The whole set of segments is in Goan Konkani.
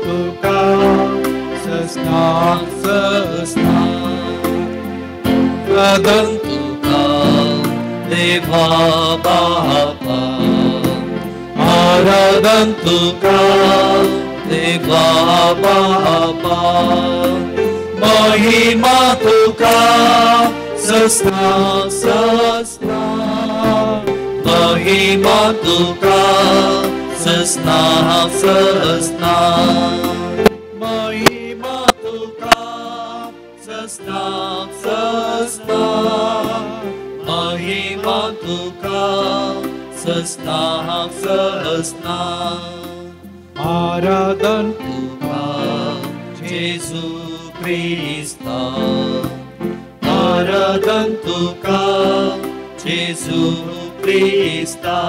तुका सस्नाक सस्नाक आराधन तुका देवा बापा आराधन तुका देवा बापा महिमा तुका सस्नाक सस्नाक महिमा तुका सस्नाक सस्नाक महिमा तुका सस्नाक सस्नाक महिमा तुका सस्नाक सस्नाक आराधन तुका जेजू क्रिस्ता आराधन तुका जेजू क्रिस्ता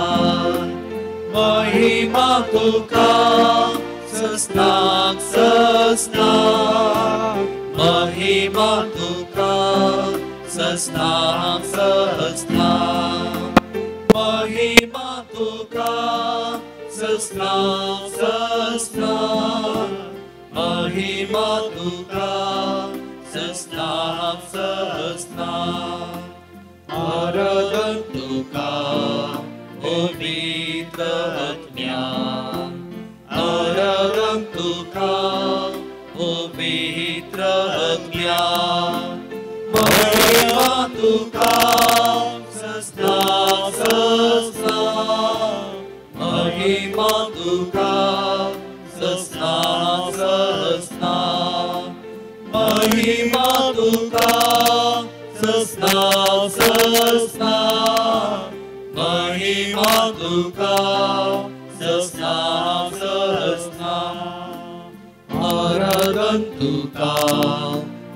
महिमा तुका सस्नाक सस्नाक महिमा तुका सस्नाक सस्नाक महिमा तुका सस्नाक सस्नाक महिमा तुका सस्नाक सस्नाक आराधन तुका पवित्र आत्म्या आराधन तुका पवित्र आत्म्या महिमा तुका सस्नाक सस्नाक महिमा तुका सस्नाक सस्नाक महिमा तुका सस्नाक सस्नाक महिमा तुका सस्नाक सस्नाक आराधन तुका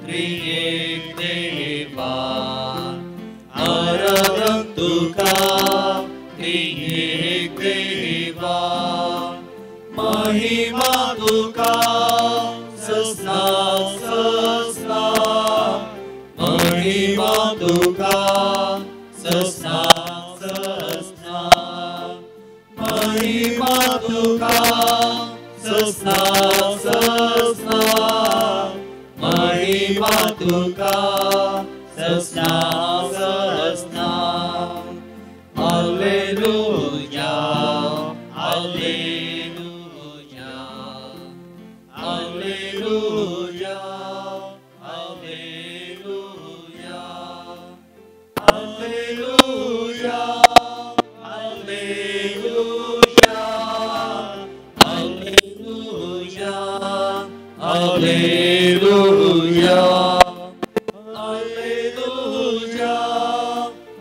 त्रिएक देवा आराधन तुका त्रिएक देवा महिमा तुका सस्नाक सस्नाक महिमा तुका सस्नाक सस्नाक महिमा तुका सस्नाक सस्नाक महिमा तुका सस्नाक सस्नाक hallelujah hallelujah hallelujah hallelujah hallelujah hallelujah hallelujah hallelujah hallelujah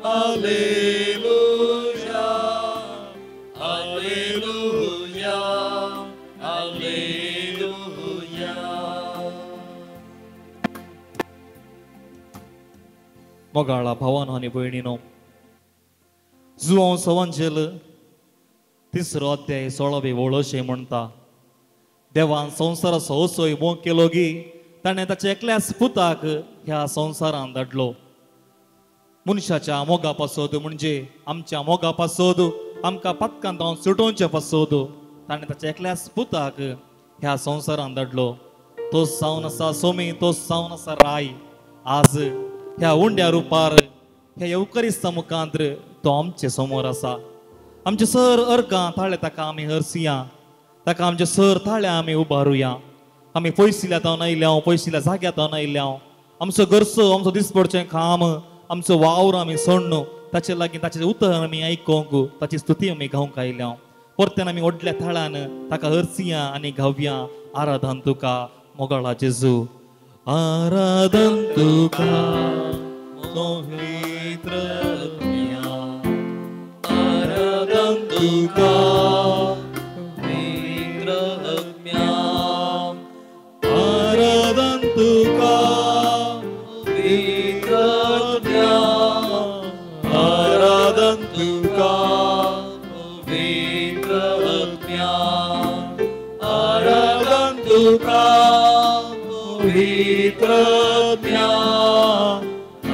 hallelujah hallelujah hallelujah. मोगाळा भावानो आनी भयणीनो, जुवांव सवांजेल तिसरो अध्याय 16वी ओळ अशें म्हणटा, देवान संवसाराचो असोय मोग केलो की ताणें ताच्या एकल्याच पुताक ह्या संवसारांत धाडलो. मनशाच्या मोगा पासत म्हणजे आमच्या मोगा पासत आमकां पातकांत जावन सुटोवचे पासत ताणें ताच्या एकल्याच पुताक ह्या संवसारांत धाडलो. तोच जावन आसा सोमी, तोच जावन आसा राय. आज ह्या उंड्या रुपार ह्या येवकरिस्ता मुखांत तो आमचे समोर आसा. आमचे सर अर्कां ताळे ताका आमी हरसिया, ताका आमचे सर ताळे आमी उबारुया. आमी पयसिल्या तावन आयल्या, पयसिल्या जाग्या तावन आयल्या. आमचो घरचो आमचो दिसपडचें काम आमचो वावर आमी सोडणू ताचे लागीं ताचें उतर आमी आयकोंक ताची स्तुती आमी गावंक आयल्या. परत्यान आमी व्हडल्या थाळान ताका हरसिया आनी गावया. आराधन तुका मोगाळा जेजू, आराधन तुका पवित्र आत्म्या, आराधन तुका पवित्र आत्म्या, आराधन तुका पवित्र आत्म्या, आराधन तुका पवित्र आत्म्या, आराधन तुका पवित्र आत्म्या,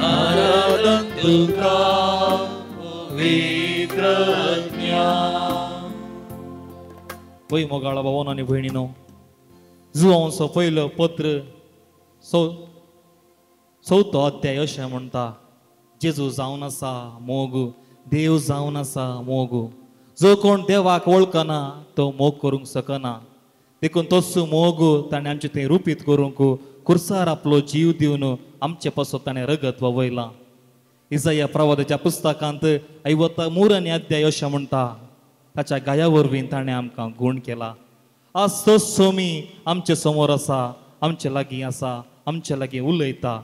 आराधन तुका पवित्र आत्म्या. वय मोगाळा भावानो आनी भयणीनो, जुवांचो पयलो पत्र चवथो अध्याय अशें म्हणटा, जेजू जावन आसा मोग, देव जावन आसा मोग. जो कोण देवाक वळखना तो मोग करूंक शकना. देखून तोच मोग ताणें आमचें थंय रुपीत करूंक कुर्सार आपलो जीव दिवन आमचे पासत ताणें रगत व्हांवयलां. इजाया प्रवादाच्या पुस्तकांत 53 आनी अध्याय अशें म्हणटा, ताच्या गाया वरवीं ताणें आमकां गूण केला. आज तोच सोमी आमचे समोर आसा, आमचे लागीं आसा, आमचे लागीं उलयता.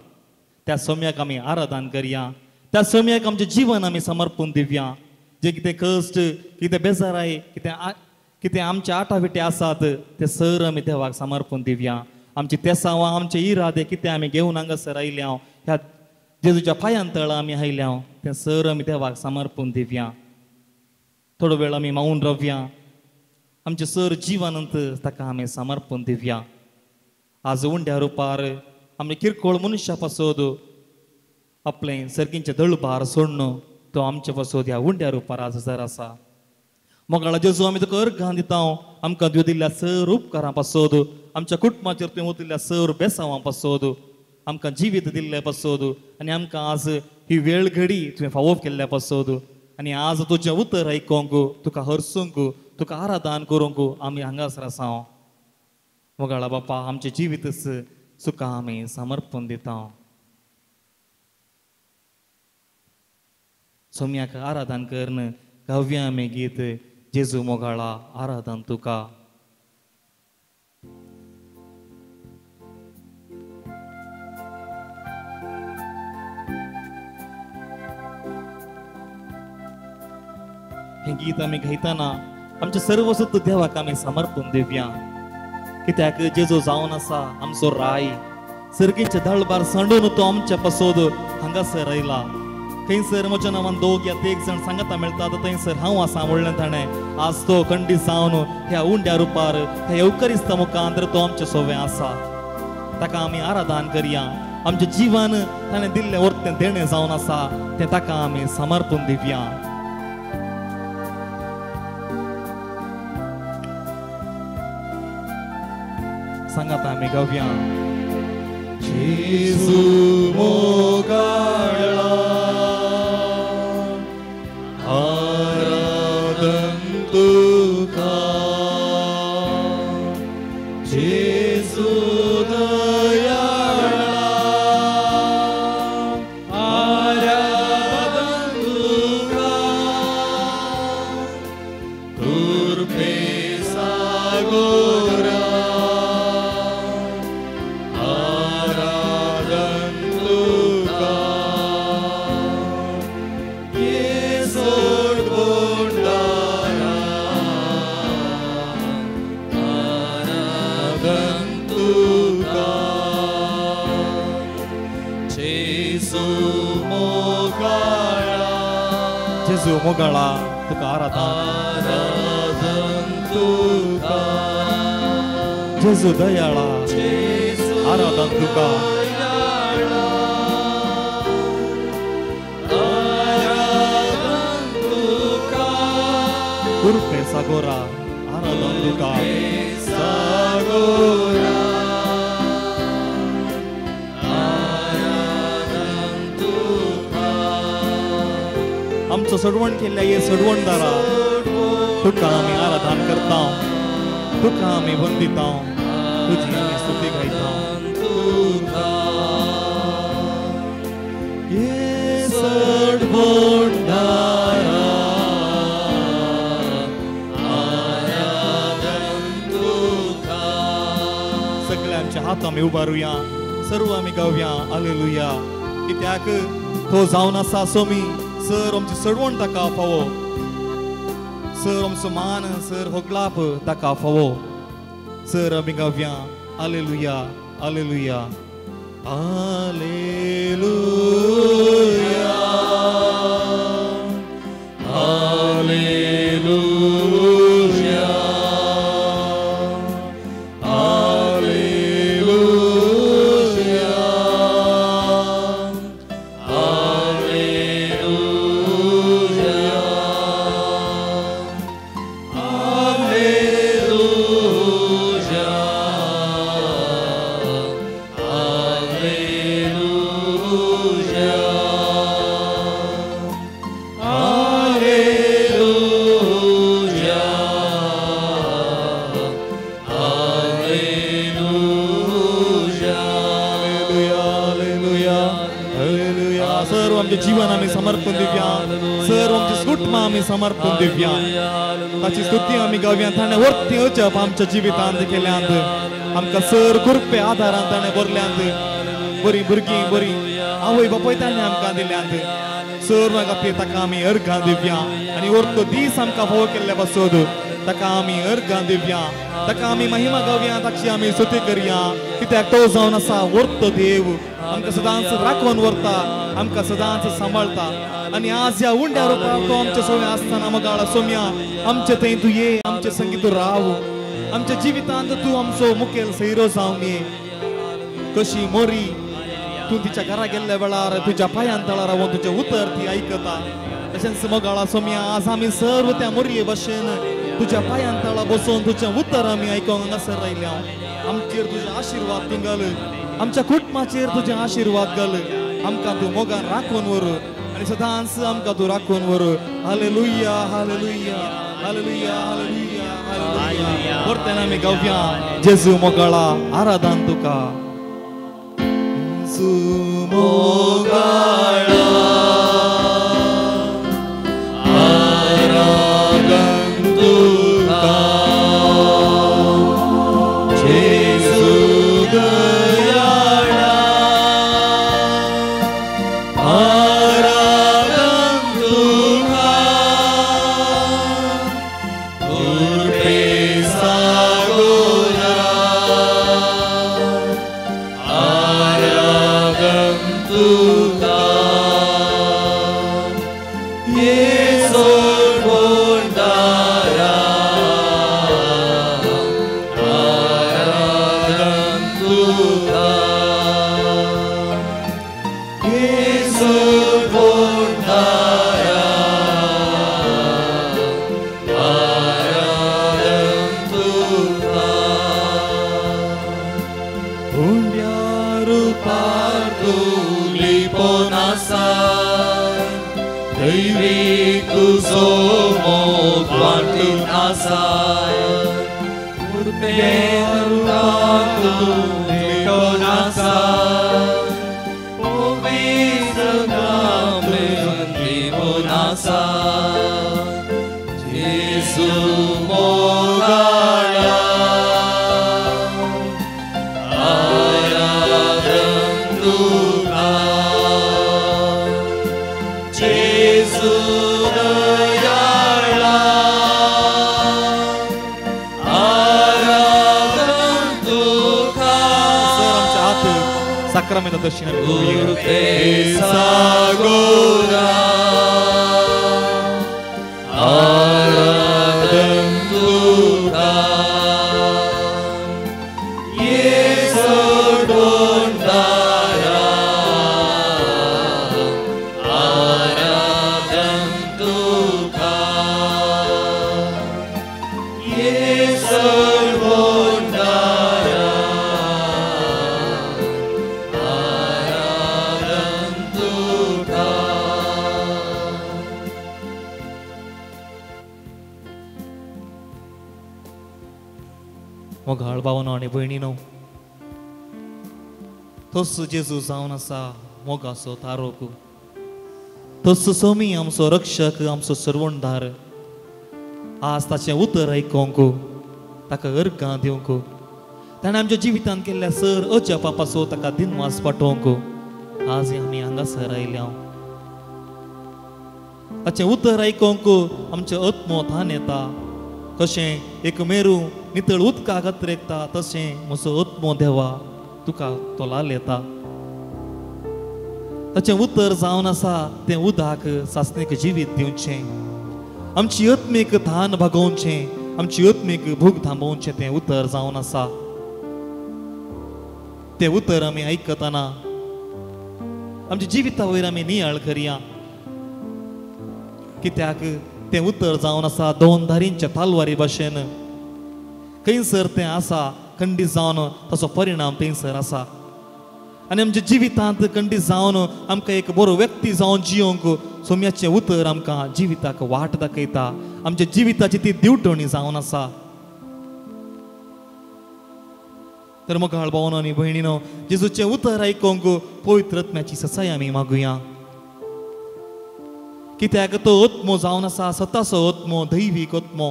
त्या सोम्याक आमी आराधन करया, त्या सोम्याक आमचें जिवन आमी समर्पून दिवया. जे कितें कश्ट, कितें बेजाराय, कितें आमचे आटाविटे आसात ते सर आमी देवाक समर्पून दिवया. आमची तेसांवां, आमचे इरादे कितें आमी घेवन हांगासर आयल्या, ह्या जेजूच्या पांयान तळा आमी आयल्या, तें सर आमी देवाक समर्पून दिवया. थोडो वेळ आमी मावून रावया, आमचें सर जिवनांत ताका आमी समर्पून दिवया. आज उंड्या रुपार आमचे किरकोळ मनशा पासत आपलें सर्गींचें दळभार सोडून तो आमचे पासत ह्या उंड्या रुपार आज जर आसा. मोगाळा जेजू, आमी तुका अर्घां दिता, आमकां तुवें दिल्ल्या सर उपकारां पासत, आमच्या कुटुंबाचेर तुवें ओतिल्ल्या सर बेसांवां पासत, आमकां जिवीत दिल्ले पासत, आनी आमकां आज ही वेळ घडी तुवें फावो केल्ल्या पासत, आनी आज तुजें उतर आयकोंक, तुका हरसूंक, तुका आराधन करूंक आमी हांगासर आसा. मोगाळा बापा, आमचें जिवीतच तुका आमी समर्पण दिता. सोम्याक आराधन करून गावया आमी गीत, जेजू मोगाळा आराधन तुका. हें गीत आमी गायतना आमचें सर्वसत्व देवाक आमी समर्पण दिवया. कित्याक जेजू जावन आसा आमचो राय, सर्गीचे दळबार सांडून तो आमच्या पासत हांगासर आयला. थंयसर म्हज्या नांवान दोग या एक जाण सांगता मेळटा थंयसर हांव आसा म्हणलें ताणें. आज तो खंडीत जावन ह्या उंड्या रुपार, ह्या येवकरिस्ता मुखांत तो आमचे सोवे आसा. ताका आमी आराधन करया. आमचें जिवन ताणें दिल्लें वर्तें देणें जावन आसा तें ताका आमी समर्पण दिवया. सांगात आमी गावया, जेजू मोगाळा आराधन तुका, जेजू दयाळा आराधन तुका, कृपे सागोरा आराधन तुका, जेजू मोगाळा तुका आराधन, आराधन तुका, जेजू दयाळा आराधन तुका, आराधन तुका, कृपे सागोरा आराधन तुका, सागोरा आराधन तुका. आमचो सडवण केल्ल्या हे सडवणदारा तुका आमी आराधन करता, तुका आमी वंदिता, तुजी आमी स्तुती गायता. सगळे आमच्या हात आमी उबारुया, सर्व आमी गावया हालेलुया. कित्याक तो जावन आसा सोमी सर आमची सडवण ताका फावो, सर आमचो मान, सर होगलाप ताका फावो. सर आमी गावया hallelujah, hallelujah, hallelujah, hallelujah, hallelujah, hallelujah, hallelujah. समर्पण दिवया. सर आमची कुटुंबां आमी समर्पण दिवया. ताची स्तुती आमी गावया. ताणें वर्ती अजप आमच्या जिवितांत केल्यांत. आमकां सर कृपे आदारान ताणें भरल्यांत. बरी भुरगीं बरी आवय बापूय ताणें आमकां दिल्यांत. सर खातीर ताका आमी अर्घां दिवया आनी वर्तो दीस आमकां फावो केल्ले पासत ताका आमी अर्घां दिवया. ताका आमी महिमा गावया. ताची आमी स्तुती करया. कित्याक तो जावन आसा वर्तो देव. आमकां सदांच राखून व्हरता, आमकां सदांच सांबाळटा. आनी आज ह्या उंड्या रुपार तो आमच्या सोम्या आसतना मोगाळा सोम्या आमचे थंय तूं ये, आमचे संगी तूं राव. आमच्या जिवितांत तूं आमचो मुखेल सैरो जावन ये. कशी मोरी तूं तिच्या घरा गेल्ल्या वेळार तुज्या पांयान तळार रावन तुजें उतर ती आयकता. तशेंच मोगाळा सोम्या आज आमी सर्व त्या मोरये भशेन तुज्या पांयान तळा बसून तुजें उतर आमी आयकोंक हांगासर रायल्या. आमचेर तुजे आशिर्वाद तूं घाल. आमच्या कुटुंबाचेर तुजे आशिर्वाद घाल. आमकां तूं मोगान राखून व्हर आनी सदांच आमकां तूं राखून व्हर. Hallelujah, hallelujah, hallelujah, hallelujah, hallelujah. परत्यान आमी गावया जेजू मोगाळा आराधन तुका. जेजू मोगाळा आराधन तुका. जेजू दयाळा आराधन तुका. कृपे सागोरा आराधन तुका. येसो बोंडारा आराधन तुका. येसो बोंडारा आराधन तुका. उंड्या रुपार तूं लिपोन आसा. दैवी तुजो मोग वांटून आसा. कृपेन तूं लिपोन आसा. पवित्र लिपोन आसा. जेजू मोगाळा आराधन तुका. जेजू दयाळा आराधन तुका. सर आमच्या हात साक्रामेंता दर्शन आमी करुया. कृपे सागोरा आराधन तुका. येसो डोंडारा आराधन तुका. येसो डोंडारा आराधन तुका. मोगाळ भावनो आनी भयणीनो, तस जेजू जावन आसा मोगाचो तारोक. तस सोमी आमचो रक्षक, आमचो सर्वणदार. आज ताचें उतर आयकोंक, ताका अर्घां दिवंक, ताणें आमच्या जिवितांत केल्ल्या सर अजपा पासो ताका दिनवास पाठोवंक आज आमी हांगासर आयल्या. ताचें उतर आयकोंक आमचें आत्मो थान येता. कशें एक मेरू नितळ उदकाक अत्रेकता तशें म्हजो आत्मो देवा तुका तोलाल येता. ताचें उतर जावन आसा तें उदक सासणीक जिवीत दिवचें, आमची आत्मीक थान भागोवचें, आमची आत्मीक भूक थांबोवचें तें उतर जावन आसा. तें उतर आमी आयकतना आमच्या जिविता वयर आमी नियाळ करया. कित्याक तें उतर जावन आसा दोन धारींच्या तालवारी भाशेन. खंयसर तें आसा खंडीत जावन ताचो परिणाम थंयसर आसा. आनी आमच्या जिवितांत खंडीत जावन आमकां एक बरो व्यक्ती जावन जियोंक सोम्याचें उतर आमकां जिविताक वाट दाखयता. आमच्या जिविताची ती दिवटणी जावन आसा. तर मोगाळ भावानो आनी भयणीनो, जेजूचें उतर आयकूंक पवित्र आत्म्याची ससाय आमी मागुया. कित्याक तो आत्मो जावन आसा सताचो आत्मो, दैवीक आत्मो.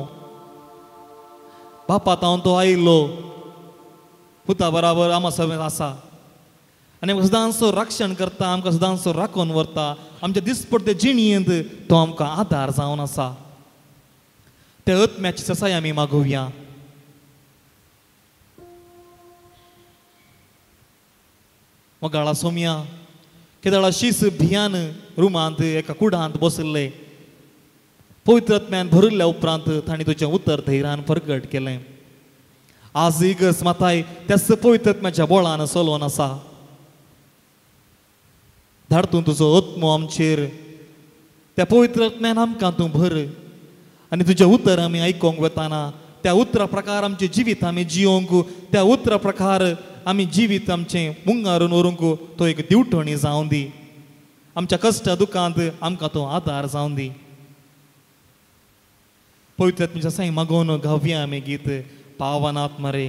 बापा तावन तो आयिल्लो, पुता बराबर आमा सगळें आसा आनी आमकां सदांचो रक्षण करता, आमकां सदांचो राखून व्हरता. आमच्या दिसपडते जिणेंत तो आमकां आदार जावन आसा. त्या आत्म्याची ससाय आमी मागोवया. मोगाळा सोम्या केदळा शीस भियान रुमांत एका कुडांत बशिल्ले पवित्र आत्म्यान भरिल्ल्या उपरांत तांणी तुजें उतर धैर्यान प्रगट केलें. आज इगर्ज माताय त्याच पवित्र आत्म्याच्या बोळान चलोवन आसा. धाड तूं तुजो आत्मो आमचेर, त्या पवित्र आत्म्यान आमकां तूं भर आनी तुजें उतर आमी आयकोंक वताना त्या उतरा प्रकार आमचें जिवीत आमी जियोंक, त्या उतरा प्रकार आमी जिवीत आमचें मुंगारून व्हरूंक तो एक दिवटणी जावन दी. आमच्या कश्ट दुखांत आमकां तो आदार जावन दी. पवित्र आत्म्याच्या साई मागोवन गावया आमी गीत पावनात्मा रे.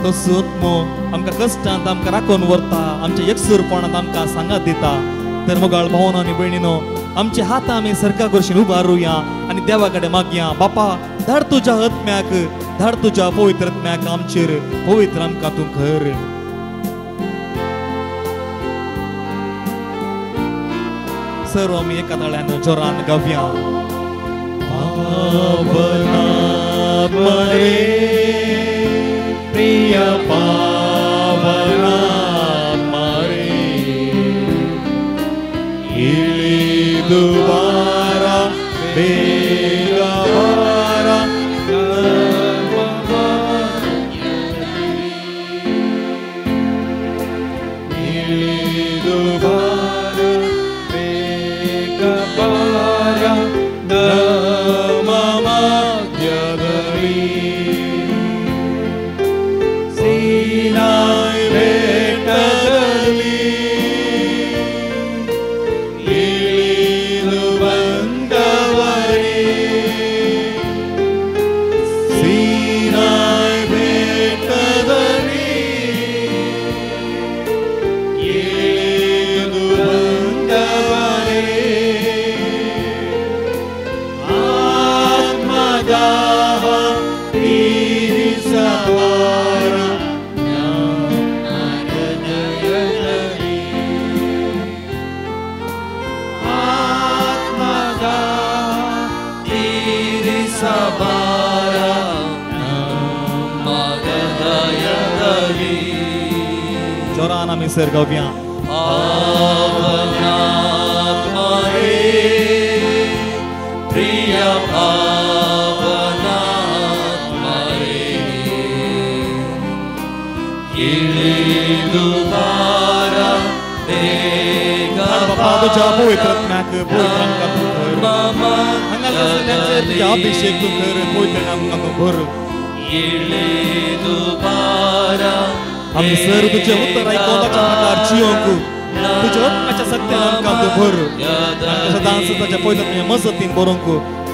तो आत्मो आमकां कश्टांत आमकां राखून व्हरता, आमच्या एकसूरपणांत आमकां सांगात दिता. तर मोगाळ भावनो आनी भयणीनो, आमचे हात आमी सरका गोरशीन उबारुया आनी देवा कडेन मागया, बापा धाड तुज्या आत्म्याक, धाड तुज्या पवित्र आत्म्याक आमचेर, पवित्र आमकां तूं कर. सर्व आमी एका ताळ्यान जोरान गावया. पावनात्मा रे प्रिय पावनात्मा रे, इळिदु बारा ಬೇಗ ಬಾರ ಇಳಿದು ಬಾರ ಬೇಗ ಬಾರ ನಮ್ಮ ಮಧ್ಯದಲ್ಲಿ. ಸೀನಾಯಿ ಬೆಟ್ಟದಲ್ಲಿ ಇಳಿದು ಬಂದವರೇ, ಸೀನಾಯಿ ಬೆಟ್ಟದಲ್ಲಿ ಇಳಿದು ಬಂದವರೇ, ಆತ್ಮದಾಹ ತೀರಿಸಬಾರ ತೀರಿಸಬಾರ ನಮ್ಮ ಹೃದಯದಲ್ಲಿ. जोरान आमी सर गावया. ಪಾವನಾತ್ಮ ರೇ ಪ್ರಿಯ ಪಾವನಾತ್ಮ ರೇ, ಇಳಿದು ಬಾರ ಬೇಗ बापा तुज्या पवित्र आत्म्याक पवित्र आमकां तूं कर. हांगा तुज्या अभिषेक तूं कर, पवित्र आमकां तूं भर. ಇಳಿದು ಬಾರ आमी सर तुजें उतर आयकोन ताच्या प्रकार जियोंक तुज्या आत्म्याच्या सत्यान आमकां तूं भर. आमकां सदांच ताच्या पवित्र आत्म्याच्या मजतीन बरोवंक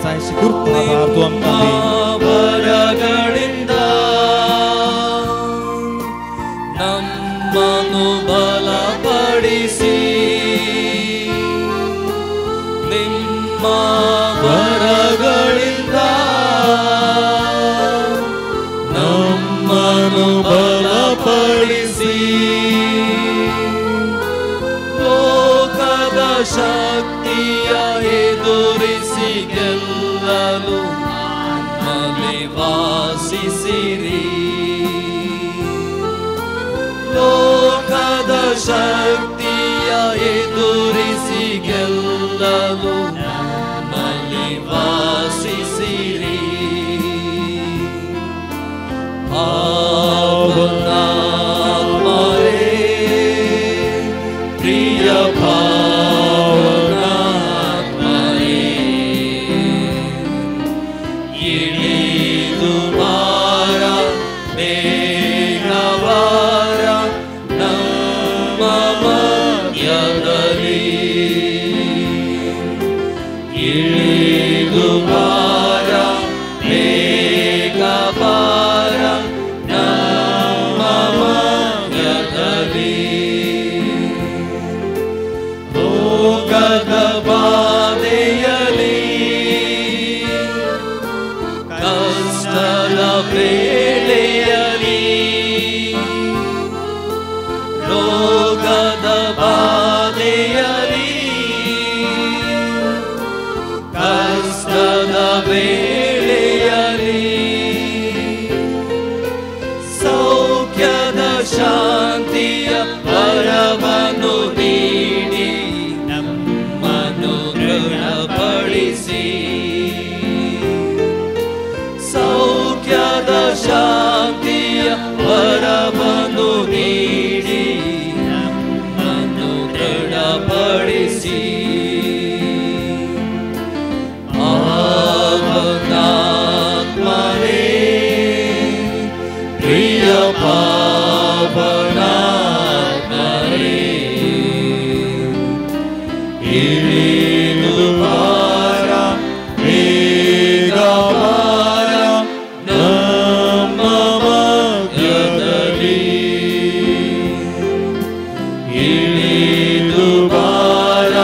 जायशी कृपा आदार तूं आमकां दी. ವರಗಳಿಂದ ನಮ್ಮನ್ನು ಬಲಪಡಿಸಿ, ನಿಮ್ಮ ವರಗಳಿಂದ ನಮ್ಮನ್ನು ಬಲಪಡಿಸಿ, ಲೋಕದ ಶಕ್ತಿಯ ಎದುರಿಸಿ ಗೆಲ್ಲಲು ನಮ್ಮಲ್ಲಿ ವಾಸಿಸಿರಿ. ಲೋಕದ ಶಕ್ತಿಯ ಎದುರಿಸಿ ಗೆಲ್ಲಲು ನಮ್ಮಲ್ಲಿ ವಾಸಿಸಿರಿ. ಪಾವನಾತ್ಮ ರೇ ಪ್ರಿಯ ಪಾವನಾತ್ಮ ರೇ, ಇಳಿದು ಬಾರ ಬೇಗ ಬಾರ ನಮ್ಮ ಮಧ್ಯದಲ್ಲಿ. ಇಳಿದು ಬಾರ ವೇಳೆಯಲಿ, ರೋಗದ ಬಾಧೆಯಲಿ, ಕಷ್ಟದ ವೇಳೆಯಲಿ, ಸೌಖ್ಯದ ಶಾಂತಿಯ ವರವನ್ನು ನೀಡಿ ನಮ್ಮನ್ನು ದೃಢಪಡಿಸಿ, ಸೌಖ್ಯದ ಶಾಂತಿಯ ವರವನ್ನು ನೀಡಿ ನಮ್ಮನ್ನು ದೃಢಪಡಿಸಿ. ಪಾವನಾತ್ಮನೇ, ಪ್ರಿಯ ಪಾವನಾತ್ಮನೇ, ಇಳಿದು ಬಾರ, ಬೇಗ ಬಾರ ನಮ್ಮ ಮಧ್ಯದಲ್ಲಿ, ಇಳಿದು ಬಾರ,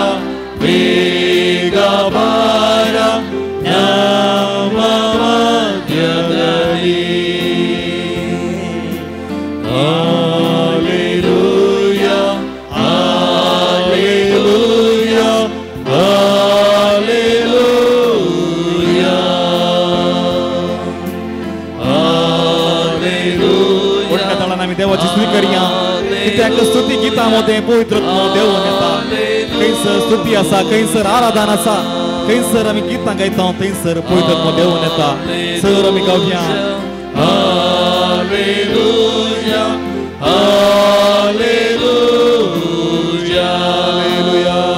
ಬೇಗ ಬಾರ ನಮ್ಮ ಮಧ್ಯದಲ್ಲಿ. Hallelujah, hallelujah, hallelujah, hallelujah. मोठ्या आमी देवाची स्तुती करया. कित्याक स्तुती गीता मध्ये पवित्र देव येता. खंयसर स्तुती आसा, खंयसर आराधन आसा, खंयसर आमी गीतां गायता थंयसर पवित्र देव येता. सर आमी गावया. Hallelujah, hallelujah, hallelujah,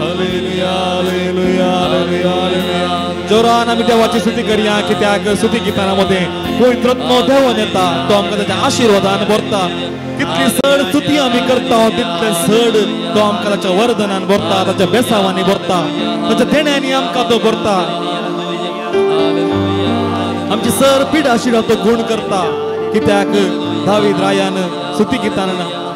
hallelujah, hallelujah, hallelujah. जोरान आमी देवाची स्तुती करया. कित्याक स्तुती गीतां मध्ये पवित्र देव येता, तो आमकां ताच्या आशिर्वादान भरता. कितली चड स्तुती आमी करता तितले चड तो आमकां ताच्या वरदानान भरता, ताच्या बेसावांनी भरता, ताच्या देण्यांनी आमकां तो भरता. आमची सर पिडा शिडा तो गुण करता. कित्याक दावीद रायान स्तुती गीतान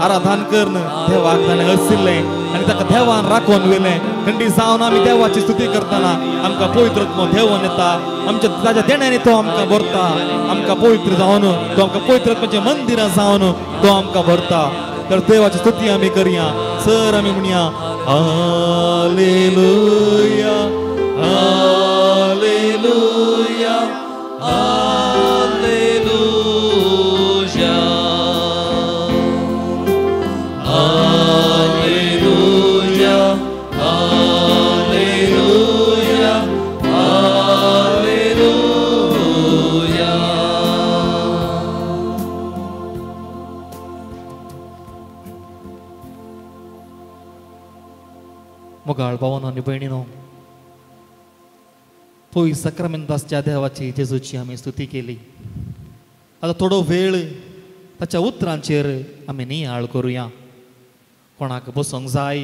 आराधन करून देवाक ताणें हसिल्लें आनी ताका देवान राखून व्हेलें. थंडी जावन आमी देवाची स्तुती करतना आमकां पवित्र देवन येता, आमच्या ताच्या देण्यांनी तो आमकां भरता. आमकां पवित्र जावन तो आमकां पवित्र आत्म्याच्या मंदिरां जावन तो आमकां भरता. तर देवाची स्तुती आमी करया. सर आमी म्हणया hallelujah, hallelujah, hallelujah, hallelujah, hallelujah, hallelujah. मोगाळ भावानो आनी भयणीनो, पयस साक्रामेंताच्या देवाची जेजूची आमी स्तुती केली. आतां थोडो वेळ ताच्या उतरांचेर आमी नियाळ करुया. कोणाक बसूंक जाय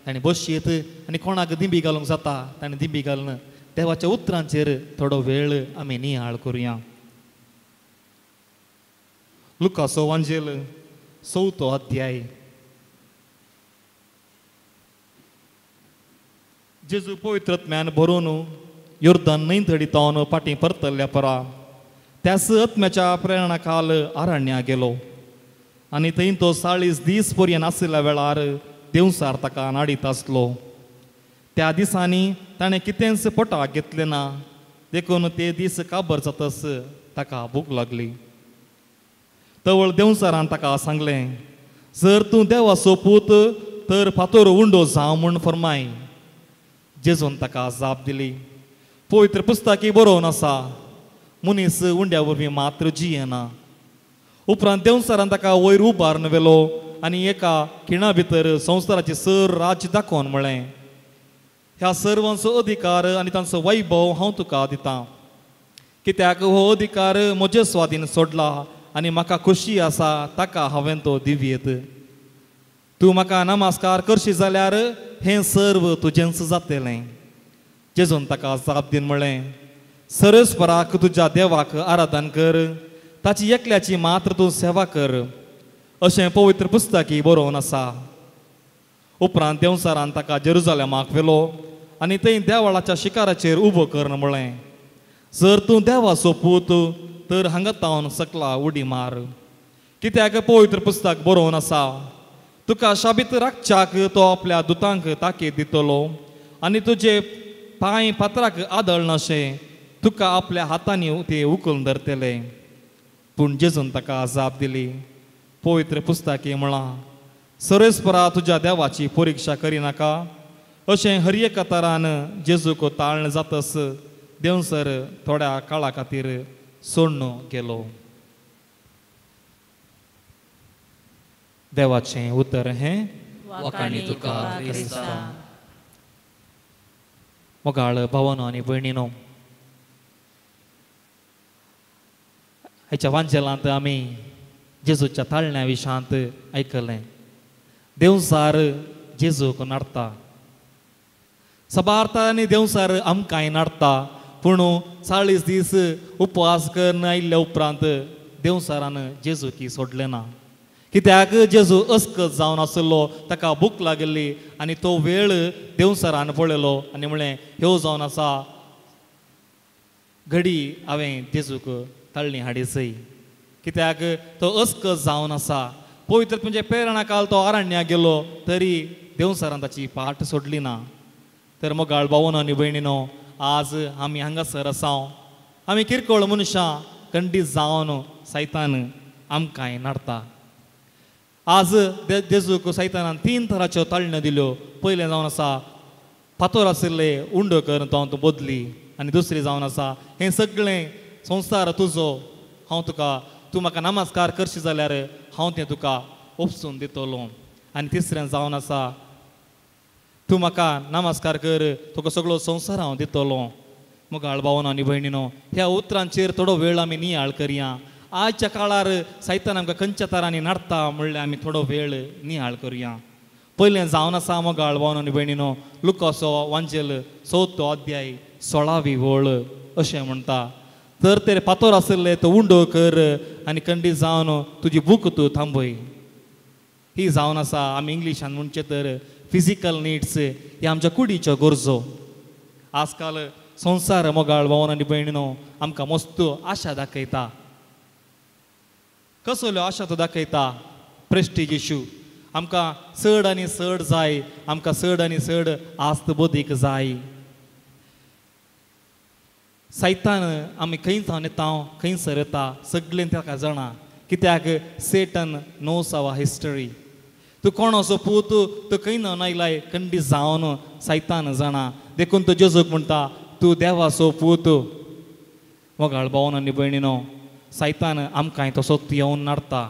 ताणें बसयेत आनी कोणाक दिंबी घालूंक जाता ताणें दिंबी घालून देवाच्या उतरांचेर थोडो वेळ आमी नियाळ करुया. लुकासो वांजेल चवथो अध्याय. जेजू पवित्र आत्म्यान भरून योर्दन न्हंय थडी फाटीं परतल्ल्या परा त्याच आत्म्याच्या प्रेरणा खाल अरण्या गेलो आनी थंय तो 40 दीस पर्यंत आशिल्ल्या वेळार देवसार ताका नाडीत आसलो. त्या दिसांनी ताणें कितेंच पोटाक घेतलें ना, देखून ते दीस काबर जातच ताका भूक लागली. तवळ देवसारान ताका सांगलें, जर तूं देवाचो पूत तर फातोर उंडो जावं म्हूण फरमाय. जेजून ताका जाप दिली, पवित्र पुस्तकी बरोवन आसा, मनीस उंड्या वरवीं मात्र जियेना. उपरांत देवसारान ताका वयर उबारून व्हेलो आनी एका खिणा भितर संवसाराचे सर राज्य दाखोवन म्हळें, ह्या सर्वांचो अधिकार आनी तांचो वैभव हांव तुका दितां, कित्याक हो अधिकार म्हजे स्वाधीन सोडला आनी म्हाका खोशी आसा ताका हांवें तो दिवयेत. तूं म्हाका नमस्कार करशी जाल्यार हें सर्व तुजेंच जातलें. जेजून ताका जाप दिवन म्हळें, सरस्पराक तुज्या देवाक आराधन कर, ताची एकल्याची मात्र तूं सेवा कर, अशें पवित्र पुस्तकी बरोवन आसा. उपरांत देवसारान ताका जेरुजालेमाक व्हेलो आनी थंय देवळाच्या शिखराचेर उबो कर म्हळें, जर तूं देवाचो पूत तर हांगा तावन सकला उडी मार, कित्याक पवित्र पुस्तक बरोवन आसा, तुका शाबीत राखच्याक तो आपल्या दुतांक ताकीद दितलो आनी तुजे पांय फातराक आदळनाशें तुका आपल्या हातांनी ते उखलून धरतले. पूण जेजून ताका जाप दिली, पवित्र पुस्तकी म्हळां, सरेस्परा तुज्या देवाची परिक्षा करिनाका. अशें हर एका तरान जेजूक ताळण जातस देंवसर थोड्या काळा खातीर सोडून गेलो. देवाचें उतर हें वाखाणी तुका क्रिस्ता. मोगाळ भावानो आनी भयणीनो, हाच्या वांजेलांत आमी जेजूच्या ताळण्या विशांत आयकलें. देंवसार जेजूक नाडटा, सबार देंवसार आमकांय नाडटा, पूण 40 दीस उपवास करून आयिल्ल्या उपरांत देंवसारान जेजूकी सोडलें ना. कित्याक जेजू अस्कत जावन आसलो, ताका भूक लागिल्ली आनी तो वेळ देंवसारान पळयलो आनी म्हणलें, ह्यो जावन आसा घडी हांवें जेजूक ताळणी हाडीसय, कित्याक तो अस्कत जावन आसा. पवित्र म्हणजे प्रेरणा काल तो अरण्या गेलो तरी देंवसारान ताची पाट सोडली ना. तर मोगाळ भावानो आनी भयणीनो, आज आमी हांगासर आसा, आमी किरकोळ मनशां खंडीत जावन सायतान आमकांय नाडटा. आज जेजूक सायतानान 3 तराच्यो ताळण्यो दिल्यो. पयलें जावन आसा फातोर आशिल्ले उंडो करून तो हांव तूं बदली, आनी दुसरी जावन आसा हें सगळें संवसार तुजो, हांव तुका, तूं म्हाका नमस्कार करशी जाल्यार हांव तें तुका ओपसून दितलो, आनी तिसरें जावन आसा तूं म्हाका नमस्कार कर, तुका सगळो संवसार हांव दितलो. मोगाळ भावानो आनी भयणीनो, ह्या उतरांचेर थोडो वेळ आमी नियाळ करया. आजच्या काळार साहित्यान आमकां खंयच्या तरांनी नाडटा म्हणल्यार आमी थोडो वेळ नियाळ करुया. पयलें जावन आसा मोगाळ भावानो आनी भयणीनो, लुकासो वांजेल 4 अध्याय 16वी वळ अशें म्हणटा, तर ते फातोर आशिल्ले तो उंडो कर आनी खंडीत जावन तुजी भूक तूं थांबय. ही जावन आसा आमी इंग्लिशान म्हणचें तर फिजिकल निड्स, ही आमच्या कुडीच्यो गरजो. आजकाल संवसार मोगाळ भावानो आनी भयणीनो आमकां मस्त आशा दाखयता. कसल्यो आशा तो दाखयता? प्रेस्टीज इशू, आमकां चड आनी चड जाय, आमकां चड आनी चड आस्त बदीक जाय. सायतान आमी खंय जावन येता, खंयसर येता सगळें ताका जाणा, कित्याक सेटन नोस our history. तूं कोण असो पूत, तूं खंय न्हावन आयलाय खंडीत जावन सायतान जाणा. देखून तो जेजूक म्हणटा, तूं देवाचो पूत. मोगाळ भावानो आनी भयणीनो, सायतान आमकांय तसोच येवन नाडटा,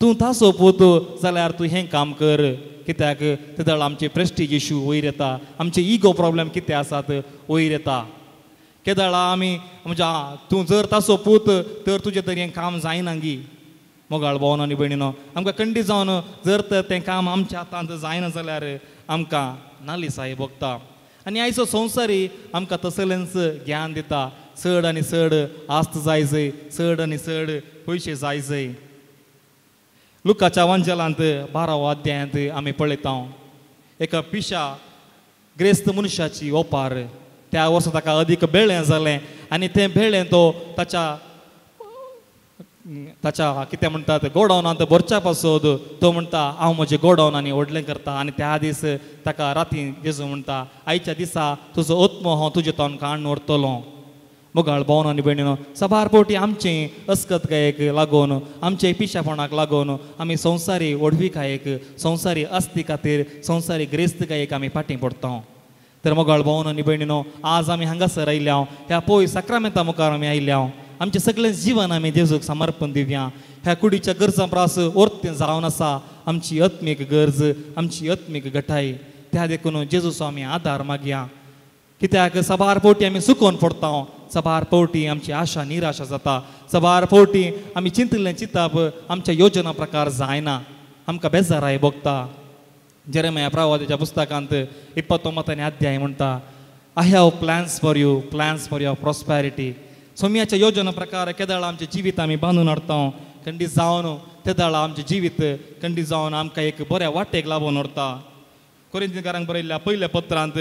तूं ताचो पूत जाल्यार तूं हें काम कर, कित्याक तेदळ आमचे प्रेस्टीज इशू वयर येता, आमचे इगो प्रॉब्लेम कितें आसात वयर येता. केदळा आमी म्हणजे तूं जर ताचो पूत तर तुजें तर हें काम जायना गी. मोगाळ भावानो आनी भयणीनो, आमकां खंडीत जावन जर तर तें काम आमच्या हातांत जायना जाल्यार आमकां नालिसाय भोगता. आनी आयचो संवसारी आमकां तसलेंच ज्ञान दिता, चड आनी चड आस्त जाय जय, चड आनी चड पयशे जाय जय. लुकाच्या वांजेलांत 12 अध्यायांत आमी पळयता एका पिशा ग्रेस्त मनशाची ओपार. त्या वर्सा ताका अदीक बेळें जालें आनी तें बेळें तो ताच्या ताच्या कितें म्हणटात गोडावनांत भरच्या पासत तो म्हणटा हांव म्हजें गोडावन आनी व्हडलें करता. आनी त्या दीस ताका राती जेजू म्हणटा आयच्या दिसा तुजो आत्मो हांव तुजे तोंड काडून व्हरतलो. मोगाळ भावानो आनी भयणीनो, साबार फावटी आमचें अस्कतकायेक लागून, आमचे पिशेपणाक लागून आमी संवसारी व्हडविकायेक, संवसारी आस्ती खातीर, संवसारी ग्रेस्तकायेक आमी फाटीं पडटा. तर मोगाळ भावानो आनी भयणीनो, आज आमी हांगासर आयल्या, ह्या पय साक्रामेंता मुखार आमी आयल्या, आमचें सगळें जिवन आमी जेजूक समर्पण दिवया. ह्या कुडीच्या गरजां प्रास वर्तें जावन आसा आमची आत्मीक गरज, आमची आत्मीक घटाय. त्या देखून जेजूचो आमी आदार मागया. कित्याक साबार फावटी आमी चुकोवन पडटा, साबार फावटी आमची आशा निराशा जाता, साबार फावटी आमी चिंतिल्लें चिंतप आमच्या योजना प्रकार जायना, आमकां बेजाराय भोगता. जेरेमिया प्रवादाच्या पुस्तकांत 29 अध्याय म्हणटा, I have plans for you, plans for your prosperity. सोम्याच्या योजना प्रकार केदळा आमचें जिवीत आमी बांदून हाडटा, खंडीत जावन तेदळा आमचें जिवीत खंडीत जावन आमकां एक बऱ्या वाटेक लागून व्हरता. कोरिंथीकारांक बरयल्ल्या पयल्या पत्रांत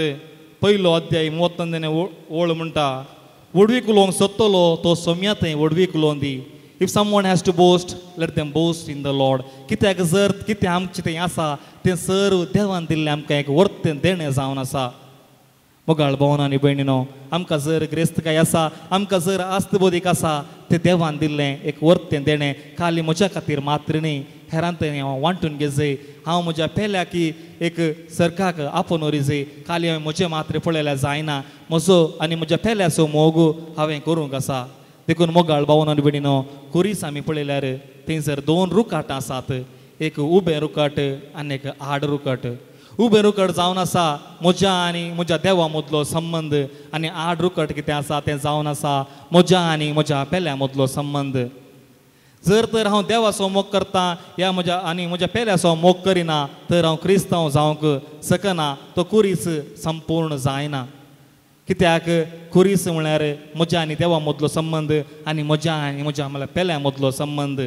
1 अध्याय 31 ओळ म्हणटा, व्हडवीक उलोवंक सोदतलो तो सोम्या थंय व्हडवीक उलोवन दी. If someone has to boast, let them boast in the Lord. कित्याक जर कितें आमचें थंय आसा तें सर्व देवान दिल्लें आमकां एक वर्तें देणें जावन आसा. मोगाळ भोवन आनी भयणीनो, आमकां जर ग्रेस्तकाय आसा, आमकां जर आस्तबोधीक आसा, तें देवान दिल्लें एक वर्तें देणें. खाली म्हज्या खातीर मात्र न्ही, हेरां थंय हांव वांटून घेजय. हांव म्हज्या पेल्याकी एक सरकाक आपोवन व्हरिजय. खाली हांवें म्हजें मात्र पळयल्यार जायना, म्हजो आनी म्हज्या पेल्याचो मोग हांवें करूंक आसा. देखून मोगाळ भावन आनी भयणीनो, खुरीस आमी पळयल्यार थंयसर दोन रुकाटां आसात, एक उबें रुकाट आनी एक आड रुकाट. उबें रुकट जावन आसा म्हज्या आनी म्हज्या देवा मदलो संबंद, आनी आड रुकट कितें आसा तें जावन आसा म्हज्या आनी म्हज्या पेल्या मदलो संबंद. जर तर हांव देवाचो मोग करता या म्हज्या आनी म्हज्या पेल्याचो मोग करिना तर हांव क्रिस्तांव जावंक शकना, तो खुरीस संपूर्ण जायना. कित्याक खुरीस म्हळ्यार म्हज्या आनी देवा मदलो संबंद आनी म्हज्या आनी म्हज्या म्हळ्यार पेल्या मदलो संबंद.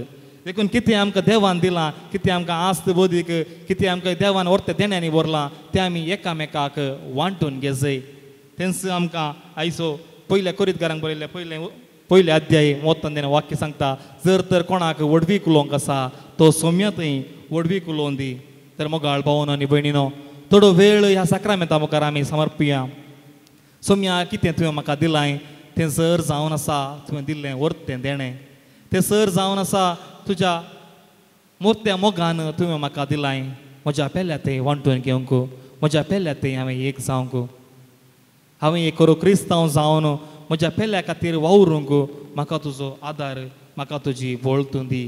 देखून कितें आमकां देवान दिलां, कितें आमकां आस्त बोधीक, कितें आमकां देवान व्हरता देण्यांनी भरलां तें आमी एकामेकाक वांटून घेजय. तेंच आमकां आयचो पयल्या कोरीतकारांक बरयल्लें पयले अध्याय मोत्तन वाक्य सांगता, जर तर कोणाक व्हडवीक उलोवंक आसा तो सोम्या थंय व्हडवीक उलोवन दी. तर मोगाळ भावन आनी भयणीनो, थोडो वेळ ह्या साक्रामेंता मुखार आमी समर्पिया. सोम्या कितें तुवें म्हाका दिलां तें सर जावन आसा तुवें दिल्लें वर्तें देणें, तें सर जावन आसा तुज्या मोत्या मोगान तुवें म्हाका दिलां. म्हज्या पेल्या तें वांटून घेवंक, म्हज्या पेल्या तें हांवें एक जावंक, हांवें एक खरो क्रिस्तांव जावन म्हज्या पेल्या खातीर वावरूंक म्हाका तुजो आदार, म्हाका तुजी बळ तूं दी.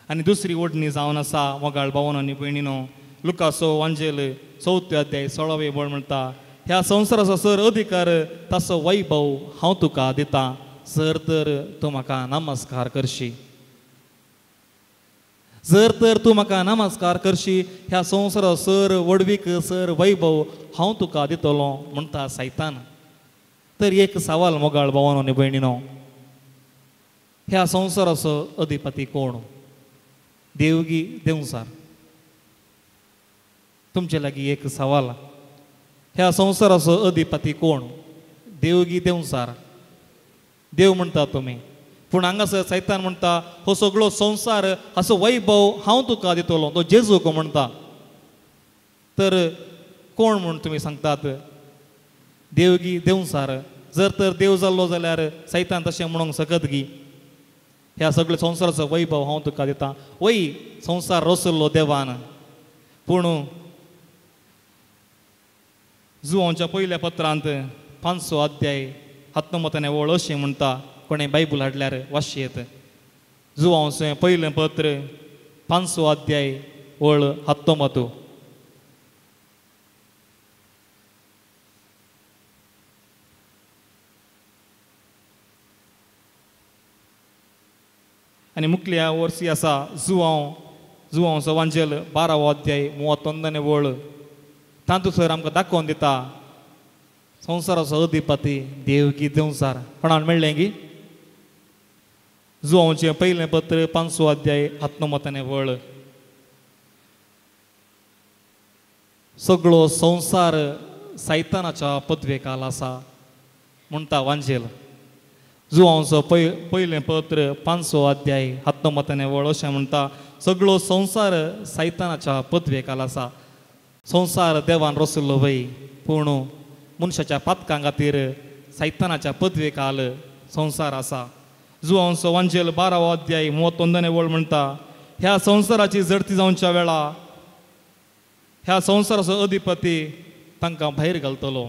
आनी दुसरी ओडणी जावन आसा मोगाळ भावन आनी भयणीनो, लुकासो वांजेल 4 अध्याय 16 बळ म्हणटा, ह्या संवसाराचो सर अधिकार ताचो वैभव हांव तुका दितां, सर तर तूं म्हाका नमस्कार करशी. जर तर तूं म्हाका नमस्कार करशी, ह्या संवसाराचो सर व्हडवीक सर वैभव हांव तुका दितलो म्हणटा सैतान. तर एक सवाल मोगाळ भावानो आनी भयणीनो, ह्या संवसाराचो अधिपती कोण? देवगी देवसार? तुमचे लागीं एक सवाल, ह्या संवसाराचो अधिपती कोण? देवगी देवसार? देव म्हणटा तुमी, पूण हांगासर सैतान म्हणटा हो सगळो संवसार हाचो वैभव हांव तुका दितलो, तो जेजूक म्हणटा. तर कोण म्हूण तुमी सांगतात? देवगी देवसार? जर तर देव जाल्लो जाल्यार सैतान तशें म्हणूंक शकत गी, ह्या सगळ्या संवसाराचो वैभव हांव तुका दितां. वय संवसार रचल्लो देवान, पूण जुवांच्या पयल्या पत्रांत 5 अध्याय 19 वळ अशें म्हणटा, कोणें बायबल हाडल्यार वाशयेत. जुवांचें पयलें पत्र 5 अध्याय वळ 19. आनी मुखल्या वर्सी आसा जुवांचो वांजेल 12 अध्याय 31 वळ. तातूंत सर आमकां दाखोवन दिता संवसाराचो अधिपती देवगी देवसार. कोणाक मेळ्ळें गी? जुवांचें पयलें पत्र 5 अध्याय 19 वळ. सगळो संवसार सैतानाच्या पदवेकाल आसा म्हणटा वांजेल. जुवांचो पयलें पत्र 5 अध्याय 19 वळ अशें म्हणटा, सगळो संवसार सैतानाच्या पदवेकाल आसा. संवसार देवान रचल्लो वय, पूण मनशाच्या पातकां खातीर सैतानाच्या पदवेकाल संवसार आसा. जुवांचो वांजेल 12 अध्याय 31 वळ म्हणटा, ह्या संवसाराची जडती जावच्या वेळा ह्या संवसाराचो अधिपती तांकां भायर घालतलो.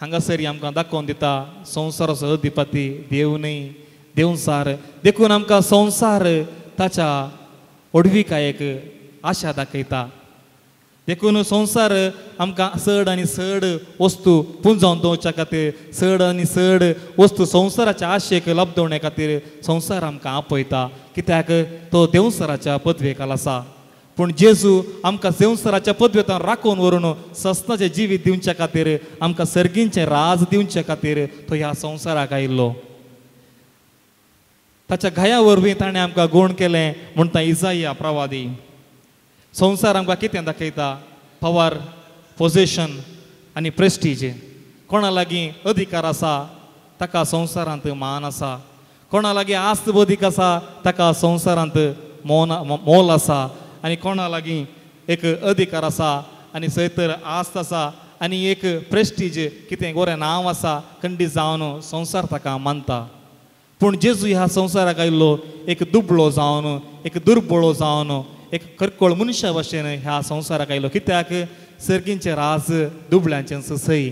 हांगासर आमकां दाखोवन दिता संवसाराचो अधिपती देव न्हय, देवसार. देखून आमकां संवसार ताच्या व्हडविकायेक आशा दाखयता. देखून संवसार आमकां चड आनी चड वस्तू पुंजावन दवरच्या खातीर, चड आनी चड वस्तू संवसाराच्या आशेक लब्दवणे खातीर संवसार आमकां आपयता. कित्याक तो देवसाराच्या पदवेकाल आसा. पूण जेजू आमकां संवसाराच्या पदवेतान राखून व्हरून सस्नाचें जिवीत दिवच्या खातीर, आमकां सर्गींचें राज दिवचे खातीर तो ह्या संवसाराक आयिल्लो. ताच्या घाया वरवीं ताणें आमकां गूण केलें म्हणटा इजाया प्रवादी. संवसार आमकां कितें दाखयता? Power, position, आनी प्रेस्टीज. कोणा लागीं अधिकार आसा ताका संवसारांत मान आसा, कोणा लागीं आस्त बदीक आसा ताका संवसारांत मोल आसा, आनी कोणा लागीं एक अधिकार आसा आनी सय तर आस्त आसा आनी एक प्रेस्टीज कितें गोरें नांव आसा खंडीत जावन संवसार ताका मानता. पूण जेजू ह्या संवसाराक आयिल्लो एक दुबळो जावन, एक दुर्बळो जावन, एक करकोळ मनशा भशेन ह्या संवसाराक आयलो. कित्याक सर्गींचें राज दुबळ्यांचें सय.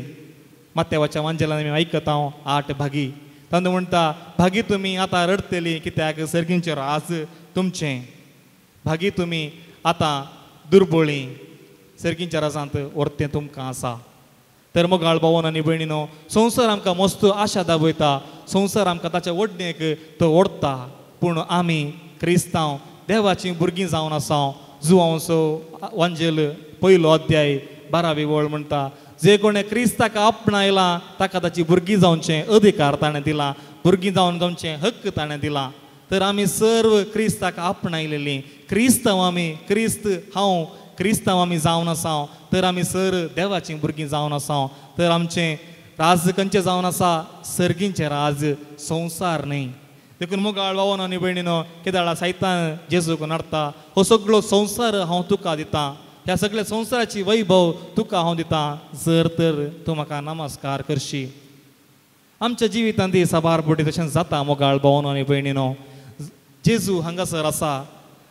मात्यावाच्या वांजेलान आमी आयकता 8 भागी तांदू म्हणटा, भागी तुमी आतां रडटली कित्याक सर्गींचें राज तुमचें, भागी तुमी आतां दुर्बळी सर्गींच्या राजांत व्हरतें तुमकां आसा. तर मोगाळ भावन आनी भयणीनो, संवसार आमकां मस्त आशा दाबयता, संवसार आमकां ताच्या ओडणेक तो ओडटा, पूण आमी क्रिस्तांव देवाचीं भुरगीं जावन आसा. जुवांवचो वांजेल 1 अध्याय 12वी वळ म्हणटा, जे कोणें क्रिस्ताक आपणायला ताका ताची भुरगीं जावचें अधिकार ताणें दिला, भुरगीं जावन जावचें हक्क ताणें दिला. तर आमी सर्व क्रिस्ताक आपणायलेलीं क्रिस्तांव आमी, क्रिस्त हांव क्रिस्तांव आमी जावन आसा. तर आमी सर देवाचीं भुरगीं जावन आसा. तर आमचें राज खंयचें जावन आसा? सर्गींचें राज, संवसार न्हय. देखून मोगाळ भावन आनी भयणीनो, केदाळा सायतान जेजूक नडटा, हो सगळो संवसार हांव तुका दितां, ह्या सगळ्या संवसाराची वैभव तुका हांव दितां, जर तर तूं म्हाका नमस्कार करशी. आमच्या जिवितांत साबार बोटी तशें जाता. मोगाळ भावन आनी भयणीनो, जेजू हांगासर आसा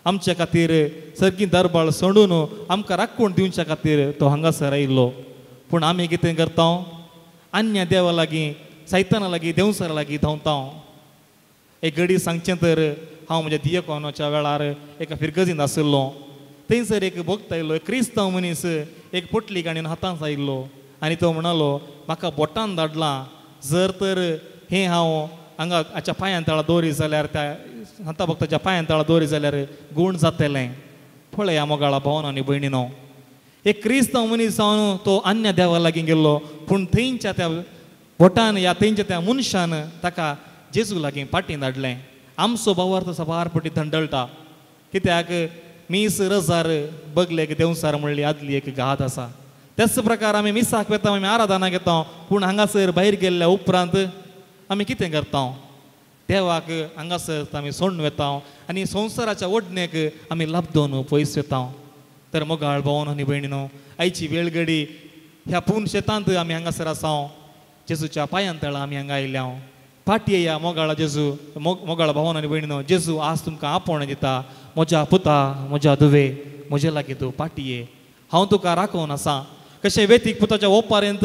आमच्या खातीर, सर्गी दरबाळ सोडून आमकां राखून दिवच्या खातीर तो हांगासर आयिल्लो. पूण आमी कितें करता? अन्य देवा लागीं, सैताना लागीं, देंवसरा लागीं धांवता. एक घडी सांगचें तर हांव म्हज्या दियकोनाच्या वेळार एका फिरगजींत आशिल्लो. थंयसर एक भक्त आयलो, एक क्रिस्तांव मनीस, एक पोटली काणयेन हातांत आयिल्लो आनी तो म्हणालो, म्हाका बोटान धाडलां, जर तर हें हांव हांगा हाच्या पांयान तळा दोरी जाल्यार, त्या संता भक्ताच्या पांयान तळा दोरी जाल्यार गूण जातलें. पळया मोगाळा भावन आनी भयणीनो, एक क्रिस्तांव मनीस जावन तो अन्य देवा लागीं गेल्लो, पूण थंयच्या त्या भटान ह्या थंयच्या त्या मनशान ताका जेजू लागीं पाटीं धाडलें. आमचो भावार्थ साबार पटी धंडळटा, कित्याक मीस रजार बगलेक देंवसार म्हणली आदली एक गाद आसा. त्याच प्रकार आमी मिसाक वेता, आमी आराधना घेता, पूण हांगासर भायर गेल्ल्या उपरांत आमी कितें करता? देवाक हांगासर आमी सोडून वेता आनी संवसाराच्या ओडणेक आमी लाबदोन पयस वेता. तर मोगाळ भावन आनी भयणीनो, आयची वेळगडी ह्या पूर्ण शेतांत आमी हांगासर आसा. जेजूच्या पांयान तळा आमी हांगा आयल्या. फाटी येया मोगाळा जेजू, मोगाळा भावन आनी भयणीनो, जेजू आज तुमकां आपोवणें दिता, म्हज्या पुता, म्हज्या धुवे, म्हजे लागीं तूं फाटी ये, हांव तुका राखोवन आसा. कशें वेतीक पुताच्या ओपारेंत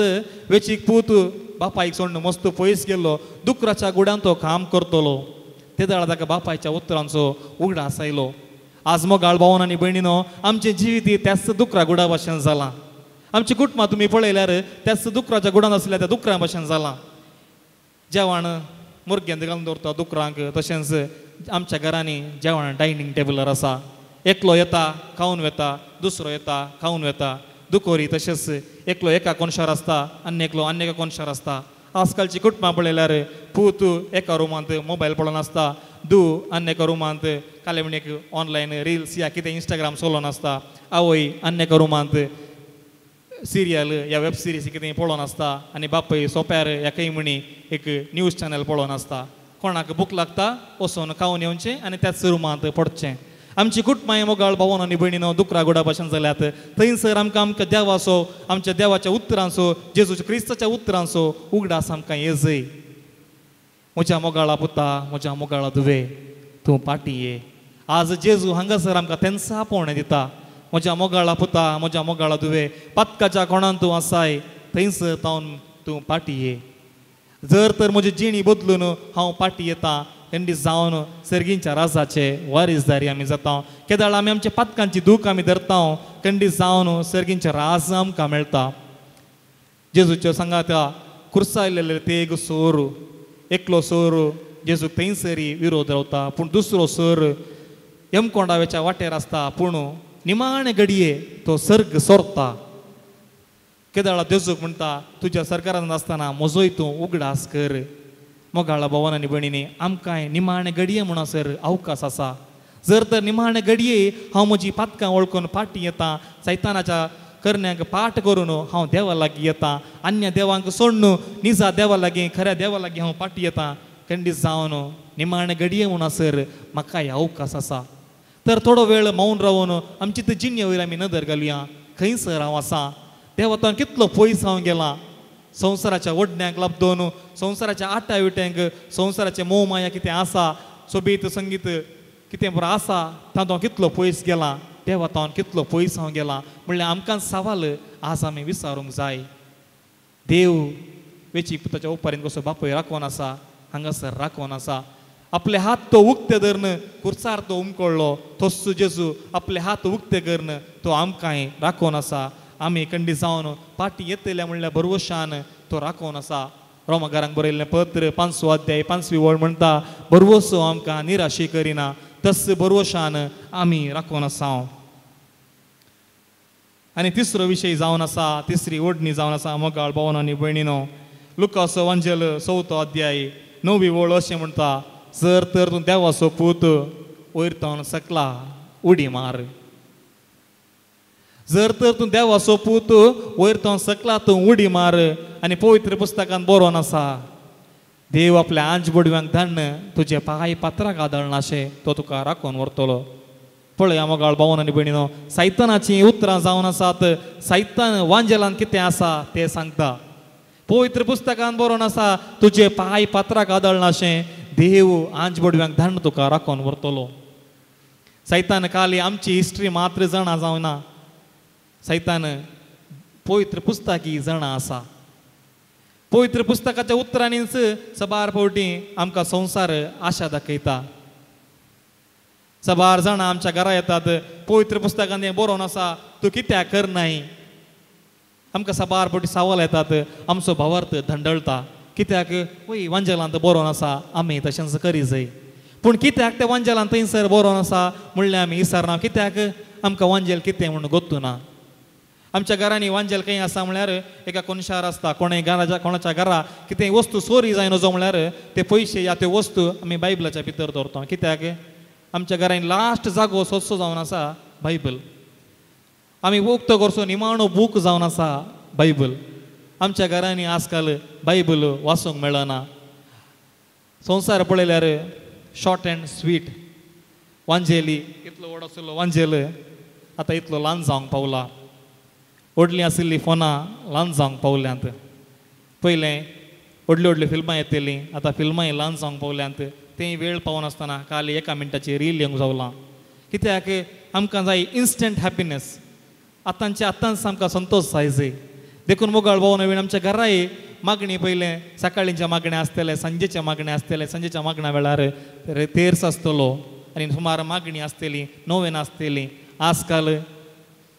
वेचीक पूत बापायक सोडून मस्त पयस गेल्लो, दुकराच्या गुड्यान तो काम करतलो, ते वेळार ताका बापायच्या उतरांचो उगडास आयलो. आज मोगाळ भावन आनी भयणीनो, आमचें जिवीत त्याच दुकरा गुडा भाशेन जालां. आमची कुटुंबां तुमी पळयल्यार त्याच दुकराच्या गुडान आसल्या त्या दुकरा भाशेन जालां. जेवण मुरग्यांत घालून दवरता दुकरांक, तशेंच आमच्या घरांनी जेवण डायनींग टेबलार आसा. एकलो येता खावन वेता, दुसरो येता खावन वेता, दुकोरी तशेंच एकलो एका कोनशार आसता आनी एकलो आनी एका कोनशार आसता. आजकालची कुटुंबां पळयल्यार पूत एका रुमांत मोबायल पळोवन आसता, दू आनी एका रुमांत कालेमणीक ऑनलायन रिल्स या कितें इंस्टाग्राम चलोवन आसता, आवय आनी एका रुमांत सिरियल या वेब सिरीज कितें पळोवन आसता आनी बापूय सोप्यार या खंय म्हणी एक न्यूज चॅनल पळोवन आसता. कोणाक भूक लागता वचून खावन येवचें आनी त्याच रुमांत पडचें. आमची कुटुंबां मोगाळ भावन आनी भयणीनो दुकरा गुडा भाशेन जाल्यात. थंयसर आमकां आमकां देवाचो, आमच्या देवाच्या उतरांचो, जेजूच्या क्रिस्ताच्या उतरांचो उगडास आमकां येजय. म्हज्या मोगाळा पुता, म्हज्या मोगाळा धुवे, तूं पाटी ये. आज जेजू हांगासर आमकां तेंच आपोवणें दिता, म्हज्या मोगाळा पुता, म्हज्या मोगाळा धुवे, पातकाच्या कोणान तूं आसाय थंयसर तावन तूं पाटी ये. जर तर म्हजी जिणी बदलून हांव पाटी येता, खंडीत जावन सर्गींच्या राजाचे वारीसदारी आमी जाता. केदाळ आमी आमच्या पातकांची दूख आमी धरता, खंडीत जावन सर्गींचे राज आमकां मेळटा. जेजूच्यो सांगाता खुर्सायलेले ते एक सोर, एकलो सोर जेजूक थंयसरी विरोध रावता, पूण दुसरो सोर यमकोंडावेच्या वाटेर आसता, पूण निमाणे घडये तो सर्ग सोरता. केदाळा जेजूक म्हणटा, तुज्या सरकारान आसतना म्हजोय तूं उगडास कर. मोगाळा भावन आनी भयणींनी, आमकांय निमाणे घडये म्हणसर अवकाश आसा. जर तर निमाणे घडये हांव म्हजी पातकां वळखून फाटीं येता, सैतानाच्या करण्यांक पाठ करून हांव देवा लागीं येता, अन्य देवांक सोडून निजा देवा लागीं खऱ्या देवा लागीं हांव पाटी येता. खंडीत जावन निमाणे घडये म्हणसर म्हाका हे अवकाश आसा. तर थोडो वेळ मौन रावन आमची ती जिण्णे वयर आमी नदर घालुया, खंयसर हांव आसा, देवा तो कितलो पयस हांव गेला. संवसाराच्या ओडण्यांक लाबदोन, संवसाराच्या आटा विट्यांक, संवसाराचें मोह माया कितें आसा, सोबीत संगीत कितें बरो आसा, तातूंत हांव कितलो पयस गेला, देवा तो कितलो पयस हांव गेला म्हणल्यार आमकां सवाल आज आमी विचारूंक जाय. देव वेची पुताच्या उपरांत कसो बापूय राखोवन आसा, हांगासर राखोवन आसा. आपले हात तो उक्ते धरून कुर्सार तो उमकळ्ळो, तस्सो जेजू आपले हात उक्ते करून तो आमकांय राखोवन आसा. आमी कंडी जावन पाटी येतल्या म्हणल्यार भरवशान तो राखोवन आसा. रोमाकारांक बरयल्लें पत्र 5 अध्याय 5वी वळ म्हणटा, भरवसो आमकां निराशी करिना, तस भरवशान आमी राखोवन आसा. आनी तिसरो विशय जावन आसा, तिसरी ओडणी जावन आसा मोगाळ भावन आनी भयणीनो, लुकास वांजेल 4 अध्याय 9वी वळ अशें म्हणटा, जर तर तूं देवाचो पूत वयर तावन सकला उडी मार. जर तर तूं देवाचो पूत वयर तावन सकला तूं उडी मार. आनी पवित्र पुस्तकान बरोवन आसा, देव आपल्या आंज बोडव्यांक धाडून तुजे पांय पात्राक आदळनाशें तो तुका राखून व्हरतलो. पळया मोगाळ भावन आनी भयणीनो, सायतानाचीं उतरां जावन आसात. सायतान वांजेलान कितें आसा तें सांगता. पवित्र पुस्तकान बरोवन आसा, तुजे पांय पात्राक आदळनाशें देव आंज बोडव्यांक धाडून तुका राखून व्हरतलो. सैतान काली आमची हिस्ट्री मात्र जाणा जावना, सैतान पवित्र पुस्तक ही जाणा आसा. पवित्र पुस्तकाच्या उतरांनीच सबार फावटी आमकां संवसार आशा दाखयता. सबार जाणां आमच्या घरा येतात, पवित्र पुस्तकान हें बरोवन आसा, तूं कित्याक करनाय. आमकां सबार फावटी सवाल येतात, आमचो भावार्थ धंडळटा, कित्याक वय वांजेलांत बरोवन आसा आमी तशेंच करी जाय. पूण कित्याक तें वांजेलांत थंयसर बरोवन आसा म्हणल्यार आमी विसरना, कित्याक आमकां वांजेल कितें म्हणून गोत्तू ना. आमच्या घरांनी वांजेल खंय आसा म्हणल्यार एका कोनशार आसता, कोणें घराच्या कोणाच्या घरा कितें वस्तू चोरी जायना म्हणल्यार ते पयशे या त्यो वस्तू आमी बायबलाच्या भितर दवरता. कित्याक आमच्या घरांनी लास्ट जागो सोदचो जावन आसा बायबल. आमी उक्तो करचो निमाणो बूक जावन आसा बायबल. आमच्या घरांनी आजकाल बायबल वाचूंक मेळना. संवसार पळयल्यार शॉर्ट अँड स्वीट वांजेली, इतलो व्हड आशिल्लो वांजेल आतां इतलो ल्हान जावंक पावला. व्हडलीं आशिल्लीं फोनां ल्हान जावंक पावल्यांत. पयलें व्हडलीं व्हडलीं फिल्मां येतलीं, आतां फिल्मांय ल्हान जावंक पावल्यांत. तें वेळ पावनासतना काल 1 मिनटाची रील येवंक जावलां. कित्याक आमकां जाय इन्स्टंट हॅपिनस, आतांचे आतांच आमकां संतोश जाय जाय. देखून मोगाळ भाव नवीन आमच्या घराय मागणी पयलें सकाळींच्या मागणें आसतलें, सांजेचें मागणें आसतलें, सांजेच्या मागण्या वेळार तेर्स आसतलो आनी सुमार मागणी आसतली, नोवेन आसतली. आजकाल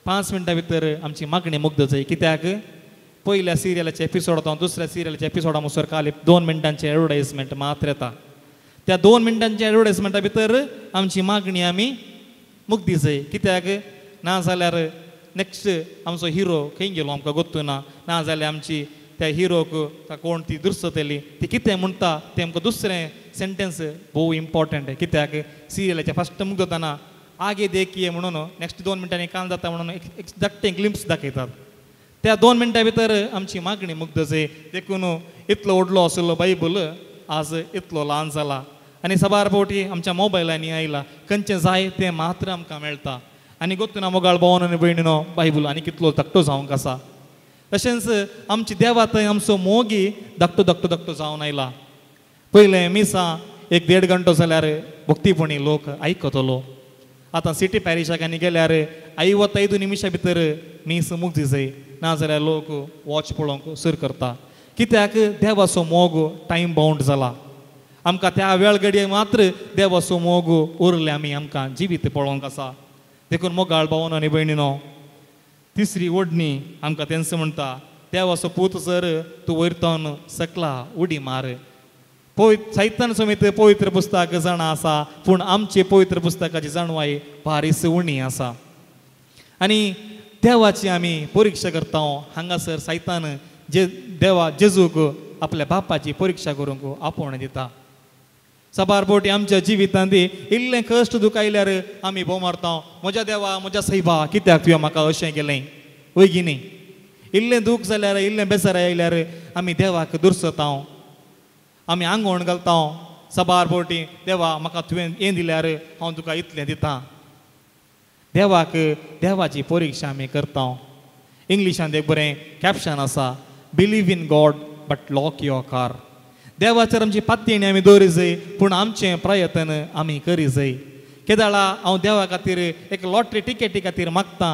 5 मिनटां भितर आमची मागणी मुग्ध जाय. कित्याक पयल्या सिरियलाचे एपिसोड जावं दुसऱ्या सिरियलाच्या एपिसोडा मुसर काल 2 मिनटांचें एडवर्टायजमेंट मात्र येता. त्या 2 मिनटांच्या एडवर्टायजमेंटा भितर आमची मागणी आमी मुग्धी जाय. कित्याक ना जाल्यार नेक्स्ट आमचो हिरो खंय गेलो आमकां गोत्तू ना, ना जाल्यार आमची त्या हिरोक कोण ती दुरसतली ती कितें म्हणटा तें आमकां दुसरें सेंटेन्स भोव इम्पॉर्टंट. कित्याक सिरियलाचें फस्ट मुगदताना आगे देखिये म्हणून नेक्स्ट 2 मिनटांनी कान जाता म्हणून एक धाकटें ग्लिम्स दाखयतात. त्या 2 मिनटां भितर आमची मागणी मुग्ध जाय. देखून इतलो व्हडलो आशिल्लो बायबल आज इतलो ल्हान जाला आनी सबार फावटी आमच्या मोबायलांनी आयला, खंयचें जाय तें मात्र आमकां मेळटा. आनी गोत्तुना मोगाळ भावन आनी भयणीनो बायबल आनी कितलो धाकटो जावंक आसा. तशेंच आमची देवा थंय आमचो मोगी धाकटो धाकटो धाकटो जावन आयला. पयलें मिसां 1-1.5 घंटो जाल्यार भक्तीपणी लोक आयकतलो. आतां सिटी पॅरिशाकांनी गेल्यार 55 निमिशां भितर मीस मुग्धी जाय, ना जाल्यार लोक वॉच पळोवंक सुरू करता. कित्याक देवाचो मोग टायम बाउंड जाला. आमकां त्या वेळ घडये मात्र देवाचो मोग उरले आमी आमकां जिवीत पळोवंक आसा. देखून मोगाळ भावन आनी भयणीनो, तिसरी ओडणी आमकां तेंच म्हणटा, देवाचो पूत सर तूं वयर तावन सकला उडी मार. सैतान समेत पवित्र पुस्तक जाणा आसा, पूण आमचे पवित्र पुस्तकाची जाणवाय भारीस उणी आसा. आनी देवाची आमी परिक्षा करता. हांगासर सैतान जे देवा जेजूक आपल्या बापाची परिक्षा करूंक आपोवणें दिता. सबार फावटी आमच्या जिवितांत इल्लें कश्ट दुखायल्यार आमी भोव मारता, म्हज्या देवा म्हज्या सैबा कित्याक तुवें म्हाका अशें केलें. वय की न्ही? इल्लें दूख जाल्यार, इल्लें बेजार आयल्यार आमी देवाक दुरसता, आमी आंगवण घालता सबार बोटी, देवा म्हाका तुवें हें दिल्यार हांव तुका इतलें दिता. देवाक देवाची परिक्षा आमी करता. इंग्लिशांत एक बरें कॅप्शन आसा, believe in God but lock your car. देवाचेर आमची पातयेणी आमी दवरी जाय, पूण आमचें प्रयत्न आमी करी जाय. केदाळा हांव देवा खातीर एक लॉटरी टिकेटी खातीर मागता,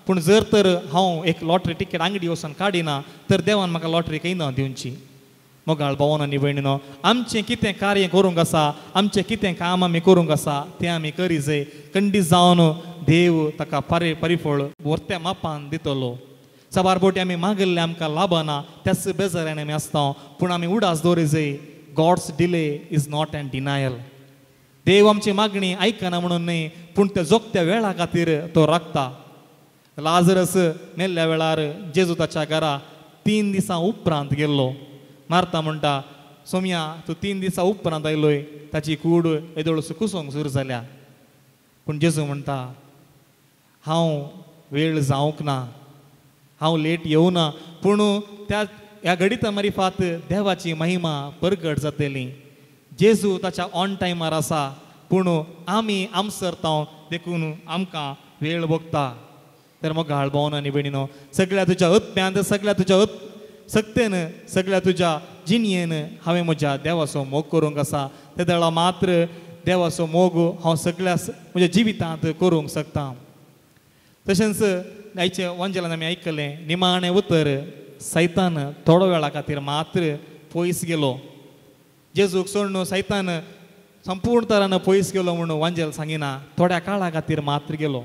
पूण जर तर हांव एक लॉटरी टिकेट आंगडी वचून काडिना तर देवान म्हाका लॉटरी खंय ना दिवची. मोगाळ भावन आनी भयणीनो, आमचें कितें कार्य करूंक आसा, आमचें कितें काम आमी करूंक आसा तें आमी करी जाय. खंडीत जावन देव ताका परिफळ व्हरत्या मापान दितलो. साबार बोटी आमी मागिल्लें आमकां लाबना, त्याच बेजारान आमी आसता, पूण आमी उडास दवरी जाय. God's delay is not an denial. देव आमची मागणी आयकना म्हणून न्हय, पूण त्या जोगत्या वेळा खातीर तो राखता. लाजरस मेल्ल्या वेळार जेजू ताच्या घरा 3 दिसां उपरांत गेल्लो. मार्ता म्हणटा, सोमया तूं 3 दिसां उपरांत आयलोय, ताची कूड येदोळ कुसोंक सुरू जाल्या. पूण जेजू म्हणटा, हांव वेळ जावंक ना, हांव लेट येवना, पूण त्या ह्या घडिता मारिफात देवाची महिमा परगट जातली. जेजू ताच्या ऑन टायमार आसा, पूण आमी आमसरता, देखून आमकां वेळ भोगता. तर मोगाळ भावन आनी भयणीनो, सगळ्या तुज्या आत्म्यांत, सगळ्या तुज्या सक्तेन, सगळ्या तुज्या जिणयेन हांवें म्हज्या देवाचो मोग करूंक आसा. ते दळा मात्र देवाचो मोग हांव सगळ्या म्हज्या जिवितांत करूंक शकता. तशेंच आयच्या वंजलान आमी आयकलें, निमाणें उतर सैतान थोडो वेळा खातीर मात्र पयस गेलो. जेजूक सोडून सैतान संपूर्ण तरान पयस गेलो म्हणून वांजेल सांगिना, थोड्या काळा खातीर मात्र गेलो.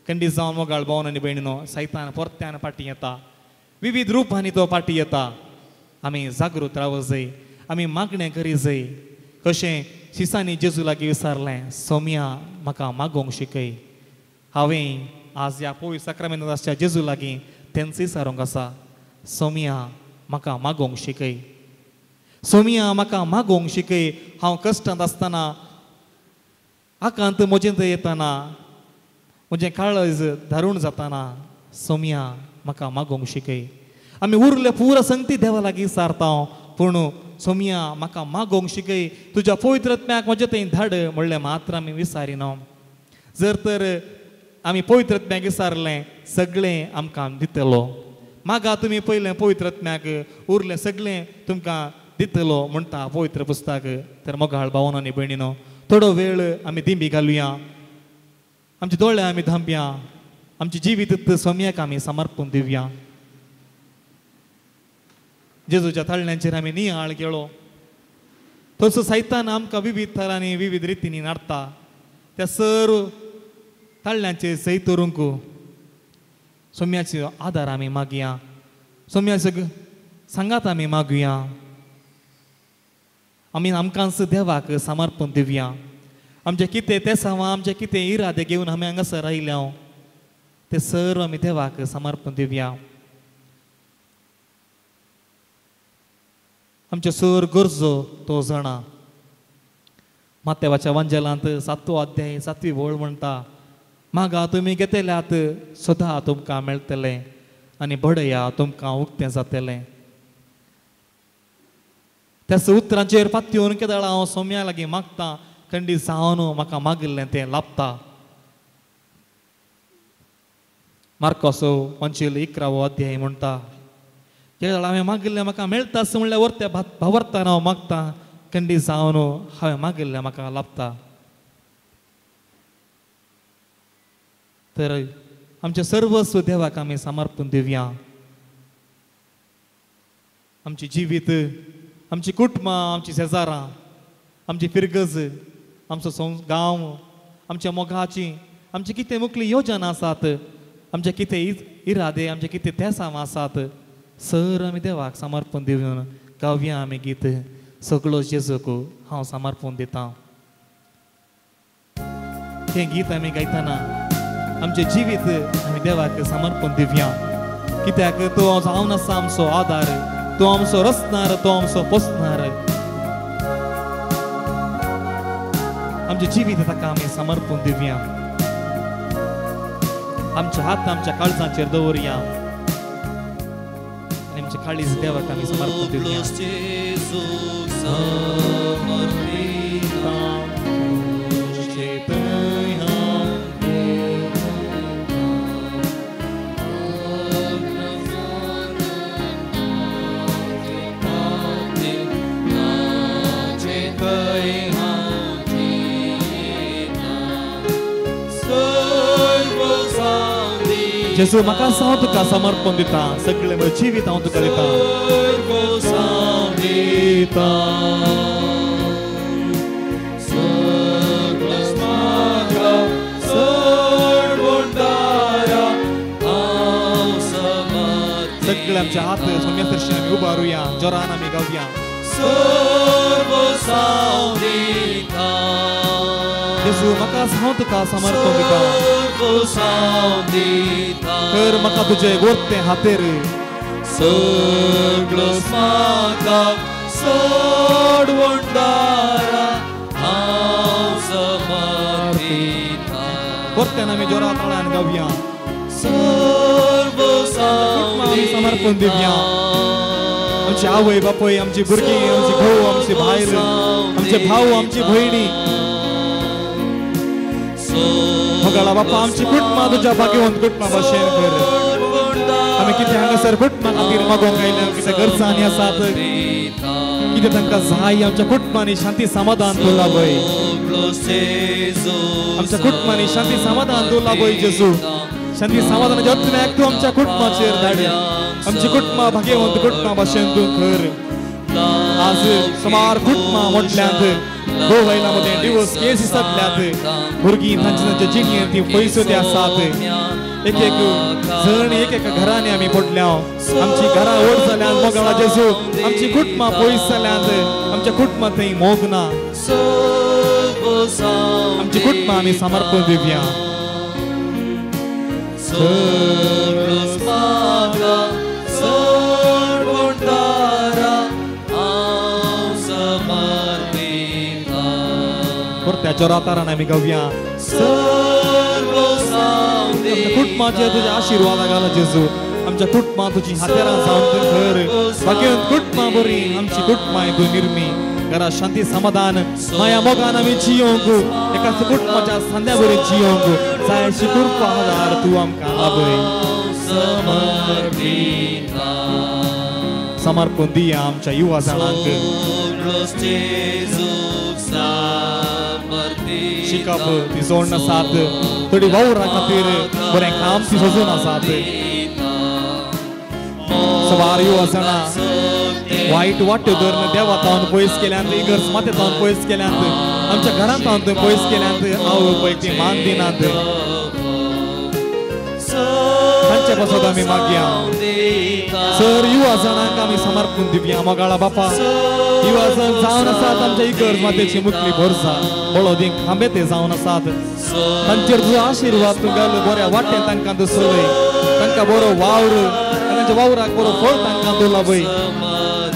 खंडीत जावन मोगाळ भावन आनी भयणीनो, सैतान परत्यान फाटीं येता, विविध रुपांनी तो फाटीं येता. आमी जागृत रावं जाय, आमी मागणें करी जाय. कशें शिसांनी जेजू लागीं विचारलें, सोमया म्हाका मागोवंक शिकय. हांवें आज ह्या पवित्र साक्रामेंतांत आसच्या जेजू लागीं तेंच विचारूंक आसा, सोमया म्हाका मागोवंक शिकय, सोमया म्हाका मागोवंक शिकय. हांव कश्टांत आसतना, आकांत म्हजेंत येतना, म्हजें काळज धारूण जाताना, सोमया म्हाका मागोवंक शिकय. आमी उरले पुरा संगती देवा लागीं सारता, पूण सोमया म्हाका मागोवंक शिकय, तुज्या पवित्र आत्म्याक म्हजे थंय धाड म्हणलें मात्र आमी विसारिना. जर तर आमी पवित्र आत्म्याक विसारलें, सगळें आमकां दितलो. मागा तुमी पयलें पवित्र आत्म्याक, उरलें सगळें तुमकां दितलो म्हणटा पवित्र पुस्तक. तर मोगाळ भावन आनी भयणीनो, थोडो वेळ आमी दिंबी घालुया, आमचे दोळे आमी धांपया, आमचें जिवीत सोमयाक आमी समर्पण दिवया. जेजूच्या ताळण्यांचेर आमी नियाळ केलो. तसो सैतान आमकां विविध थरांनी विविध रितींनी नाडटा. त्या सर ताळण्यांचेर सय करूंक सोम्याचो आदार आमी मागया, सोम्याचो सांगात आमी मागुया. आमी आमकांच देवाक समर्पण दिवया. आमचें कितें तेसांव, आमचें कितें इरादे घेवन आमी हांगासर आयल्या ते सर्व आमी देवाक समर्पण दिवया. आमच्यो सर गरजो तो जाणा. मातेवाच्या वांजेलांत 7वो अध्याय 7वी वळ म्हणटा, मागा तुमी घेतल्यात सदां तुमकां मेळटलें आनी बडया तुमकां उक्तें जातलें. त्याच उतरांचेर पातयेवन केदळा हांव सोम्या लागीं मागता, खंडीत जावन म्हाका मागिल्लें तें लाबता. मार्कोसो पंचेल 11वो अध्याय म्हणटा, केदळा हांवें मागिल्लें म्हाका मेळटा म्हणल्यार वर्त्या भावार्थान हांव मागता, खंडीत जावन हांवें मागिल्लें म्हाका लाबता. तर आमचें सर्वस्व देवाक आमी समर्पण दिवया. आमचें जिवीत, आमची कुटुंबां, आमची शेजारां, आमची फिरगज, आमचो गांव, आमच्या मोगाची, आमची कितें मुखली योजना आसात, आमचे कितें इरादे, आमचे कितें तेसांव आसात, सर आमी देवाक समर्पण दिवन गावया आमी गीत सगळो जेजूक हांव समर्पण दिता. हें गीत आमी गायतना आमचें जिवीत आमी देवाक समर्पण दिवया. कित्याक तो जावन आसा आमचो आदार, तो आमचो रचणार, तो आमचो पोसणार. आमचें जिवीत ताका आमी समर्पण दिवया. आमचे हात आमच्या काळजाचेर दवरया. आमचे काळीज देवाक आमी समर्पण दिवया. जेजू म्हाका हांव तुका समर्पण दिता, सगळें म्हजें जिवीत हांव तुका दिता. सगळे आमचे हात सोम्या सरशी आमी उबारुया, जोरान आमी गावया. जेजू म्हाका हांव तुका समर्पण दिता, कर म्हाका तुजे गोरते हातेर. सगळोच म्हाका सोडवणदारा हांव समर्पिता. गोरत्यान आमी जोरा ताळ्यान गावया. सर्व आमी समर्पण दिवया. आमची आवय बापूय, आमची भुरगीं, आमची घोव, आमची बायल, आमचे भाव, आमची भयणी, मोगाळा बापा आमची कुटुंबां तुज्या भाग्यवंत कुटुंबा भाशेन कर. आमी कितें हांगासर कुटुंबा खातीर मागोवंक आयल्या, कितें गरजांनी आसात, कितें तांकां जाय, आमच्या कुटुंबांनी शांती समाधान दवरला पळय. आमच्या कुटुंबांनी शांती समाधान दवरला पळय जेजू. शांती समाधानाचे आत्म्याक तूं आमच्या कुटुंबाचेर धाड. आमची कुटुंबां भाग्यवंत कुटुंबा भाशेन तूं कर. आज सुमार कुटुंबां म्हटल्यांत घोव बायलां मदें डिवोर्स केसी जातल्यात, भुरगीं तांचे तांचे जिणेंत ती पयसो ते आसात. एक एक जण एक एका घरांनी आमी पडल्या. आमची घरां व्हड जाल्यांत मोगाळा जेजू, आमची कुटुंबां पयस जाल्यांत, आमच्या कुटुंबां थंय मोग ना. आमची कुटुंबां आमी समर्पण दिवया. त्या जोरातारान आमी गावया. आमच्या कुटुंबाचेर तुज्या आशिर्वादा घाला जेजू. आमच्या कुटुंबां तुजी हातेरां जावन तूं कर. भाग्यवंत कुटुंबां बरी आमची कुटुंबां तूं निर्मी. घरा शांती समाधान माया मोगान आमी जियोंक, एकाच कुटुंबाच्या सांद्या बरी जियोंक जाय अशी कृपा आदार तूं आमकां लाभय. समर्पण दिया आमच्या युवा जाणांक. शिकप ती जोड आसात, थोडी वावरा खातीर बरें काम ती सोजून आसात. सवार युवा जाणां वायट वाट्यो धरून देवा तावन पयस केल्यांत, इगर्ज माते तावन पयस केल्यांत, आमच्या घरांत तावन थंय पयस केल्यांत. आवय पय ती मान दिनात, तांचे पासत आमी मागया. सर युवा जाणांक आमी समर्पण दिवया. मोगाळा बापा, युवा जण जावन आसात आमच्या इगर्ज मातेची मुखली भरसा बळोदी खांबे ते जावन आसात, तांचेर तुजो आशिर्वाद तूं घाल. बऱ्या वाटेन तांकां तूं चलय, तांकां बरो वावर, तांच्या वावराक बरो फळ तांकां तूं लाभय.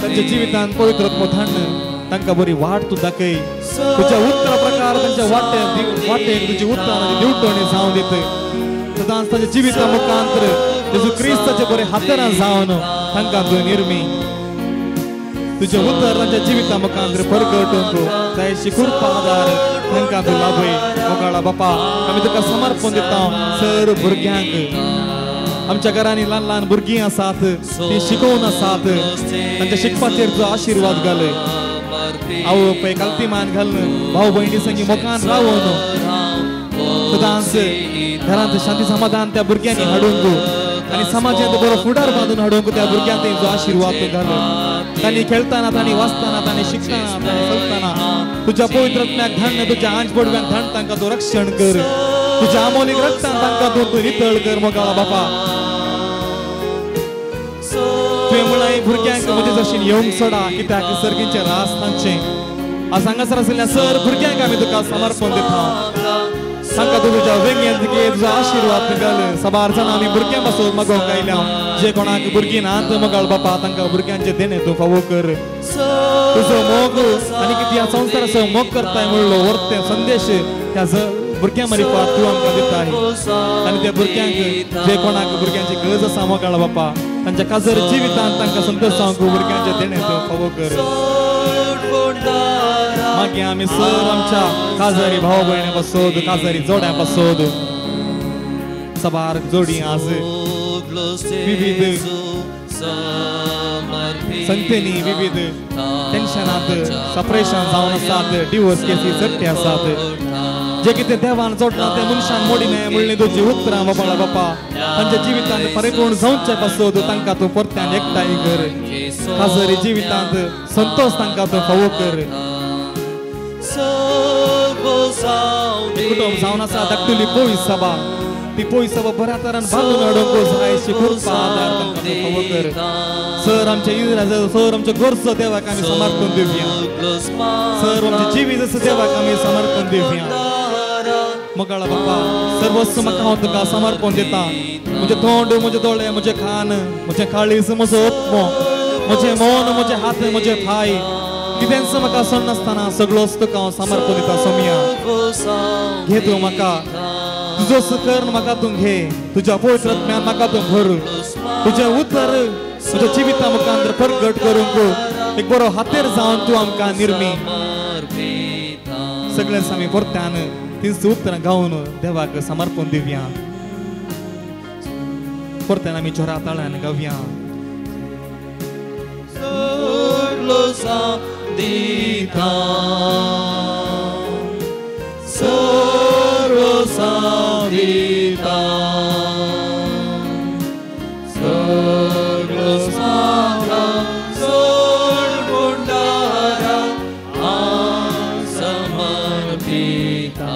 तांच्या जिवितान पवित्र धाडून तांकां बरी वाट तूं दाखय. तुज्या उत्तरा प्रकार तांच्या वाटेन तुजी उत्तरां दिवटणी जावन दित. सदांच तांच्या जिविता मुखांतर जेजू क्रिस्ताचे बरे हातेरां जावन तांकां तूं निर्मी. तुजें उतर तांच्या जिविता मुखांतर परगटूंक जाय अशी कृपा आदार तांकां तूं लाभय. मोगाळा बापा आमी तुका समर्पण दिता. सर भुरग्यांक, आमच्या घरांनी ल्हान ल्हान भुरगीं आसात, ती शिकोवन आसात, तांच्या शिकपाचेर तुजो आशिर्वाद घाल. आवय पळय कल्ती मान घालून भाव भयणी संगी मोगान रावून सदांच घरांत शांती समाधान त्या भुरग्यांनी हाडूंक आनी समाजांत बरो फुडार बांदून हाडूंक त्या भुरग्यांक तुजो आशिर्वाद घाल. तांणी खेळटाना, तांणी वाचताना, तांणी शिकताना, तांणी चलताना तुज्या पवित्र आत्म्याक धाडून तुज्या आंज पडव्यांक धाडून तांकां तूं रक्षण कर. तुज्या आमोलीक रक्तान तांकां तूं नितळ कर. मोगाळा बापा तुवें म्हळां भुरग्यांक म्हजे जशीन येवंक सोडा, कित्याक सर्गींचे रास तांचें. आज हांगासर आशिल्ल्या सर भुरग्यांक आमी तुका समर्पण दिता. तांकां तूं तुज्या वेंगेंत घे, तुजो आशिर्वाद घाल. साबार जाणां आमी भुरग्यां पासून मागोवंक आयल्या, जे कोणाक भुरगीं नात मोगाळ बापा तांकां भुरग्यांचें देणें तूं फावो कर. तुजो मोग आनी कितें ह्या संवसाराचो मोग करताय म्हणलो वर्ते संदेश ह्या भुरग्यां मारिफात तूं आमकां दिताय. आनी त्या भुरग्यांक जे कोणाक भुरग्यांची गरज आसा मोगाळ बापा तांच्या काजर जिवितांत तांकां संतोष जावंक भुरग्यांच्या देणें तूं फावो कर. मागीर आमी सर आमच्या काजारी भाव भयणी पासोद, काजारी जोड्यां पासोद, सबार जोडी आज विविध संगतेनी विविध टेन्शनात सपरेशन जावन आसात, डिवोर्स केसी चडटे आसात. जे कितें देवान जोडना तें मनशान मोडिना म्हणली तुजी उतरां बाबा बापा तांच्या जिवितांत परिपूर्ण जावचे पासोद तांकां तूं परत्यान एकठांय कर. काजरी जिवितांत संतोष तांकां तूं फावो कर. कुटुंब जावन आसा धाकटुली पोय सभा, ती पोय सभा बऱ्या तरान बांदून हाडूंक जाय अशी कृपा आदार तांकां तूं फावो कर. सर आमच्या इराज, सर आमच्या गरजो देवाक आमी समर्पण दिवया. सर आमचें जिवीत आसा देवाक आमी समर्पण दिवया. मोगाळा बापा सर्वस्व म्हाका हांव तुका समर्पण दिता. म्हजें तोंड, म्हजे दोळे, म्हजें कान, म्हजें काळीज, म्हजो आत्मो, म्हजें मन, म्हजे हात, म्हजे पांय, कितेंच म्हाका सोडनासतना सगळोच तुका हांव समर्पण दिता. सोमिया घे तूं म्हाका, तुजो कर म्हाका तूं घे, तुज्या पवित्र आत्म्यान म्हाका तूं भर. तुजें उतर तुज्या जिविता मुखार प्रगट करूंक एक बरो हातेर जावन तूं आमकां निर्मी. सगळेच आमी परत्यान तीच उतरां गावन देवाक समर्पण दिवया. परत्यान आमी जोरा ताळ्यान गावया. दिता सर्वस्व दिता सगळोच म्हाका सोड भंडारा हांव समर्पिता.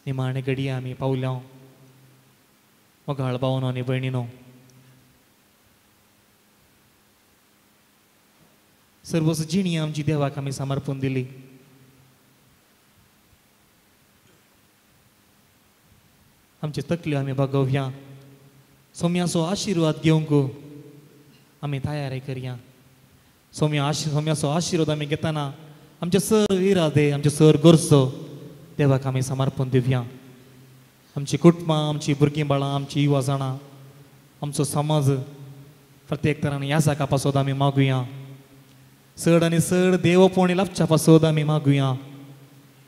निमाणे घडये आमी पावल्या मोगाळ भावनो आनी भयणीनो, सर्वस्व जिणी आमची देवाक आमी समर्पण दिली. आमचे तकल्यो आमी बागोवया. सोम्याचो आशिर्वाद घेवंक आमी तयारी करया. सोम्याचो आशिर्वाद आमी घेतना आमचे सर इरादे, आमचे सर गरजो देवाक आमी समर्पण दिवया. आमची कुटुंबां, आमची भुरगीं बाळां, आमची युवा जाणां, आमचो समाज प्रत्येक तरान याजाका पासोद आमी मागुया. चड आनी चड देवपणी लाभच्या पासोद आमी मागुया.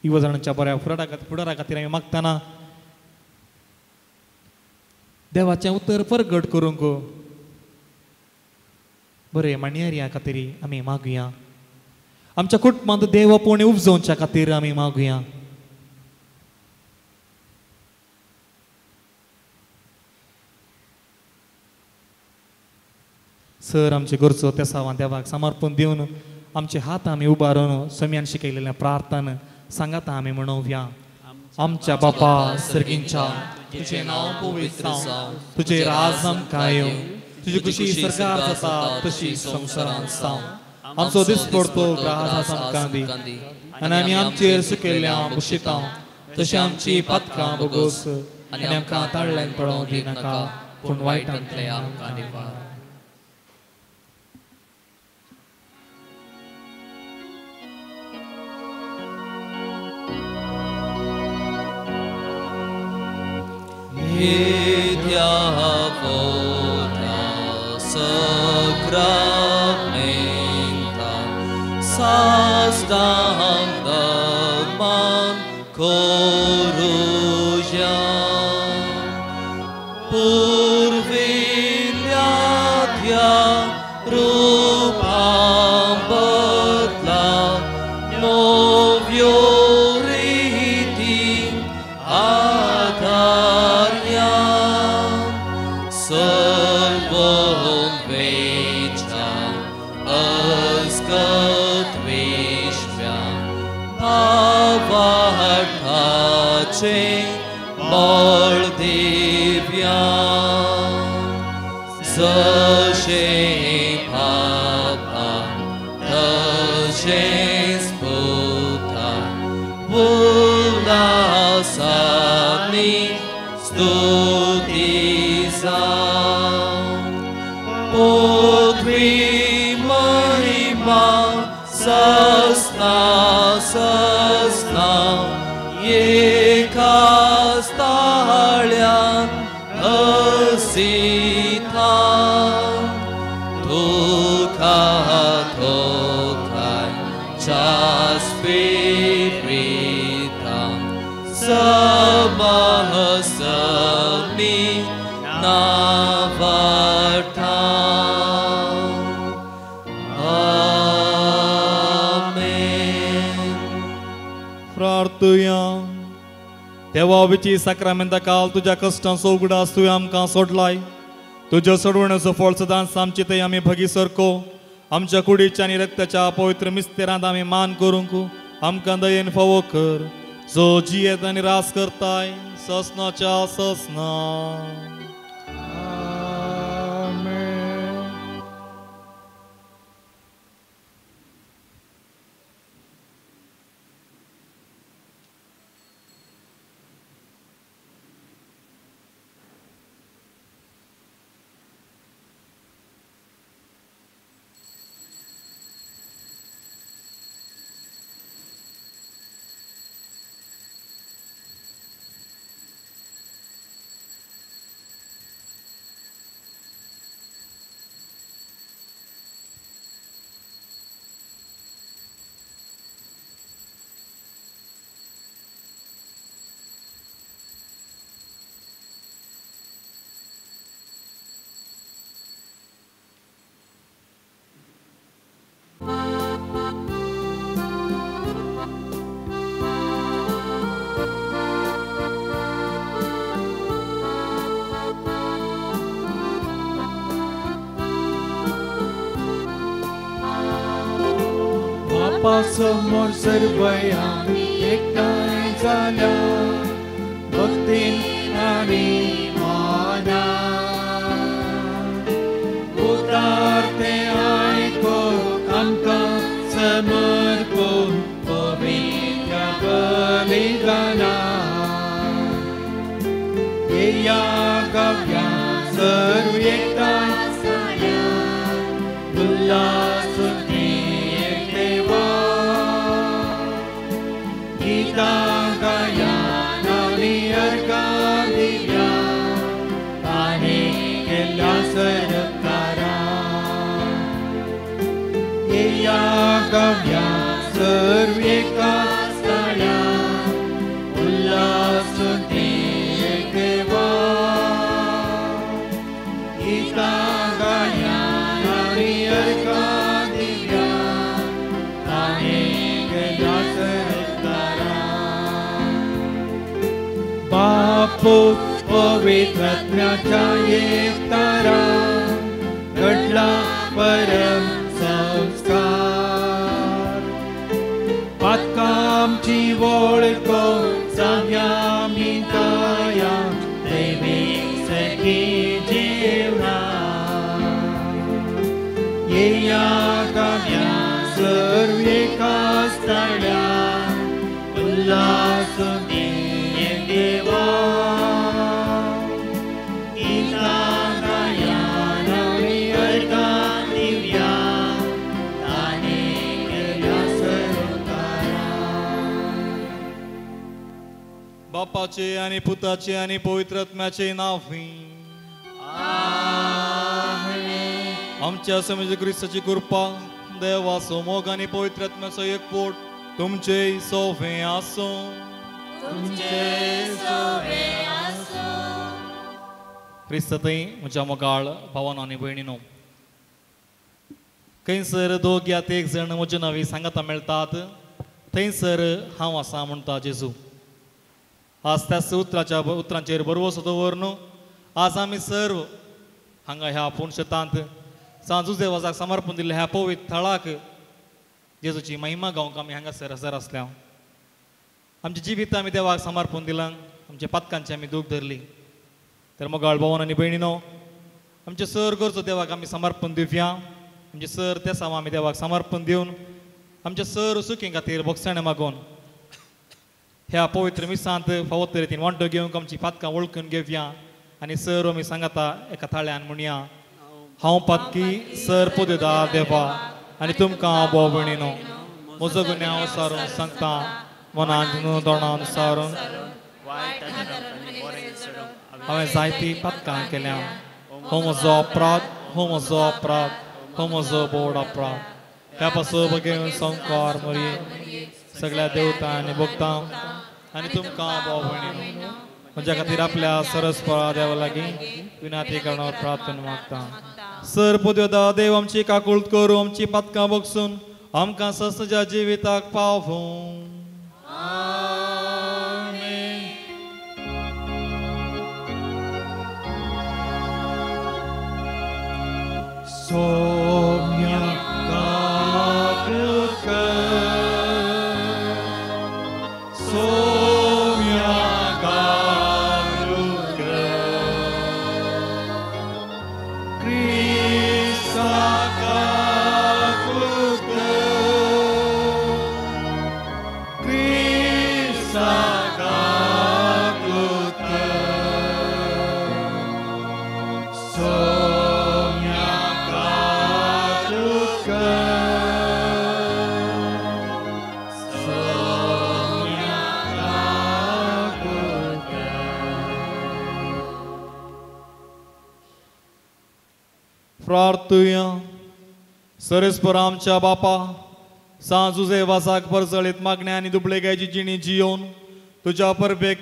युवा जाणांच्या बऱ्या फुडारा खातीर आमी मागतना देवाचें उतर परगट करूंक बरें माणयारिया खातीर आमी मागुया. आमच्या कुटुंबांत देवपणी उपजोवच्या खातीर आमी मागुया. सर आमचे गरजो तेसावान देवाक समर्पण दिवन आमचे हात आमी उबारून सम्यान शिकयलेल्या प्रार्थना सांगाता आमी म्हणोवया. आमच्या बापा सर्गींच्या, तुझें नांव पवित्र जावं, तुजें राज आमकां येवं, तुजी खुशी सरकार जाता तशी संवसारांत जावं. आमचो दिसपडतो ग्रास आमकां दी आनी आमी आमचेर सुकयल्ल्या भुशितां तशी आमची पातकां भोगोस आनी आमकां ताळ्ळ्यान पळोवंक दिनाका, पूण वायटांतले आमकां निवार. येद्या पोटा सक्रामेंता साष्टांग दमान करुया. पुर्विल्ल्या त्या रुपां बदला नव्यो रिती आधारया. सर्वं वेचा अस्कत विश्व्या भावार्थाचे बळ दिव्या. जशें बापा तशेंच पुता उल्हासांनी स्तुती जावं. पृथ्वी महिमा सस्ना असिता तुका थोकाय स्पिरिता समहसमी नावार्था. आमेन. प्रार्थुया. देवा विची साक्रामेंता काल तुज्या कश्टांचो उगडास तुवें आमकां सोडलाय. तुज्या सोडवण्याचो फळ सदांच आमचे थंय आमी भगी सरको. आमच्या कुडीच्या आनी रक्ताच्या पवित्र मिस्तेरांत आमी मान करूंक आमकां दयेन फावो कर, जो जियेत आनी रास करताय ससनाच्या ससना. समोर सर्वया एकठांय जाल्या भक्तीन आनी मनान उतारते आयकूंक आमकां समर्पून पवित्र बलिदानान येया गावया सर्व एकठांय जाल्या उल्हासून देवा गीतां गाया आनी अर्घां दिव्या ताणें केल्ल्या सरकारा येया गावया सर्व एका स्थळा उल्हासून देवा गीतां गाया आनी अर्घां दिव्या ताणें केल्ल्या सरकारा. बापू पवित्रात्म्याच्या एकतारा घडला परम संस्कार पातकामची वळख जाव्या मिताया देवी सखी जेवणा येया गाव्या सर्व एका स्थळा उल्हासून देवा गीतां गाया आनी अर्घां दिव्या ताणें केल्ल्या सरकारा. बापाचे आनी पुताचे आनी पवित्र आत्म्याचे नांव. आमच्या समज क्रिस्ताची कृपा, देवाचो मोग आनी पवित्र आत्म्याचो एकवट तुमचे सोवे आसूं. क्रिस्ततय म्हज्या मोगाळ भावानो आनी भयणीनो, खंयसर दोग या एक जण म्हज्या नांवी सांगाता मेळटात थंयसर हांव आसा म्हणटा जेजू. आज त्याच उतराच्या उतरांचेर भरवसो दवरून आज आमी सर्व हांगा ह्या पुणशेतांत सांत जुझे वाजाक समर्पण दिल्ल्या ह्या पवित्र थळाक जेजूची महिमा गावंक आमी हांगासर हजर आसल्या. आमचें जिवीत आमी देवाक समर्पण दिलां, आमच्या पातकांची आमी दूख धरली. तर मोगाळ भावन आनी भयणीनो, आमचें सर गरजो देवाक आमी समर्पण दिवया. आमचें सर तेसांव आमी देवाक समर्पण दिवन आमच्या सर सुखी खातीर भोगसणें मागून ह्या पवित्र मिसांत फावो रितीन वांटो घेवंक आमची पातकां वळखून घेवया आनी सर आमी सांगाता एका थाळ्यान म्हणया, हांव पातकी सर पुदेदार देवा आनी तुमकां हांव भाव भयणीनो म्हजो गुन्यांव सारून सांगता मनान तोंडान सारून वायट आनी बरें हांवें जायतीं पातकां केल्या. हो म्हजो अपराध, हो म्हजो अपराध, हो म्हजो बोड अपराध. ह्या पासून बगेवन संवकार मरये सगळ्या देवता आनी भक्तां आनी तुमकां भाव भयणीनो म्हज्या खातीर आपल्या सरस्परा देवा लागीं विनाती करणार प्रार्थना मागता. सर पुद्योदा देव आमची काकूळत करूं, आमची पातकां बगसून आमकां ससच्या जिविताक पावूं. Somya Kakluka, Somya Kakluka, Krista Kakluka, Krista Kakluka, Somya प्रार्थुया. सरेस्पर आमच्या बापा सांज जुजे वासाक परजळीत मागण्या आनी दुबळेगायची जिणी जियोवन तुज्या परबेक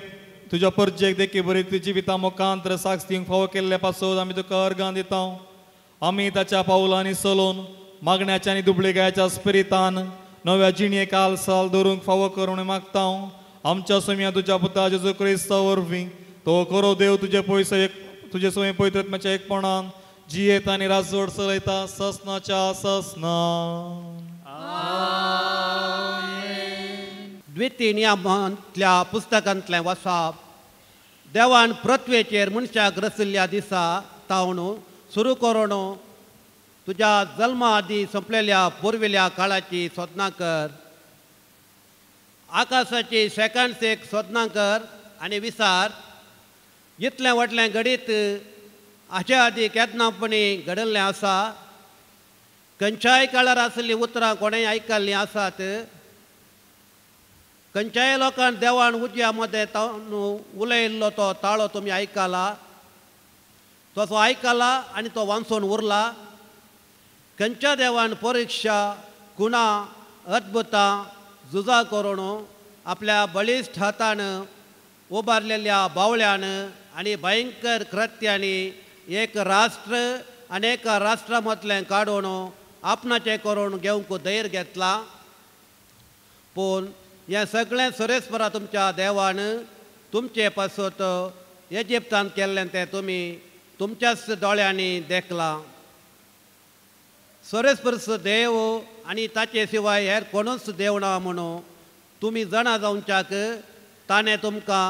तुज्या परजेक देखी बरी जिविता मुखांतर साक्ष दिवंक फावो केल्ले पासत आमी तुका अर्गां दिता. आमी ताच्या पावलांनी चलोवन मागण्याच्या आनी दुबळेगायच्या स्पिरितान नव्या जिणेक आलसाल दवरूंक फावो करून मागता. आमच्या सोम्या तुज्या पुता जेजू क्रिस्ता वरवीं तो खरो देव तुजे पयसो एक तुजे सोय पवित्र एकपणान जियेत आनी राजवट चलयता ससनाच्या ससना. द्वितीय नियमांतल्या पुस्तकांतलें वसाप. देवान पृथ्वेचेर मनशाक रचिल्ल्या दिसा तावन सुरू करून तुज्या जल्मा आदी सोंपलेल्या पुर्विल्ल्या काळाची सोदना कर. आकाशाची सेकंड्स एक सोदना कर आनी विसार. इतलें व्हडलें घडीत हाचे आदी केन्नापणी घडिल्लें आसा. खंयच्याय काळार आशिल्लीं उतरां कोणेंय आयकल्लीं आसात. खंयच्याय लोकांक देवान उज्या मदें उलयल्लो तो ताळो तुमी आयकला, तसो आयकला आनी तो वांचून उरला. खंयच्या देवान परिक्षा, गुणां, अद्भुतां, झुजां करून आपल्या बळिश्ट हातान उबारलेल्या बावळ्यान आनी भयंकर कृत्यांनी एक राष्ट्र आनी एका राष्ट्रा मदलें काडून आपणाचें करून घेवंक धैर्य घेतला. पूण हें सगळें सुरेस्परा तुमच्या देवान तुमचे पासत इजिप्तांत केल्लें तें तुमी तुमच्याच दोळ्यांनी देखलां. सुरेस्परस देव आनी ताचे शिवाय हेर कोणूच देव ना म्हणून तुमी जाणा जावच्याक ताणें तुमकां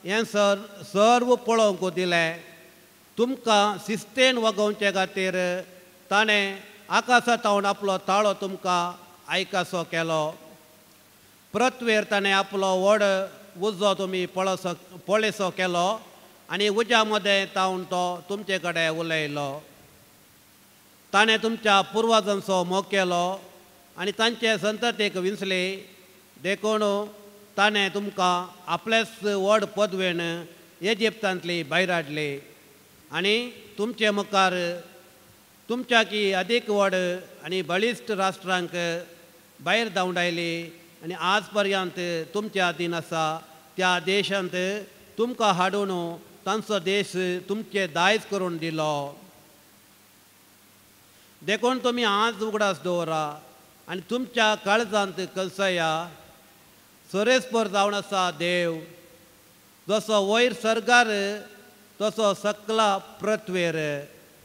हें सर्व पळोवंक दिलें. तुमकां शिस्तेन वागोवचे खातीर ताणें आकाशा तावन आपलो ताळो तुमकां आयकासो केलो. पृथ्वेर ताणें आपलो व्हड उजो तुमी पळेसो केलो आनी उज्या मदें तावन तो तुमचे कडेन उलयलो. ताणें तुमच्या पुर्वजांचो मोग केलो आनी तांचे संततीक विंचली. देखून ताणें तुमकां आपलेच व्हड पदवेन इजिप्तांतली भायर हाडली आनी तुमचे मुखार तुमच्याकी अदीक व्हड आनी बळिश्ट राष्ट्रांक भायर धांवडायली आनी आज पर्यंत तुमच्या अधीन आसा त्या देशांत तुमकां हाडून तांचो देश तुमचे दायज करून दिलो. देखून तुमी आज उगडास दवरा आनी तुमच्या काळजांत कलसया. सोरेस्पर जावन आसा देव जसो वयर सर्गार तसो सकला पृथ्वेर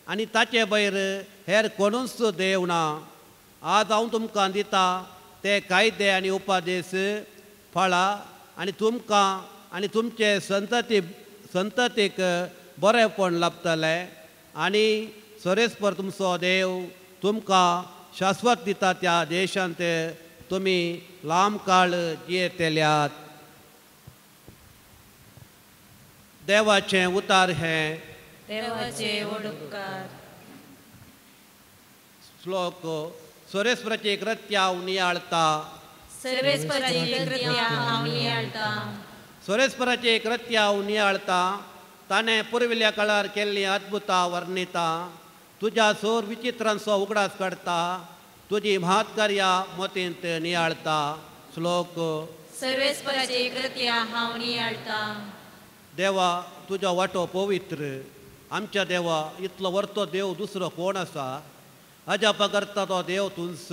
आनी ताचे भायर हेर कोणूच देव ना. आज हांव तुमकां दिता ते कायदे आनी उपदेश फळा आनी तुमकां आनी तुमचे संततीक बरेंपण लाभतलें आनी सोरेस्पर तुमचो देव तुमकां शाश्वत दिता त्या देशांत तुमी लांब काळ जियेतल्यात. देवाचें उतार हें देवाचे उपकार. श्लोक. सोरेस्पराची कृत्या हांव नियाळता. सर्वेस्पराची कृत्या हांव नियाळता. सोरेस्पराची कृत्या हांव नियाळता. ताणें पुर्विल्ल्या काळार केल्लीं अद्भुतां वर्णिता. तुज्या सोर विचित्रांचो उगडास काडटा, तुजी महत्कार्या मतींत नियाळता. श्लोक. सर्वेस्पराची कृत्या हांव नियाळता. देवा, तुजो वांटो पवित्र. आमच्या देवा इतलो व्हरतो देव दुसरो कोण आसा? अजापा करता तो देव तूंच.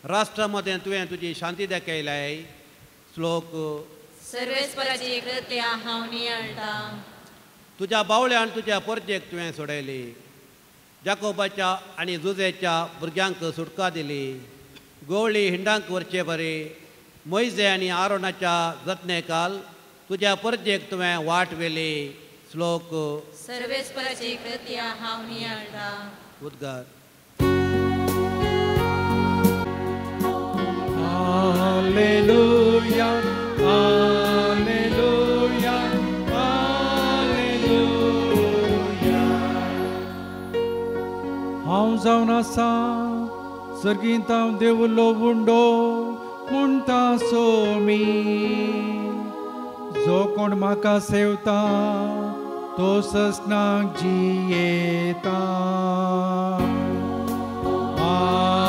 राष्ट्रा मदें तुवें तुजी शांती दाखयल्याय. श्लोक. सर्वेस्पराची कृत्या हांव नियाळता. तुज्या बावळ्यान तुज्या परजेक तुवें सोडयली. जाकोबाच्या आनी जुजेच्या भुरग्यांक सुटका दिली. गोवळी हिंडांक व्हरचे बरी मोयजे आनी आरोनाच्या जतनेकाल तुज्या परजेक तुवें वाट व्हेली. श्लोक. सर्वेस्पराची कृत्या हांव नियाळता. उद्गार. Hallelujah, hallelujah, hallelujah. हांव जावन आसा सर्गींत हांव देवलो उंडो म्हणटा सोमी. जो कोण म्हाका सेवता तो ससनाक जियेता.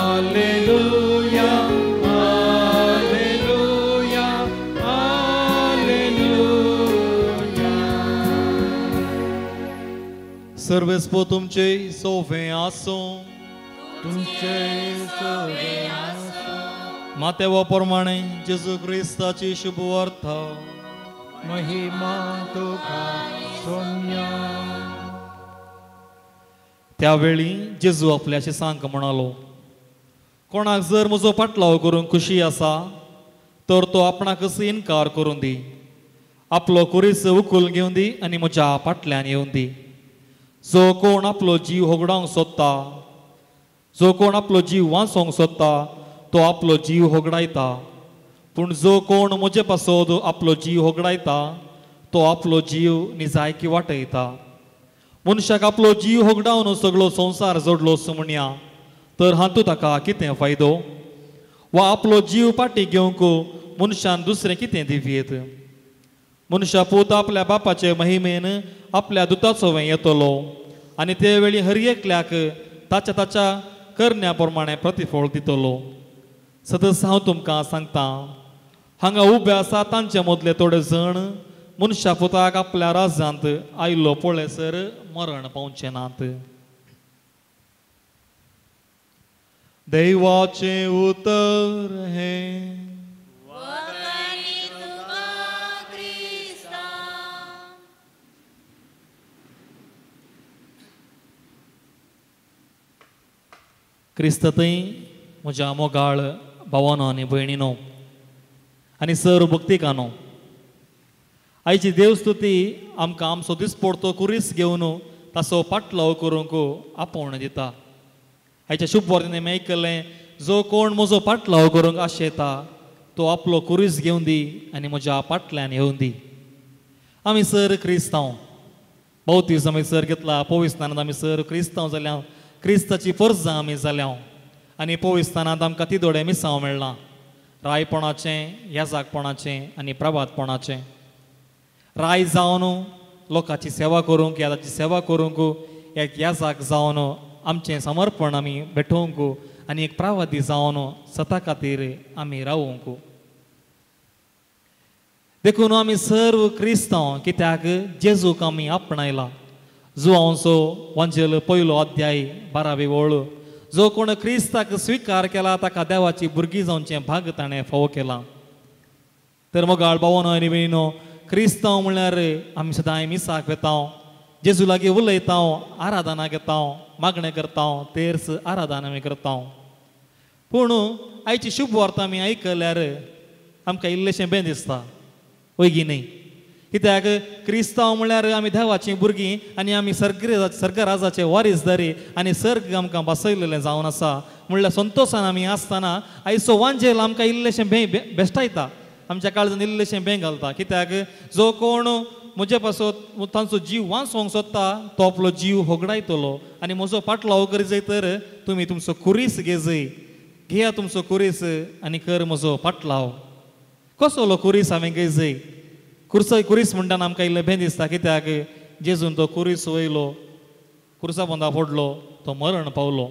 Hallelujah, hallelujah, hallelujah. सर्वेस्पो तुमचे सोवे आसूं. तुमचे सोवे आसूं. मातेवा प्रमाणे जेजू क्रिस्ताची शुभवार्ता. महिमा तुका सोम्या. त्यावेळी जेजू आपल्या शिसांक म्हणालो, कोणाक जर म्हजो पाटलाव करूंक खुशी आसा तर तो आपणाकच इनकार करूं दी, आपलो कुरीस उखूल घेवन दी आनी म्हज्या फाटल्यान येवन दी. जो कोण आपलो जीव होगडावंक सोदता, जो कोण आपलो जीव वांचोवंक सोदता तो आपलो जीव होगडायता, पूण जो कोण म्हजे पासत आपलो जीव होगडायता तो आपलो जीव निजायकी वाटयता. मनशाक आपलो जीव होगडावन सगळो संवसार जोडलो म्हणया तर हातूंत ताका कितें फायदो? वा आपलो जीव फाटीं घेवंक मनशान दुसरें कितें दिवयेत? मनशा पूत आपल्या बापाचे महिमेन आपल्या दुताचो वें येतलो आनी ते वेळी हर एकल्याक ताच्या ताच्या करण्या प्रमाणे प्रतिफळ दितलो. सदस हांव तुमकां सांगता, हांगा उबे आसा तांचे मदले थोडे जण मनशा पुताक आपल्या राज्यांत आयलो पळयसर मरण पावचे नात. देवाचें उतर हें. क्रिस्ततय म्हज्या मोगाळ भावानो आनी भयणीनो आनी सर भक्तिकानो, आयची देवस्तुती आमकां आमचो दिसपडतो कुरीस घेवन ताचो पाटलाव करूंक आपोवणें दिता. आयच्या शुभवार्तेन आमी आयकलें, जो कोण म्हजो पाटलाव करूंक आशेता तो आपलो कुरीस घेवन दी आनी म्हज्या पाटल्यान येवन दी. आमी सर क्रिस्तांव, बावतीस आमी सर घेतला, पविस्तानांत आमी सर क्रिस्तांव जाल्या, क्रिस्ताची परजां आमी जाल्या आनी पविस्तानांत आमकां तिदोडें मिसांव मेळ्ळां, रायपणाचें, याजाकपणाचें आनी प्रभातपणाचें. राय जावन लोकांची सेवा करूंक, याजाची सेवा करूंक, एक याजाक जावन आमचें समर्पण आमी भेटोवंक आनी एक प्रावादी जावन सता खातीर आमी रावोवंक. देखून आमी सर्व क्रिस्तांव कित्याक जेजूक आमी आपणायला. जुवांचो वांजेल पयलो अध्याय 12वी वळ, जो कोण क्रिस्ताक स्विकार केला ताका देवाची भुरगीं जावचें भाग ताणें फावो केलां. तर मोगाळ भावानो आनी भयणीनो, क्रिस्तांव म्हणल्यार आमी सदांय मिसाक वेता, जेजू लागीं उलयता, आराधना घेता, मागणें करता, तेर्स आराधना आमी करता. पूण आयची शुभवार्ता आमी आयकल्यार आमकां इल्लेशें बें दिसता, वयगी न्ही? कित्याक क्रिस्तांव म्हणल्यार आमी देवाचीं भुरगीं आनी आमी सर्गराजाचे वारीसदारी आनी सर्ग आमकां बसयलेलें जावन आसा म्हणल्यार संतोशान आमी आसतना आयचो वांजेल आमकां इल्लेशें बें बेश्टायता, आमच्या काळजान इल्लेशें बें घालता. कित्याक जो कोण म्हजे पासत तांचो जीव वांचोवंक सोदता तो आपलो जीव होगडायतलो आनी म्हजो पाटलाव करी तर तुमी तुमचो कुरीस घेजय, घेया तुमचो कुरीस आनी कर म्हजो पाटलाव. कसलो कुरीस हांवें घेजय? कुर्सय कुरीस म्हणटाना आमकां इल्लें भें दिसता, कित्याक जेजून तो कुरीस वयलो, कुर्सा बंदा पडलो, तो मरण पावलो.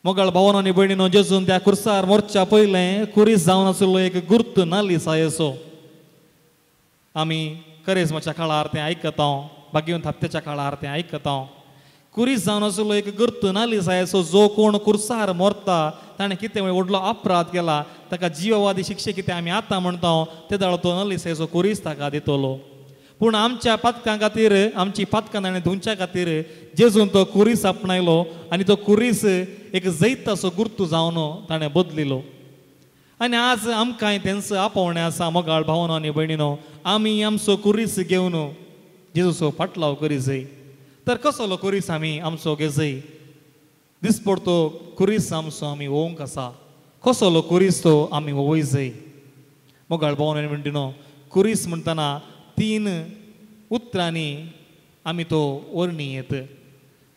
मोगाळ भावानो आनी भयणीनो, जेजून त्या कुर्सार मोर्चा पयलें कुरीस जावन आशिल्लो एक गुर्त नाली सायसो. आमी करेजमाच्या काळार तें आयकता, बागेवन थापत्याच्या काळार तें आयकता. कुरीस जावन आशिल्लो एक गुर्त नाली सायसो, जो कोण कुर्सार मरता ताणें कितें व्हडलो अपराध केला, ताका जिववादी शिक्षे कितें आमी आतां म्हणटा ते दाळो तो नाली सायसो कुरीस ताका दितलो. पूण आमच्या पातकां खातीर, आमची पातकां ताणें धुवच्या खातीर जेजून तो कुरीस आपणायलो आनी तो कुरीस एक जैताचो गुर्तू जावन ताणें बदलिलो. आनी आज आमकांय तेंच आपोवणें आसा. मोगाळ भावानो आनी भयणीनो, आमी आमचो कुरीस घेवन जेजूचो फाटलाव करी जाय. तर कसलो कुरीस आमी आमचो घेजय? दिसपडतो कुरीस आमचो आमी ओवंक आसा. कसलो कुरीस तो आमी ओवय जाय? मोगाळ भावानो आनी भयणीनो, कुरीस म्हणटना तीन उतरांनी आमी तो वर्णी येत.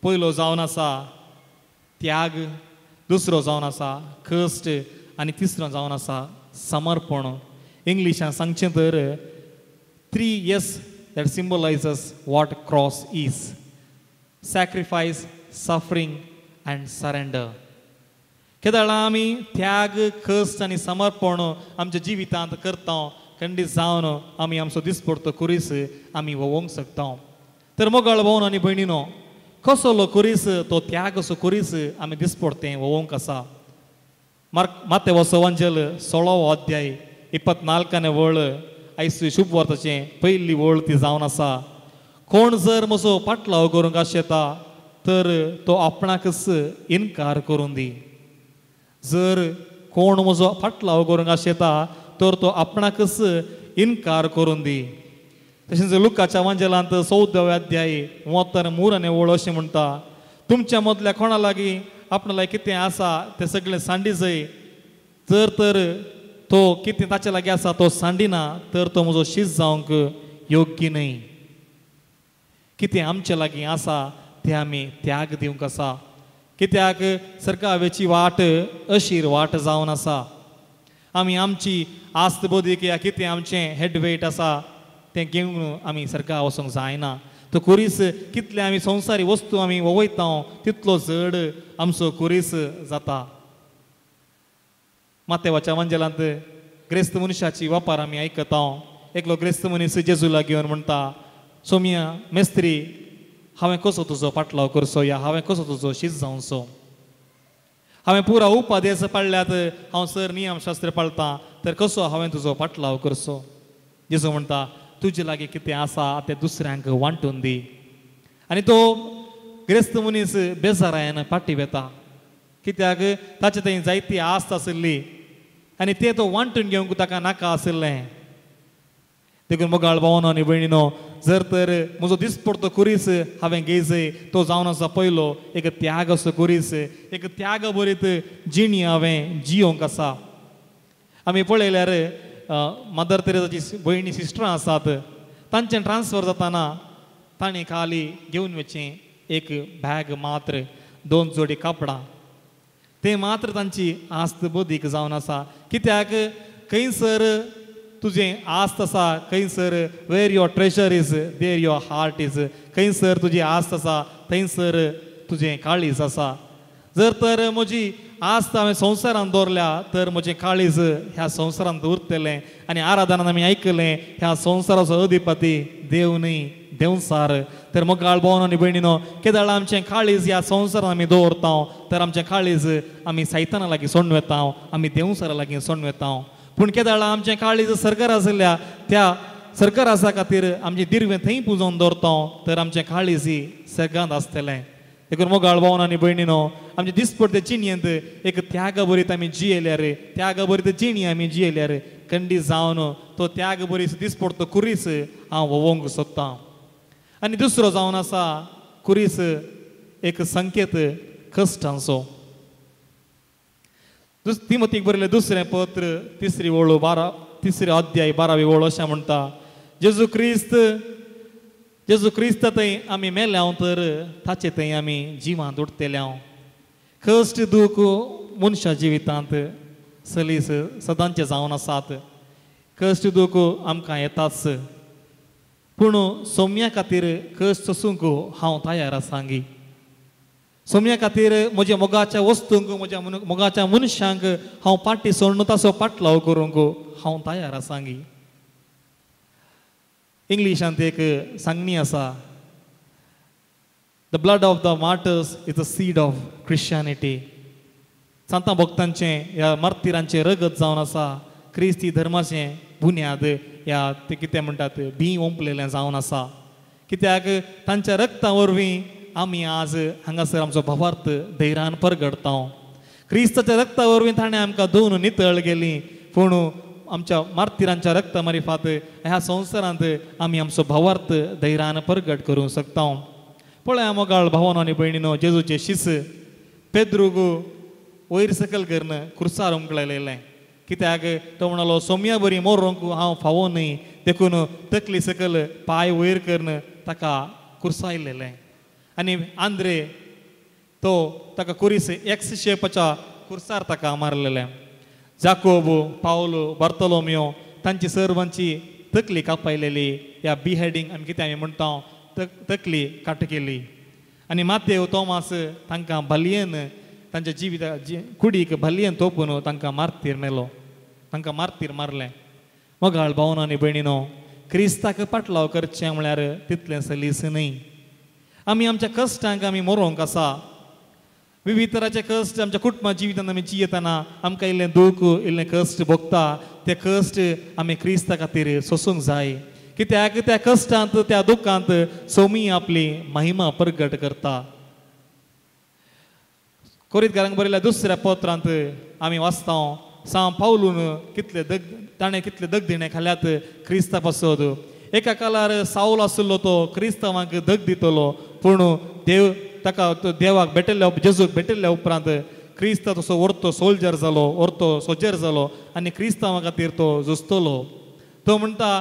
पयलो जावन आसा त्याग, दुसरो जावन आसा कश्ट आनी तिसरो जावन आसा समर्पण. इंग्लिशान सांगचें तर 3 S that symbolizes what cross is: sacrifice, suffering and surrender. केदळा आमी त्याग, कश्ट आनी समर्पण आमच्या जिवितांत करता, खंडीत जावन आमी आमचो दिसपडतो कुरीस आमी वोवंक शकता. तर मोगाळ भावन आनी भयणीनो, कसलो कुरीस तो त्याग असो कुरीस आमी दिसपडतें वोवंक आसा. मातेवचो वंजल 16वो अध्याय 24 वळ आयज शुभवार्ताचें पयली वळ ती जावन आसा. कोण जर म्हजो पाटलाव करूंक आशेता तर तो आपणाकच इनकार करून दी. जर कोण म्हजो फाटलाव करूंक आशेता तर तो आपणाकच इनकार करून दी. तशेंच लुकाच्या वांजेलांत 14व्या अध्याय 33 आनी वळ अशें म्हणटा, तुमच्या मदल्या कोणा लागीं आपणा लागीं कितें आसा तें सगळें सांडी जाय, जर तर तो कितें ताचे लागीं आसा तो सांडिना तर तो म्हजो शीस जावंक योग्य न्हय. कितें आमचे लागीं आसा तें आमी त्याग दिवंक आसा. कित्याक सरकाराची वाट अशीर वाट जावन आसा. आमी आमची आस्त बोदीक या कितें आमचें हेड वेट आसा तें घेवन आमी सरकार वचूंक जायना. तो कुरीस कितले आमी संवसारी वस्तू आमी वयता तितलो जड आमचो कुरीस जाता. मातेवाच्या वांजेलांत ग्रेस्त मनशाची वापर आमी आयकता. एकलो ग्रेस्त मनीस जेजू लागीं येवन म्हणटा, सोमिया मेस्त्री, हांवें कसो तुजो पाटलाव करचो या हांवें कसो तुजो शीत जावचो? हांवें पुरा उपादेस पाळल्यात, हांव सर नियमशास्त्र पाळतां, तर कसो हांवें तुजो पाटलाव करचो? जेजू म्हणटा, तुजे लागीं कितें आसा तें दुसऱ्यांक वांटून दी. आनी तो ग्रेस्त मनीस बेजारायन फाटी वेता, कित्याक ताचे थंय जायती आस्त आशिल्ली आनी तें तो वांटून घेवंक ताका नाका आशिल्लें. देखून मोगाळ भावानो आनी भयणीनो, जर तर म्हजो दिसपडतो कुरीस हांवें घेयजय तो जावन आसा पयलो एक त्याग असो कुरीस, एक त्याग बरीत जिणी हांवें जियोंक आसा. आमी पळयल्यार मदर तेरेजाची भयणी सिस्टरां आसात, तांचें ट्रान्सफर जाताना तांणी खाली घेवन वचचें एक बॅग मात्र, 2 जोडी कापडां, तें मात्र तांची आस्त बोदीक जावन आसा. कित्याक खंयसर तुजें आस्त आसा, खंयसर where your treasure is there your heart is, खंयसर तुजी आस्त आसा थंयसर तुजें काळीज आसा. जर तर म्हजी आस्त हांवें संवसारांत दवरल्या तर म्हजें काळीज ह्या संवसारांत उरतलें. आनी आराधनान आमी आयकलें ह्या संवसाराचो अधिपती देव न्हय देवसार. तर मोगाळ भावानो आनी भयणीनो, केदळा आमचें काळीज ह्या संवसारांत आमी दवरता तर आमचें काळीज आमी सायताना लागीं सोडून वेता, आमी देवसारा लागीं सोडून वेता. पूण केदळा आमचें काळीज सरकार आशिल्ल्या त्या सरकार आसा खातीर आमचें दिर्वें थंय पुजोवन दवरता तर आमचें काळीज सर्गांत आसतलें. देखून मोगाळ भावानो आनी भयणीनो, आमचे दिसपडते जिणेंत एक त्यागभरीत आमी जियेल्यार, त्यागभरीत जिणी आमी जियेल्यार खंडीत जावन तो त्यागभरीत दिसपडतो कुरीस हांव वोवंक सोदतां. आनी दुसरो जावन आसा कुरीस एक संकेत कश्टांचो. तिमोतीक बरयलें दुसरें पत्र 3 वळ 3 अध्याय 12 वळ अशें म्हणटा, जेजू क्रिस्त थंय आमी मेल्या तर ताचे थंय आमी जिवांत उठतल्या. कश्ट दूख मनशा जिवितांत सलीस सदांचे जावन आसात. कश्ट दूख आमकां येताच. पूण सोम्या खातीर कश्ट सोसूंक हांव तयार आसांगी. सोम्या खातीर म्हज्या मोगाच्या वस्तूंक, म्हज्या मोगाच्या मनशांक हांव पाटी सोडून ताचो पाटलाव करूंक हांव तयार आसांगी. इंग्लिशांत एक सांगणी आसा, the blood of the martyrs is the seed of Christianity. सांतां भक्तांचें ह्या मार्तिरांचें रगत जावन आसा क्रिस्ती धर्माचें बुन्याद ह्या ते कितें म्हणटात बीं ओंपलेलें जावन आसा. कित्याक तांच्या रगता वरवीं आमी आज हांगासर आमचो भावार्थ धैर्यान परगडता. क्रिस्ताच्या रगता वरवीं ताणें आमकां दोन नितळ गेली, पूण आमच्या मार्तिरांच्या रगता मारिफात ह्या संवसारांत आमी आमचो भावार्थ धैर्यान परगट करूंक शकता. पळय मोगाळ भावानो आनी भयणीनो, जेजूचे शिस पेद्रूक वयर सकल करून खुर्सार उमकळयलें. कित्याक तो म्हणलो सोम्या बरी मोरोंक हांव फावो न्हय, देखून तकली सकल पांय वयर करून ताका खुर्सायलेलें. आनी आंद्रे तो ताका कुरीस एक्स शेपाच्या खुर्सार ताका मारलेलें. जाकोब, पावलो, बार्तोलोमियो तांची सर्वांची तकली कापायलेली, ह्या बिहेडींग आमी कितें आमी म्हणटा तकली काट केली. आनी मातेव, तोमास तांकां भालयेन तांच्या जिविता कुडीक भालयेन तोपून तांकां मार्तीर मेलो, तांकां मार्तीर मारलें. मोगाळ भावनो आनी भयणीनो, क्रिस्ताक पाटलाव करचें म्हळ्यार तितलें सलीस न्हय. आमी आमच्या कश्टांक आमी मरोंक आसा. विविध तराचे कश्ट आमच्या कुटुंबा जिवितांत आमी जियेतना आमकां इल्लें दूख, इल्लें कश्ट भोगता. ते कश्ट आमी क्रिस्ता खातीर सोसूंक जाय. कित्याक त्या कश्टांत, त्या दुख्खांत सोमी आपली महिमा प्रगट करता. कोरितकारांक बरयल्ल्या दुसऱ्या पत्रांत आमी वाचता सांव पावलून कितले दग ताणें कितले दगदिणे खाल्यात क्रिस्ता पासत. एका काळार सावल आशिल्लो तो क्रिस्तांवांक दग दितलो, पूण देव ताका देवाक भेटिल्ल्या, जेजूक भेटिल्ल्या उपरांत क्रिस्ता तसो व्हरतो सोल्जर जालो, व्हरतो सोजर जालो आनी क्रिस्तांवा खातीर तो झुजतलो. तो म्हणटा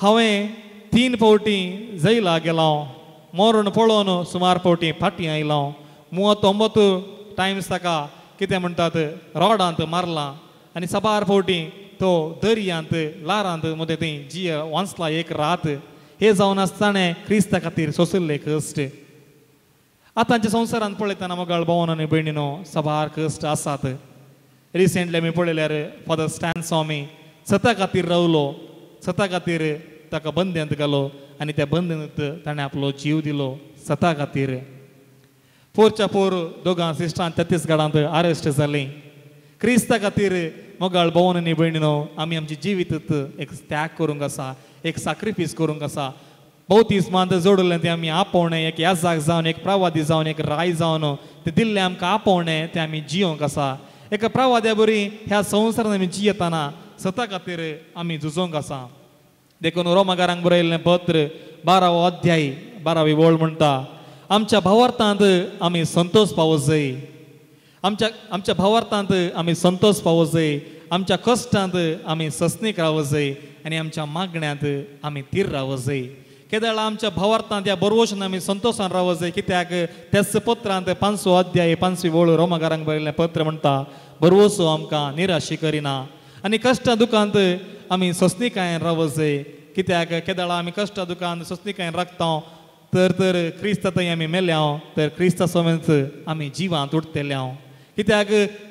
हांवें 3 फावटी जैला गेलो, मरण पळोवन सुमार फावटी फाटीं आयलो, 39 टायम्स ताका कितें म्हणटात रॉडांत मारला आनी साबार फावटी तो दर्यांत लारांत मदें थंय जी वांचला एक रात. हे जावन आसतना क्रिस्ता खातीर सोंशिल्ले कश्ट. आतांच्या संवसारांत पळयतना मोगाळ भावानो आनी भयणीनो साबार कश्ट आसात. रिसेंटली आमी पळयल्यार फादर स्टॅन स्वामी सता खातीर रावलो, सता खातीर ताका बंद्यांत घालो आनी त्या बंद्यांत ताणें आपलो जीव दिलो सता खातीर. पोरच्या पोर दोगां सिस्टरां छत्तीसगडांत अरेस्ट जालीं. क्रिस्ता खातीर मोगाळ भावानो आनी भयणीनो आमी आमचे जिवीत एक त्याग करूंक आसा, एक साक्रिफीस करूंक आसा. बौतिस्मांत जोडलें तें आमी आपोवणें, एक याजाक जावन, एक प्रवादी जावन, एक राय जावन तें दिल्लें आमकां आपोवणें तें आमी जियोंक आसा. एका प्रवाद्या बरी ह्या संवसारांत आमी जियेतना सता खातीर आमी झुजोंक आसा. देखून रोमाकारांक बरयल्लें पत्र 12वो अध्याय 12वी वळ म्हणटा, आमच्या भावार्थांत आमी संतोष पावो जाय, आमच्या भावार्थांत आमी संतोष पावो जाय, आमच्या कश्टांत आमी सस्नीक रावो जाय आनी आमच्या मागण्यांत आमी तीर रावो जाय. केदळा आमच्या भावार्थांत ह्या बरवशान आमी संतोशान रावो जाय. कित्याक त्याच पत्रांत 5वो अध्याय 5वी वळ रोमाकारांक बरयल्लें पत्र म्हणटा, बरवसो आमकां निराशी करिना आनी कश्टां दुखांत आमी सोंसणीकायेन रावो जाय. कित्याक केदळा आमी कश्टां दुखांत सोंसणीकायेन राखता तर तर क्रिस्ता थंय आमी मेल्या, तर क्रिस्ता समेत आमी जिवांत उठतल्या. कित्याक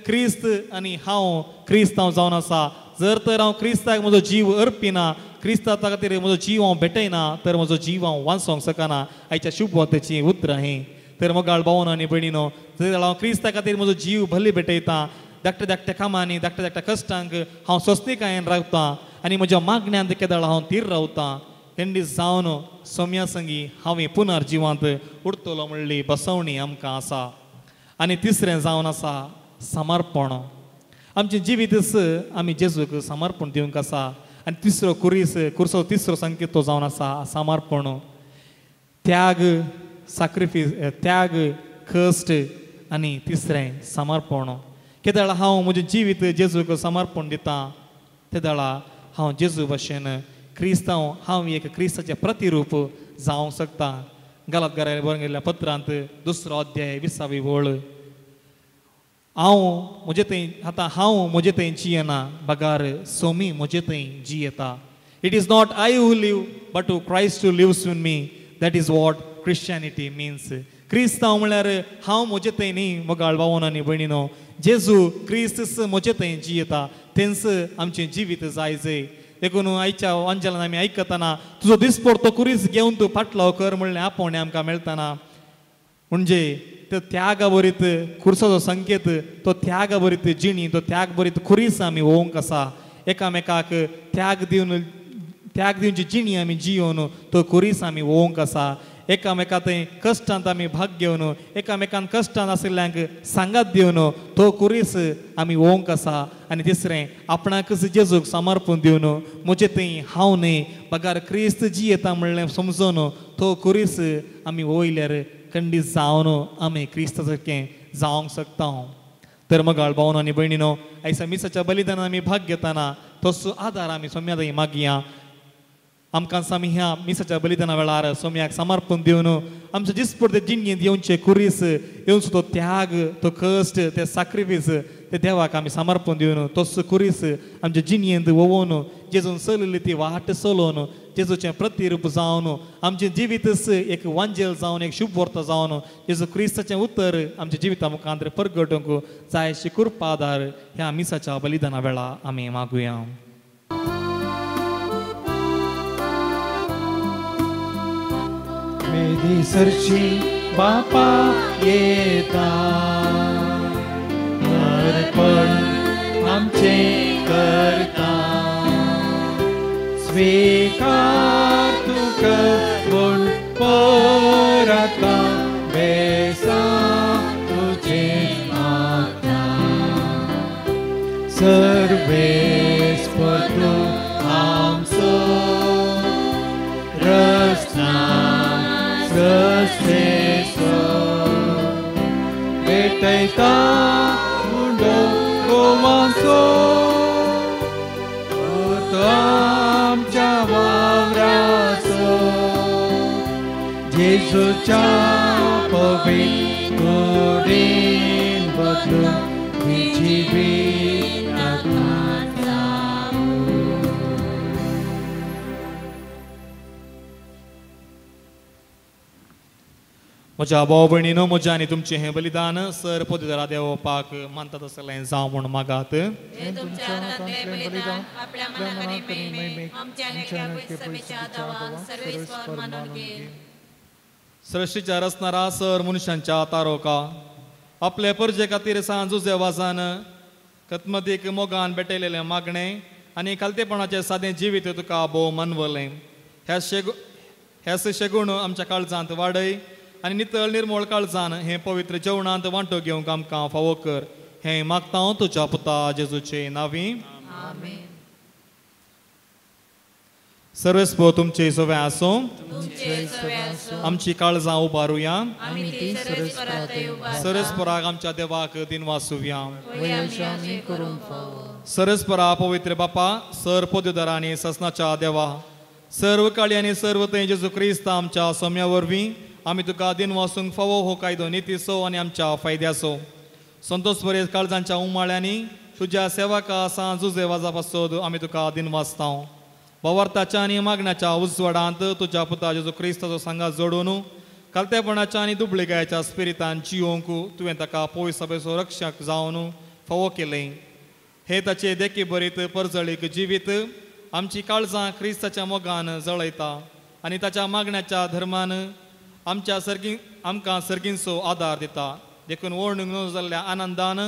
क्रिस्त आनी हांव क्रिस्तांव जावन आसा. जर तर हांव क्रिस्ताक म्हजो जीव अर्पिना, क्रिस्ता खातीर म्हजो जीव हांव भेटयना, तर म्हजो जीव हांव वांचोंक शकना. आयच्या शुभवार्तेचीं उतरां हीं. तर मोगाळ भावानो आनी भयणीनो, जर हांव क्रिस्ता खातीर म्हजो जीव बली भेटयता, धाकट्या धाकट्या कामांनी, धाकट्या धाकट्या कश्टांक हांव सोंसणीकायेन रावता आनी म्हज्या मागण्यांत केदळ हांव तीर रावता, तेंडी जावन सोम्या संगी हांवें पुनर्जिवांत उरतलो म्हणली बसवणी आमकां आसा. आनी तिसरें जावन आसा समर्पण. आमचें जिवीतच आमी जेजूक समर्पण दिवंक आसा. आनी तिसरो कुरीस कुर्सो तिसरो संकेत तो जावन आसा समर्पण. त्याग, साक्रिफीस, त्याग, कश्ट आनी तिसरें समर्पण. केदळा हांव म्हजें जिवीत जेजूक समर्पण दिता तेदळा हांव जेजू भशेन क्रिस्तांव, हांव एक क्रिस्ताचें प्रतिरूप जावंक शकता. गालातकाराक बरयल्ल्या पत्रांत 2 अध्याय 20वी वळ, हांव म्हजे थंय आतां हांव म्हजे थंय जियेना बगार सोमी म्हजे थंय जियेता. It is not I who live but to Christ who lives in me. That is what Christianity means. क्रिस्तांव म्हळ्यार हांव म्हजे थंय न्ही मोगाळ भावन आनी भयणीनो, जेजू क्रिस्त म्हजे थंय जियेता, तेंच आमचें जिवीत जाय जय. देखून आयच्या वांजेलान आमी आयकतना तुजो दिसपडतो कुरीस घेवन तूं फाटलाव कर म्हणलें आपोवणें आमकां मेळटना. म्हणजे तो त्याग भरीत खुर्साचो संकेत, तो त्याग भरीत जिणी, तो त्याग भरीत खुरीस आमी ओवंक आसा. एकामेकाक त्याग दिवन, त्याग दिवची जिणी आमी जियोवन तो खुरीस आमी ओवंक आसा. एकामेका थंय कश्टांत आमी भाग घेवन, एकामेकान कश्टांत आशिल्ल्यांक सांगात दिवन तो खुरीस आमी ओवंक आसा. आनी तिसरें, आपणाकच जेजूक समर्पण दिवन म्हजे थंय हांव न्हय बगार क्रिस्त जियेता म्हणलें समजून तो खुरीस आमी वयल्यार खंडीत जावन आमी क्रिस्ता सारकें जावंक शकता. तर मगाळ भावन आनी भयणीनो, आयज मिसाच्या बलिदानान आमी भाग घेतना तसो आदार आमी सोम्या थंय मागया. आमकां आमी ह्या मिसाच्या बलिदाना वेळार सोम्याक समर्पण दिवन आमच्या दिसपडते जिणेंत येवचे खुरीस, येवचो तो त्याग, तो कश्ट, ते साक्रिफीस ते देवाक आमी समर्पण दिवन तसो खुरीस आमच्या जिणेंत वोवन जेजून चलयली ती वाट चलोवन जेजूचें प्रतिरूप जावन आमचें जिवीतच एक वांजेल जावन, एक शुभ वर्त जावन जेजू क्रिस्ताचें उतर आमच्या जिविता मुखांत परगटूंक जाय अशी कृपा आदार ह्या मिसाच्या बलिदाना वेळा आमी मागुया. मेदी सरशी बापा येता, अर्पण आमचें करता, स्वीकार तुका म्हूण परता, बेसा तुजें मागता, सर्वेस्पर तूं आमचो रचना सस्तेचो, भेटयता उंडो गोवाचो, तो आमच्या वावराचो, जेजूच्या पवित्र कुडीन बदलून जिवीत म्हज्या भाव भयणीनो, म्हज्या आनी तुमचें हें बलिदान सर पदवीधरा देवपाक मानता तसलें जावं म्हूण मागात. सृश्टीच्या रचणारा सर मनशांच्या तारोका आपले परजे खातीर सांजुजे वाजान कतमदीक मोगान भेटयलेलें मागणें आनी खालतेपणाचें सादें जिवीत तुका भोव मानवलें. ह्या शेगूण आमच्या काळजांत वाडय आनी नितळ निर्मळ काळजान हें पवित्र जेवणांत वांटो घेवंक आमकां फावो कर. हें मागता हांव तुज्या पुता जेजूचे नांवी. सर्वेस्पर तुमचे सवे आसूं. आमची काळजां उबारुया. सर्वेस्पराक आमच्या देवाक दिनवासुया. सर्वेस्परा पवित्र बापा, सर पदवीधरा आनी ससनाच्या देवा, सर्व काळी आनी सर्व थंय जेजू क्रिस्त आमच्या सोम्या वरवीं आमी तुका दिनवासूंक फावो हो कायदो नितीचो आनी आमच्या फायद्याचो. संतोष बरे काळजांच्या उमाळ्यांनी तुज्या सेवका सांजुजे वाजा पासत आमी तुका दिनवासता. भावार्थाच्या आनी मागण्याच्या उजवाडांत तुज्या पुता जेजू क्रिस्ताचो सांगात जोडून खालतेपणाच्या आनी दुबळिकायेच्या स्पिरितान जियोवंक तुवें ताका पवित्र सभेचो रक्षक जावन फावो केलें. हे ताचे देखी भरीत परजळीक जिवीत आमची काळजां क्रिस्ताच्या मोगान जळयता आनी ताच्या मागण्याच्या धर्मान आमच्या सर्गी आमकां सर्गींचो आदार दिता. देखून वर्णूंक न्हय जाल्ल्या आनंदान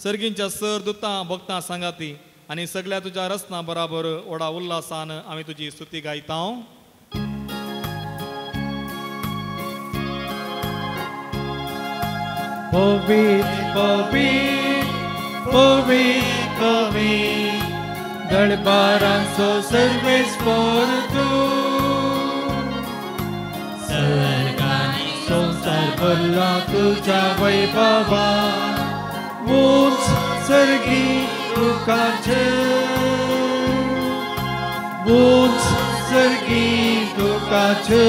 सर्गींच्या सर दुतां भक्तां सांगाती आनी सगळ्या तुज्या रचना बराबर व्हडा उल्हासान आमी तुजी स्तुती गायता. पवित्र पवित्र पवित्र पवित्र दरबारांचो सर्वेस्पर तूं, सर्गांनी संवसार भरला तुज्या वैभवा, उंच सर्गी तुकाचे, उंच सर्गी तुकाचे,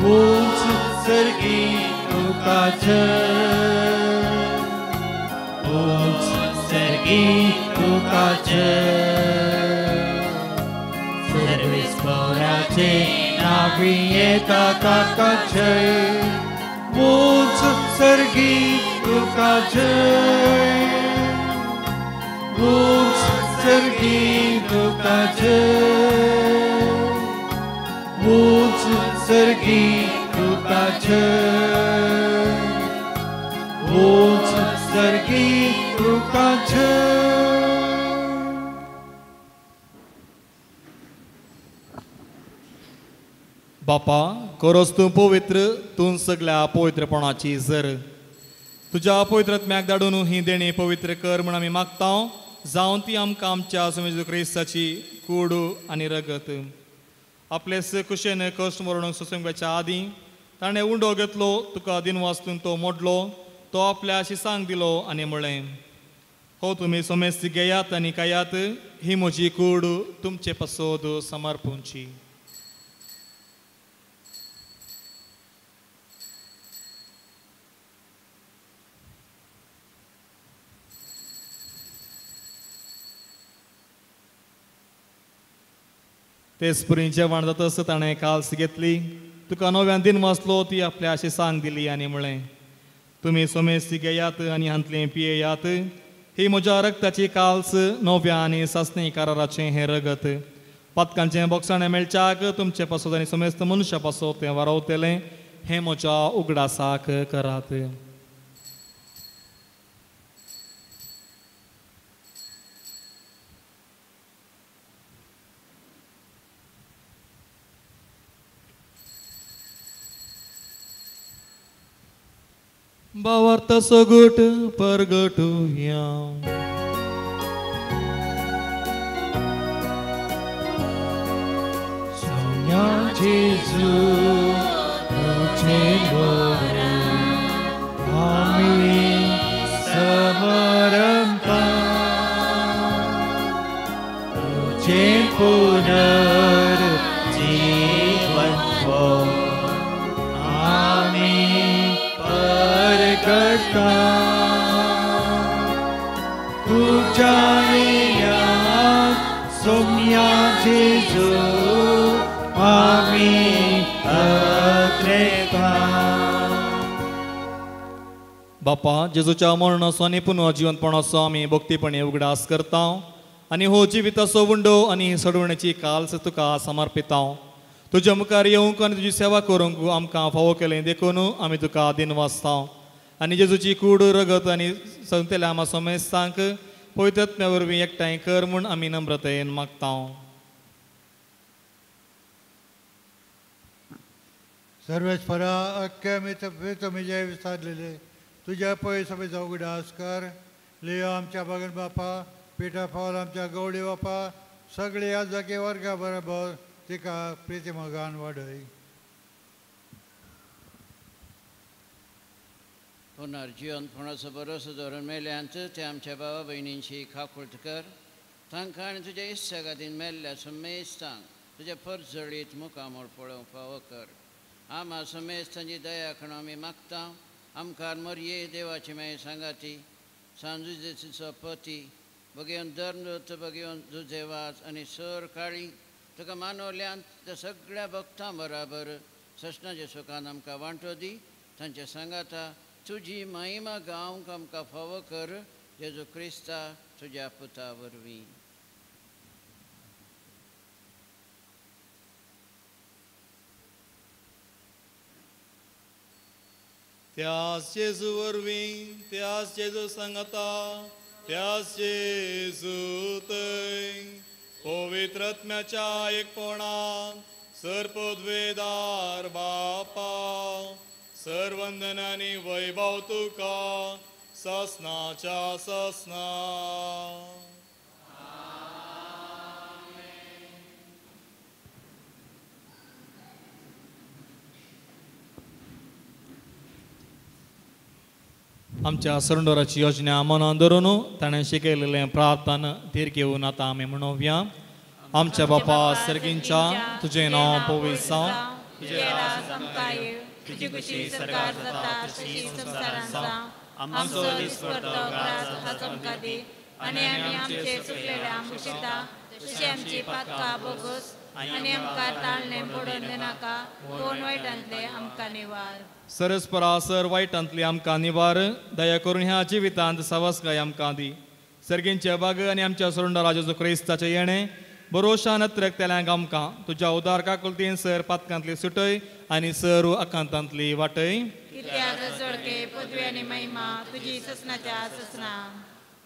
उंच सर्गी तुकाचे, उंच सर्गी तुकाचे. आमी येता ताका जय, उंच सर्गी तुका जय, उंच सर्गी तुका जय, उंच सर्गी तुका जय, उंच सर्गी तुका जय. बापा खरोच तूं पवित्र, तूं सगळ्या पवित्रपणाची जर तुज्या पवित्रत्म्याक धाडून ही देणी पवित्र कर म्हूण आमी मागता, जावन ती आमकां आमच्या जेजू क्रिस्ताची कूड आनी रगत. आपले कुशेन कश्ट मरण सोसूंक आदीं ताणें उंडो घेतलो, तुका दिनवास्तून तो मोडलो, तो आपल्या शिसांक दिलो आनी म्हळें, हो तुमी समेस्त घेयात आनी खायात, ही म्हजी कूड तुमचे पासत समर्पूंची. तेच पुरी जेवण जातच ताणें काल्स घेतली, तुका नव्यान दिन वाचलो, ती आपल्या शिसांक दिली आनी म्हळें, तुमी समेस्त घेयात आनी हांतलें पियेयात, ही म्हज्या रक्ताची काल्स नव्या आनी सासणी कराराचें हें रगत, पातकांचें बोगसाणें मेळच्याक तुमचे पासत आनी समेस्त मनुष्या पासत तें वारवतलें, हें म्हज्या उगडासाक करात. भावार्थाचो गुट परगटुया. सोन्या जेजू तुझे मरण आमी समरंता, तुझे पुनर्जीवन आमी परगटा, तुझ्या सोम्या जेजू आमी अत्रेता. बापा जेजूच्या मरणाचो आनी पुनर्जिवंतपणाचो आमी भक्तीपणे उगडास करता आनी हो जिविताचो उंडो आनी सोडवण्याची काल्स तुका समर्पिता. तुज्या मुखार येवंक आनी तुजी सेवा करूंक आमकां फावो केलें देखून आमी तुका दिनवासता आनी जेजूची कूड रगत आनी संतेल्या आमा समेस्तांक पवित्रत्म्या वरवीं एकठांय कर म्हूण आमी नम्रतेन मागता. सर्वेस्परा अख्ख्या मित्र विसारलेले तुज्या पयस सभेचो उगडास कर. लियो आमच्या बागन बापा, पिटा फावल आमच्या गवळी बापा, सगळे ह्या जागे वर्गा बरोबर तिका प्रिती मोगान वाडय. पुनर्जिवनपणाचो भरोसो धरून मेल्यांत ते आमच्या भावा भयणींची काकूट कर, तांकां आनी तुज्या इत्सा खातीर मेल्ल्या समेस्तांक तुज्या परजळीत मुखामळ पळोवंक फावो कर. आमा समेस्तांची दया करून आमी मागता. आमकार मरये देवाची मागीर सांगाती सांजुजेचो पती बगेवन धर्मदूत बगेवन जुजेवाज आनी सर काळी तुका मानवल्यांत त्या सगळ्या भक्तां बराबर ससनाच्या सुखान आमकां वांटो दी. तांच्या सांगाता तुजी महिमा गावंक आमकां फावो कर, जेजू क्रिस्ता तुज्या पुता वरवीं. त्यास जेजू वरवीं, त्यास जेजू सांगता, त्यास जेजू थंय पवित्रत्म्याच्या एकपणान सर्पद्वेदार बापा सर्वंदन आनी वैभव तुका ससनाच्या ससना. आमच्या सरणडोराची योजना मनान धरून ताणें शिकयलेलें प्रार्थना धीर घेवन आतां आमी म्हणोवया. आमच्या बापा सर्गींच्या, तुजें नांव पवित्र जावं, तुजें राज आमकां येवं, तुजी खुशी सरकार जाता तशी संवसारांत जावं. आमचो दिसपडतो ग्रास आज आमकां दी आनी आमी आमचे चुकलेल्या मुशिता तशी आमची पातकां बोगस आनी आमकां ताळणें पडोवन दिनाका, पूण वायटांतले आमकां निवार. सरस्परा सर वायटांतली आमकां निवार. दया करून ह्या जिवितांत सावसकाय आमकां दी. सर्गींचे बाग आनी आमच्या सोरंडा जेजू क्रिस्ताचें येणें बरोशान अत्रकतेल्यांक आमकां तुज्या उदार काकुलतीन सर पातकांतली सुटय आनी सर आकांतांतली वाटय. कित्याक जोडके पदवी आनी महिमा तुजी ससनाच्या ससना.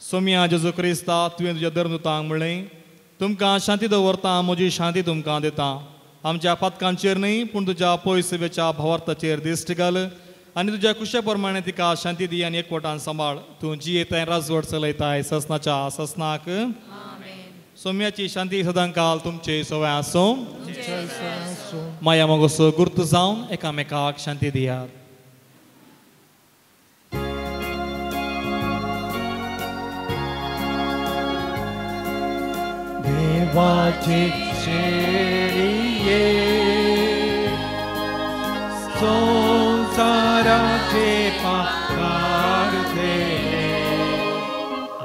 सोम्या जेजू क्रिस्ता, तुवें तुज्या धर्मदूतांक म्हणलें, तुमकां शांती दवरता, म्हजी शांती तुमकां दिता. आमच्या पातकांचेर न्हय पूण तुज्या पयसवेच्या भावार्थाचेर दिश्ट घाल आनी तुज्या कुशे प्रमाणे तिका शांती दी आनी एकवटान सांबाळ. तूं जियेताय राजवट चलयताय ससनाच्या ससनाक. सोम्याची शांती सदांकाल तुमचे सवय आसूं. माया मोगोसो गुर्त जावन एकामेकाक शांती दियात. देवाचे शेळये संसाराचे पाप काडते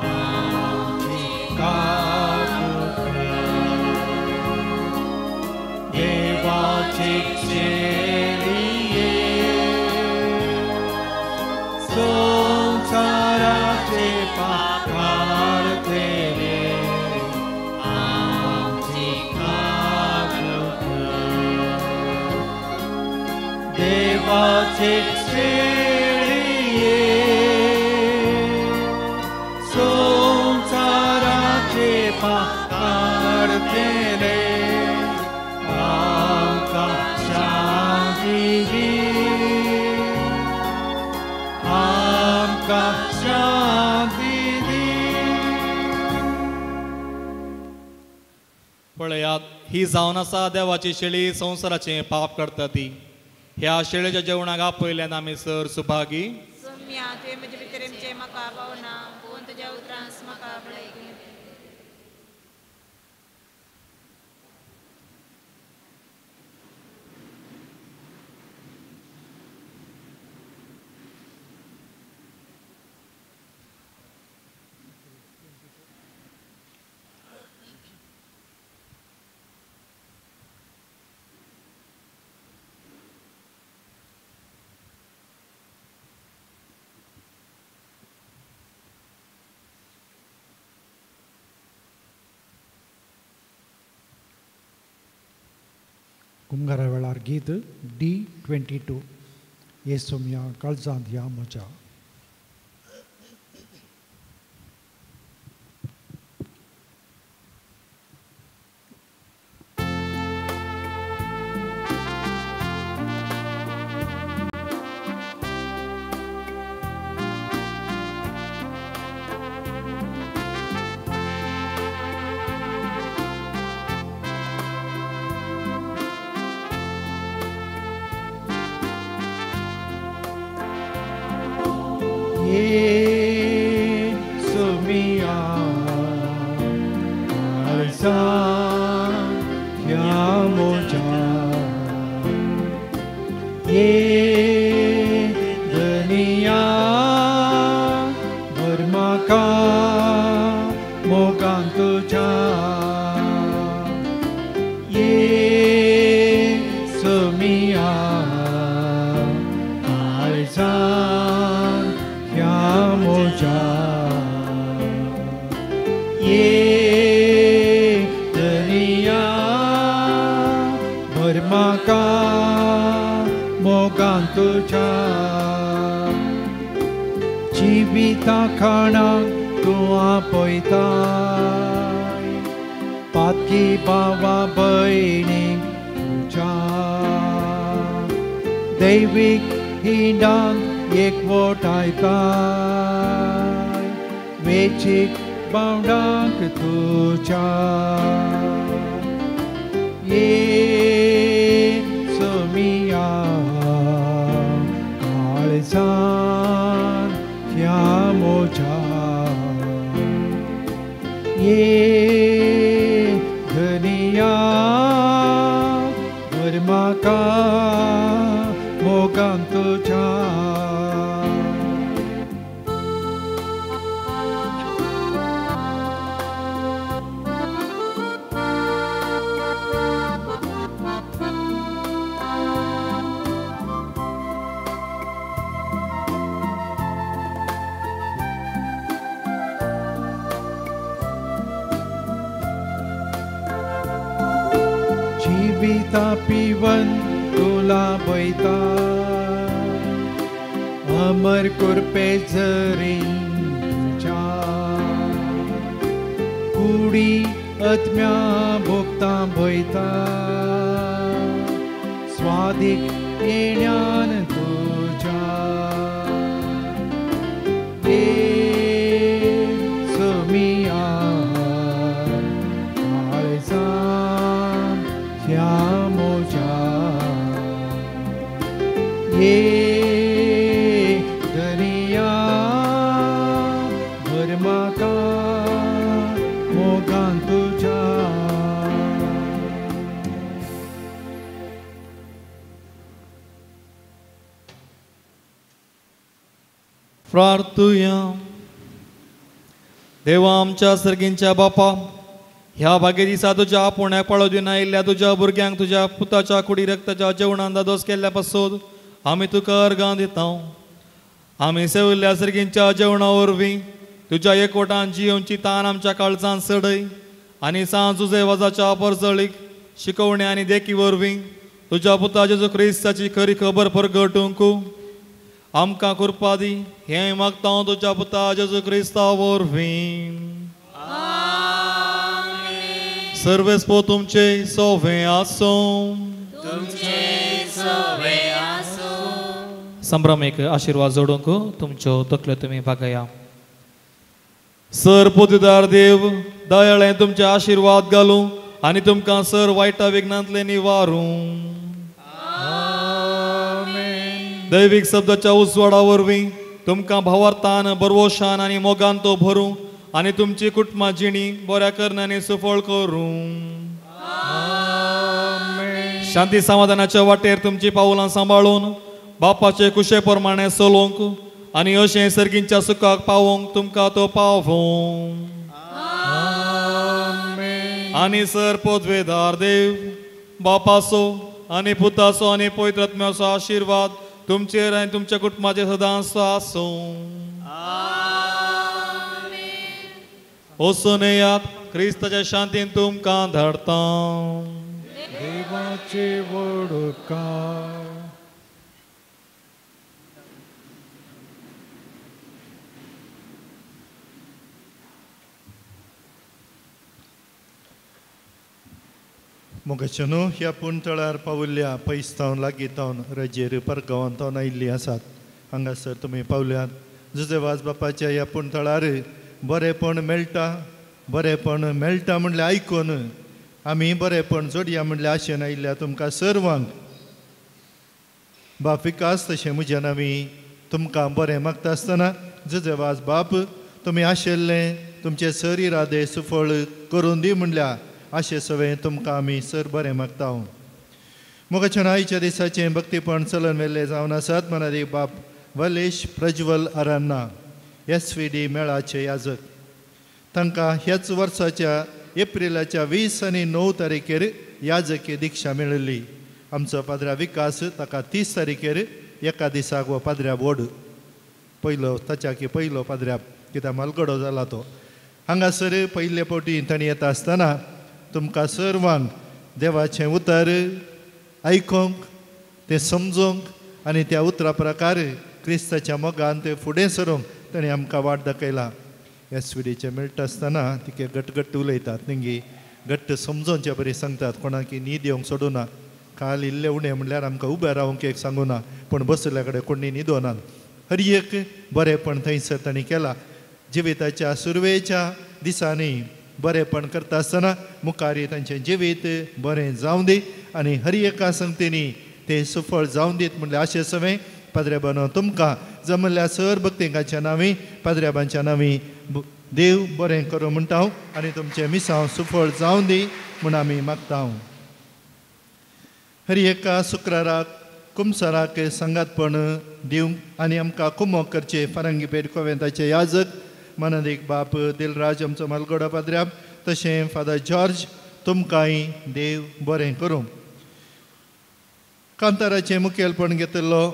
आमची काकुळट कर. देवाचे शेळये संसाराचे पाप काडते आमची काकुळट कर. देवाचे शेळये संसाराचे पाप काडतले आमकां शांती दी, आमकां शांती दी. पळयात, ही जावन आसा देवाची शेळी, संवसाराचें पाप करता ती. ह्या शेळेच्या जेवणाक आपयल्यान आमी सर सुभागी. सोम्या, तुवें म्हजे भितर येवचें म्हाका पावना, पूण तुज्या उतरांस म्हाका बळय. कुमगारा वेळार गीत D22 येसुम्या काळजांत ह्या म्हज्या. रगता पिवन तुला बयता अमर कुरपे जरी तुज्या कुडी आत्म्या भोगता भयता स्वादीक येण्यान तुज्या सुमिया काळजान ह्या मोजा ये दर्या भर म्हाका मोगान तुज्या. प्रार्थुया. देवा आमच्या सर्गींच्या बापा, ह्या भाग्य दिसा तुज्या आपोवण्याक पाळो दिवन आयिल्ल्या तुज्या भुरग्यांक तुज्या पुताच्या कुडी रक्ताच्या जेवणान दादोस केल्ल्या पासत आमी तुका अर्गां दिता. आमी सेविल्ल्या सर्गींच्या जेवणा वरवीं तुज्या एकवटान जियोवची तान आमच्या काळजान सडय आनी सांज तुजे वजाच्या परजळीक शिकोवणे आनी देखी वरवीं तुज्या पुता जेजू क्रिस्ताची खरी खबर परगटूंक आमकां कृपा दी. हें मागता हांव तुज्या पुता जेजू क्रिस्ता वरवीं. सर्वेस्पो तुमचे सोवे आसूं. संभ्रमेक आशिर्वाद जोडूंक तुमच्यो तकल्यो तुमी भागया. सर पोतीदार देव दयाळें तुमचे आशिर्वाद घालूं आनी तुमकां सर वायटा विघ्नांतलें निवारूं. दैवीक शब्दाच्या उजवाडा वरवीं तुमकां भावार्थान बरवशान आनी मोगान तो भरूं आनी तुमची कुटुंबा जिणी बऱ्या करण्यांनी सुफळ करूं. शांती समाधानाच्या वाटेर तुमची पावलां सांबाळून बापाचे कुशे प्रमाणे चलोवंक आनी अशें सर्गींच्या सुखाक पावोवंक तुमकां तो पावों. आनी सर पदवेदार देव बापाचो आनी पुताचो आनी पवित्र आत्म्याचो आशिर्वाद तुमचेर आनी तुमच्या कुटुंबाचेर सदांच आसूं. वचून येयात, क्रिस्ताच्या शांतीन तुमकां धाडता. देवाचे व्हड उपकार. मोगाच्यानो ह्या पुणतळार पावल्या पयस तावन लागीं तावन रजेर परगांवान तावन आयिल्लीं आसात. हांगासर तुमी पावल्यात. जुजे वाज बापाच्या ह्या पुणतळार बरेंपण मेळटा, बरेंपण मेळटा म्हणल्यार आयकून आमी बरेंपण जोडया म्हणल्यार आशेन आयिल्ल्या तुमकां सर्वांक बाप विकास तशें म्हज्यान आमी तुमकां बरें मागता आसतना जुजे वाज बाप तुमी आशिल्लें तुमचे सर इरादे सुफळ करून दी म्हणल्यार आशे सवें तुमकां आमी सर बरें मागता. मोगाच्यान आयच्या दिसाचें भक्तीपण चलन वेल्ले जावन आसात मनादी बाप वलेश प्रज्वल अरान्ना SVD मेळाचे याजक. तांकां ह्याच वर्साच्या एप्रिलाच्या 20 आनी 9 तारखेर याजकी दिक्षा मेळिल्ली. आमचो पाद्रा विकास ताका 30 तारखेर एका दिसाक हो पाद्र्या व्हड पयलो ताच्या पयलो पाद्र्या कित्याक मालगडो जाला तो. हांगासर पयले फावटी तांणी येता आसतना तुमकां सर्वांक देवाचें उतर आयकूंक तें समजूंक आनी त्या उतरा प्रकार क्रिस्ताच्या मोगान तें फुडें सरूंक ताणें आमकां वाट दाखयला. SVDचें मेळटा आसतना तिके घट घट उलयतात निंगी घट्ट समजोवचे बरी सांगतात. कोणाकी न्हीद येवंक सोडूना. काल इल्लें उणें म्हणल्यार आमकां उबें रावंक एक सांगूना पूण बसल्या कडेन कोणी न्हिदोनात. हर एक बरेंपण थंयसर तांणी केलां. जिविताच्या सुरवेच्या दिसांनी बरेंपण करता आसतना मुखार तांचें जिवीत बरें जावं दी आनी हर एका संगतींनी तें सुफळ जावं दीत म्हणल्यार आशे सवें पाद्रेबानो तुमकां जमल्ल्या सर भक्तिंकाच्या नांवी पाद्रेबांच्या नांवी देव बरें करूं म्हणटा हांव आनी तुमचें मिसांव सुफळ जावं दी म्हूण आमी मागता. हर एका शुक्राराक कुमसाराक सांगातपण दिवंक आनी आमकां कुमोक करचे फारंगी कोवेंताचे याजक मनादीक बाप दिलराज आमचो मालगोडा पाद्र्याब तशें फादर जॉर्ज तुमकांय देव बरें करूं. कांताराचें मुखेलपण घेतिल्लो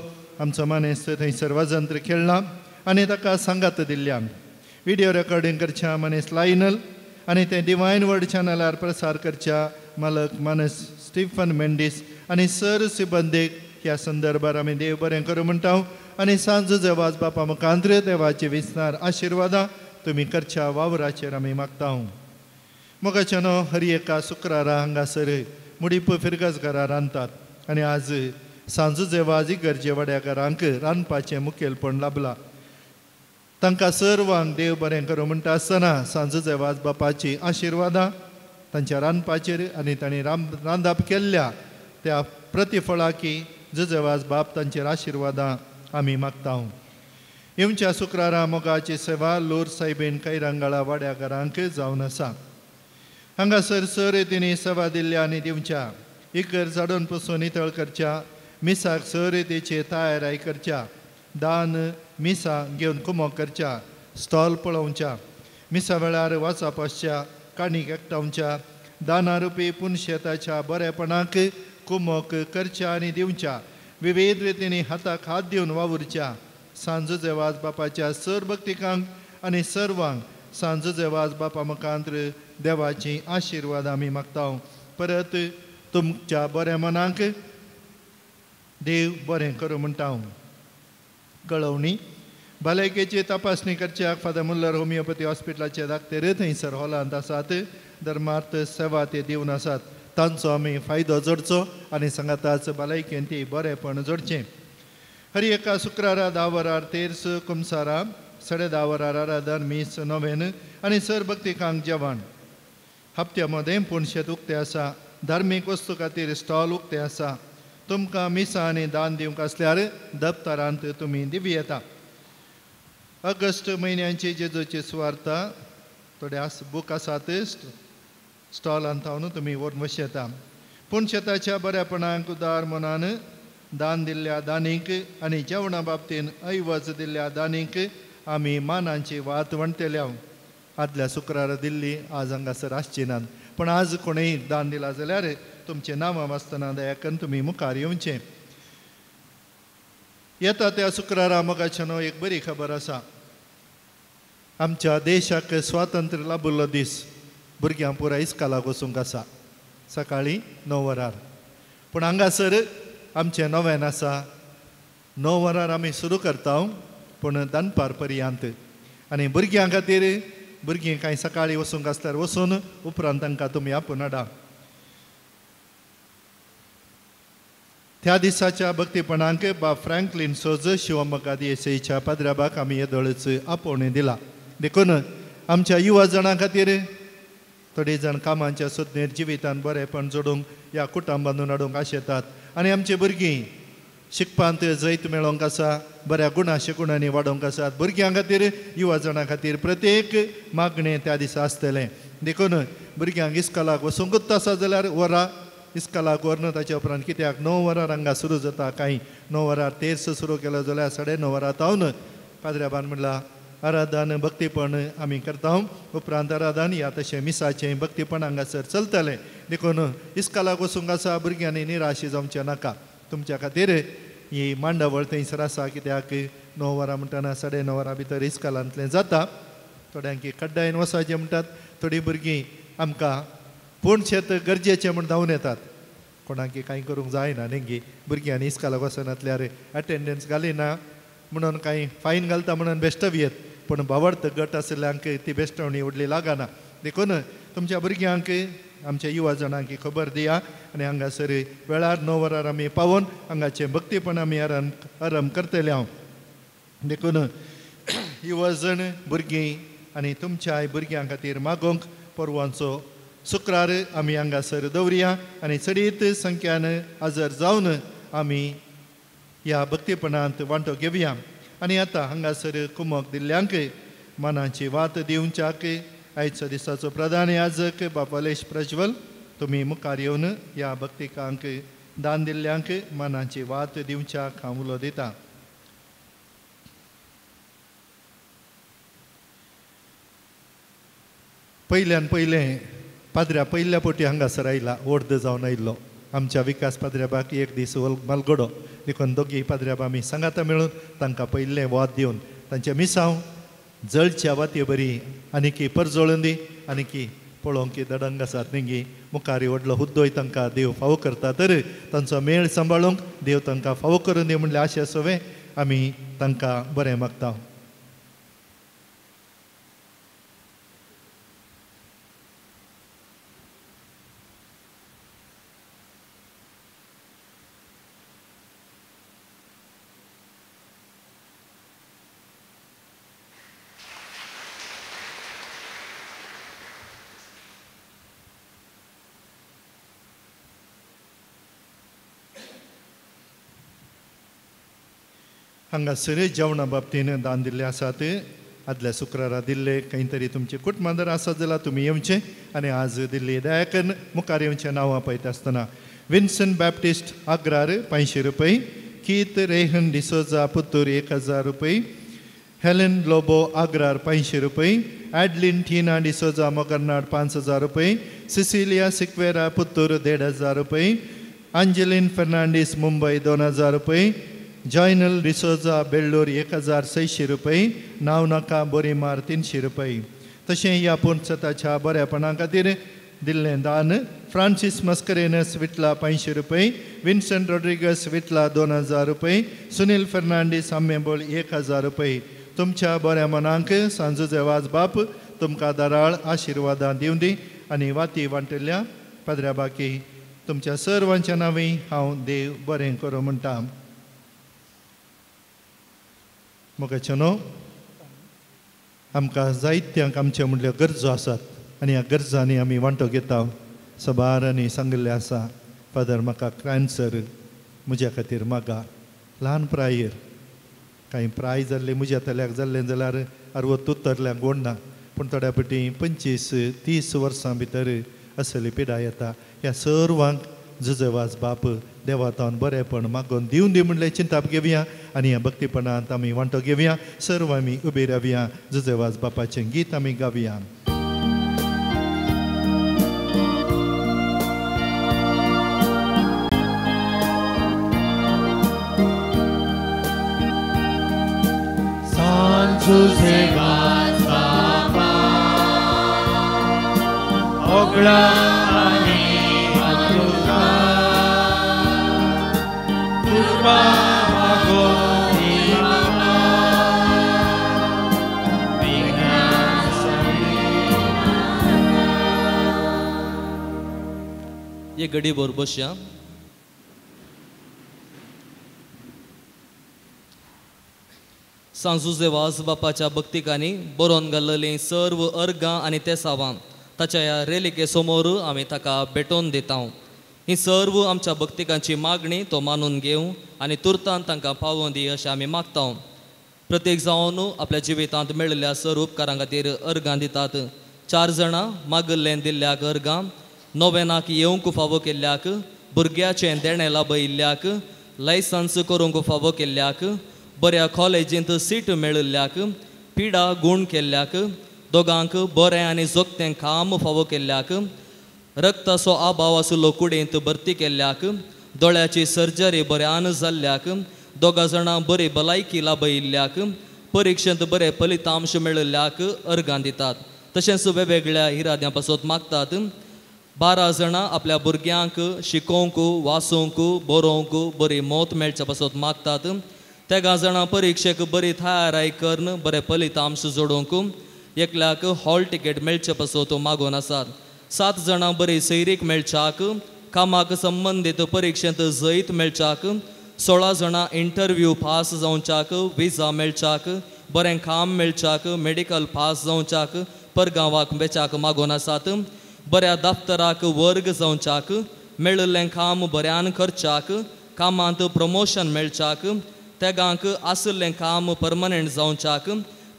आमचो मानेस्त थंयसर वाजंत्र खेळ्ळा आनी ताका सांगात दिल्ल्या. विडियो रेकॉर्डिंग करच्या मानेस लायनल आनी तें डिवायन वर्ड चॅनलार प्रसार करच्या मालक मानस स्टीफन मेंडीस आनी सर सिबंदीक ह्या संदर्भार आमी देव बरें करूं म्हणटा आनी सांज देवाज बापा मुखांत्र देवाचे विसनार आशिर्वादां तुमी करच्या वावराचेर आमी मागता. मोगाच्यानो हर एका शुक्रारा हांगासर मुडीप फिरगज घरा रांदतात आनी आज सांजू जेवाज इगर्जे वाड्या घरांक रांदपाचें मुखेलपण लाभलां. तांकां सर्वांक देव बरें करूं म्हणटा आसतना सांजू जेवाज बापाची आशिर्वादां तांच्या रांदपाचेर आनी तांणी रांदप केल्ल्या त्या प्रतिफळाकी जुजेवाज बाप तांचेर आशिर्वादां आमी मागता. येवच्या शुक्रारा मोगाची सेवा लोर सायबीन कैरंगाळा वाड्या घरांक जावन आसा. हांगासर सर तिणी सेवा दिल्ल्या आनी दिवच्या इगर झाडून पसून नितळ करच्या, मिसाक सर तयाराय करच्या, दान मिसा घेवन कुमोक करच्या, स्टॉल पळोवच्या, मिसा वेळार वाचप आसच्या, काणीक एकठावच्या, दाना रुपी पुनशेताच्या बरेपणाक कुमोक करच्या आनी दिवच्या, विविध रितींनी हाताक हात दिवन वावुरच्या. सांजू जेवाज बापाच्या सर भक्तिकांक आनी सर्वांक सांजू जेवाज बापा मुखांत्र देवाची आशिर्वाद आमी मागता. परत तुमच्या बऱ्या मनाक देव बरें करूं म्हणटा. कळवणी भलायकेची तपासणी करच्याक फादर मुल्लर होमिओपॅथी हॉस्पिटलाचे दाक्तेर थंयसर हॉलांत आसात. धर्मार्थ सेवा ते दिवन आसात, तांचो आमी फायदो जोडचो आनी सांगाताच भलायकेन ती बरेंपण जोडचें. हर एका शुक्रारा 10 वरार तेर्स कुमसारा, 10:30 वरार आराधन मीस नोवेन आनी सर भक्तिकांक जेवण. हप्त्या मदें पूण शेत उक्तें आसा. धार्मीक वस्तू खातीर स्टॉल उक्तें आसा. तुमकां मिसां आनी दान दिवंक आसल्यार दप्तरांत तुमी दिवं येता. ऑगस्ट म्हयन्याची जेजूची सुवार्ता थोडे आस बूक आसात स्टॉलांत थावन तुमी व्हरून वचूं येता. पूण शेताच्या बऱ्यापणाक उदार मनान दान दिल्ल्या दानीक आनी जेवणा बाबतीन ऐवज दिल्ल्या दानीक आमी मानांची वात वणटल्या. आदल्या शुक्रारा दिल्ली आज हांगासर आसची नात, पूण आज कोणूय दान दिला जाल्यार तुमचें नांवां वाचतना दया करून तुमी मुखार येवचें. येता त्या शुक्रारा मोगाच्यानो एक बरी खबर आसा. आमच्या देशाक स्वातंत्र्य लाभिल्लो दीस भुरग्यां पुराय इस्कालाक वचूंक आसा सकाळीं 9 वरार. पूण हांगासर आमचें नवेन आसा. 9 वरार आमी सुरू करता पूण दनपार पर्यंत. आनी भुरग्यां खातीर भुरगीं कांय सकाळीं वचूंक आसल्यार वचून उपरांत तांकां तुमी आपोवन हाडा. त्या दिसाच्या भक्तीपणाक बा फ्रँकलीन सोज शिवमोगा दियेसेच्या पाद्राबाक आमी येदोळच आपोवणें दिला. देखून आमच्या युवा जाणां खातीर थोडे जाण कामाच्या सोदनेर जिवितान बरेंपण जोडूंक ह्या कुटुंब बांदून हाडूंक आशेतात आनी आमची भुरगीं शिकपांत जैत मेळोवंक आसा, बऱ्या गुणा शिकुणांनी वाडोवंक आसात. भुरग्यां खातीर युवा जाणां खातीर प्रत्येक मागणें त्या दिसा आसतलें. देखून भुरग्यांक इस्कोलाक वचूंकूच आसा जाल्यार वरां इस्कोलाक व्हरून ताच्या उपरांत कित्याक 9 वरार हांगा सुरू जाता. कांय 9 वरार तेर्स सुरू केलो जाल्यार 9:30 वरां तावन पाद्र्याबान म्हणलां आराधन भक्तीपण आमी करता. उपरांत आराधन या तशें मिसाचें भक्तीपण हांगासर चलतलें. देखून इस्कोलाक वचूंक आसा भुरग्यांनी निराशी जावचें नाका. तुमच्या खातीर ही मांडावळ थंयसर आसा. कित्याक 9 वरां म्हणटना 9:30 वरां भितर इस्कोलांतलें जाता. थोड्यांक कड्डायन वचपाचें म्हणटात, थोडीं भुरगीं आमकां पूण शेत गरजेचें म्हूण धांवून येतात. कोणाक कांय करूंक जायना न्ही, भुरग्यांनी इस्कोलाक वचनातल्यार अटेंडन्स घालिना म्हणून कांय फायन घालता म्हणून बेश्टव येत, पूण बावडत गट आशिल्ल्यांक ती बेश्टवणी व्हडली लागना. देखून तुमच्या भुरग्यांक आमच्या युवा जाणांक खबर दिया आनी हांगासर वेळार 9 वरार आमी पावोवन हांगाचें भक्तीपण आमी आरंभ करतले हांव. देखून युवा जण भुरगीं आनी तुमच्याय भुरग्यां खातीर मागोवंक परवांचो शुक्रार आमी हांगासर दवरया आनी चडीत संख्यान हजर जावन आमी ह्या भक्तीपणांत वांटो घेवया. आनी आतां हांगासर कुमक दिल्ल्यांक मनाची वात दिवच्याक आयच्या दिसाचो प्रधान याजक बापालेश प्रज्वल तुमी मुखार येवन ह्या भक्तिकांक दान दिल्ल्यांक मनाची वात दिवच्याक हांव उलो दिता. पयल्यान पयलें पाद्र्या पयल्या पोटी हांगासर आयला ओर्द जावन आयिल्लो आमच्या विकास पाद्र्याबाक एक दीस मालगडो. देखून दोगी पाद्र्याबा आमी सांगाता मेळून तांकां पयलें वात दिवन तांचें मिसांव जळच्या वातये बरी आनीकी परजळून दी आनीकी पळोवंक की दडंग आसात न्ही मुखार व्हडलो हुद्दोय तांकां देव फावो करता तर तांचो मेळ सांबाळूंक देव तांकां फावो करून दी म्हणल्यार आशे सवे आमी तांकां बरें मागता. हांगासर जेवणा बाबतीन दान दिल्ले आसात. आदल्या शुक्रारा दिल्ले खंय तरी तुमचे कुटुंबां जर आसत जाल्यार तुमी येवचें आनी आज दिल्ली दयाकन मुखार येवचें नांवां पळयता आसतना विन्सन बॅप्टिस्ट आग्रार 500 रुपये, कीत रेहन डिसोजा पुत्तूर 1000 रुपये, हेलन लोबो आग्रार 500 रुपये, ॲडलिन टिना डिसोजा मोगरनाड 5000 रुपये, सिसिलिया सिक्वेरा पुत्तूर 1500 रुपये, अंजलिन फर्नांडीस मुंबय 2000 रुपये, जॉयनल डिसोजा बेल्लूर 1600 रुपये, नांव नाका बोरीमार 300 रुपये. तशें ह्या पुनसताच्या बऱ्यापणा खातीर दिल्लें दान फ्रांसीस मस्करेनस विटला 500 रुपये, विन्सन रॉड्रिगस विटला 2000 रुपये, सुनील फर्नांडीस आंबेबोळ 1000 रुपये. तुमच्या बऱ्या मनांक सांजू वाज बाप तुमकां दाराळ आशिर्वादां दिवं दी आनी वाती वांटिल्ल्या पाद्र्या बाकी तुमच्या सर्वांच्या नांवी हांव देव बरें करूं म्हणटा. मोगाचेनो आमकां जायत्यांक आमच्यो म्हणल्यो गरजो आसात आनी ह्या गरजांनी आमी वांटो घेता. सबारांनी सांगिल्लें आसा, फादर म्हाका कॅन्सर म्हज्या खातीर मागा. ल्हान प्रायेर कांय प्राय जाल्लें म्हज्या तल्याक जाल्लें जाल्यार अर्वत उतरल्याक गोड ना, पूण थोड्या फावटी 25-30 वर्सां भितर असली पिडा येता. ह्या सर्वांक जुजवाज बाप देवातावन बरेंपण मागोवन दिवन दी म्हणलें चिंताप घेवया आनी ह्या भक्तीपणांत आमी वांटो घेवया. सर्व आमी उबी रावया, जुजवाज बापाचें गीत आमी गावया. तुझे बापा ओगळा आनी मातृका कृपा मागोनी बापा ये गडी बोर बसया. सांजुजे वाज बापाच्या भक्तिकांनी बरोवन घाल्लेलीं सर्व अर्गां आनी तेसावां ताच्या ह्या रेलिके समोर आमी ताका भेटोवन दिता. ही सर्व आमच्या भक्तिकांची मागणी तो मानून घेवं आनी तुर्तान तांकां पावोवन दी अशें आमी मागता. प्रत्येक जावन आपल्या जिवितांत मेळिल्ल्या सर्व उपकारां खातीर अर्गां दितात. 4 जाणां मागिल्लें दिल्ल्याक अर्गां, नोवेनाक येवंक फावो केल्ल्याक, भुरग्याचें देणें लाबयिल्ल्याक, लायसन्स करूंक फावो केल्ल्याक, बऱ्या कॉलेजींत सीट मेळिल्ल्याक, पिडा गूण केल्ल्याक, दोगांक बरें आनी जोगतें काम फावो केल्ल्याक, रक्ताचो आभाव आशिल्लो कुडींत भरती केल्ल्याक, दोळ्याची सर्जरी बऱ्यान जाल्ल्याक, दोगां जाणां बरी भलायकी लाबयिल्ल्याक, परिक्षेंत बरे फलितांश मेळिल्ल्याक अर्गां दितात. तशेंच वेगवेगळ्या इराद्यां पासत मागतात. 12 जाणां आपल्या भुरग्यांक शिकोवंक, वाचूंक, बरोवंक बरी मौत मेळच्या पासत मागतात. 13 जाणां परिक्षेक बरी तयाराय करून बरे फलितांश जोडूंक, एकल्याक हॉल तिकेट मेळचे पासत मागून आसात. 7 जाणां बरी सैरीक मेळच्याक, कामाक संबंदीत परिक्षेंत जैत मेळच्याक, 16 जाणां इंटरव्यू पास जावच्याक, विजा मेळच्याक, बरें काम मेळच्याक, मेडिकल पास जावच्याक, परगांवाक वेच्याक मागून आसात. बऱ्या दफ्तराक वर्ग जावच्याक, मेळिल्लें काम बऱ्यान करच्याक, कामांत प्रमोशन मेळच्याक, तेगांक आशिल्लें काम परमनंट जावच्याक,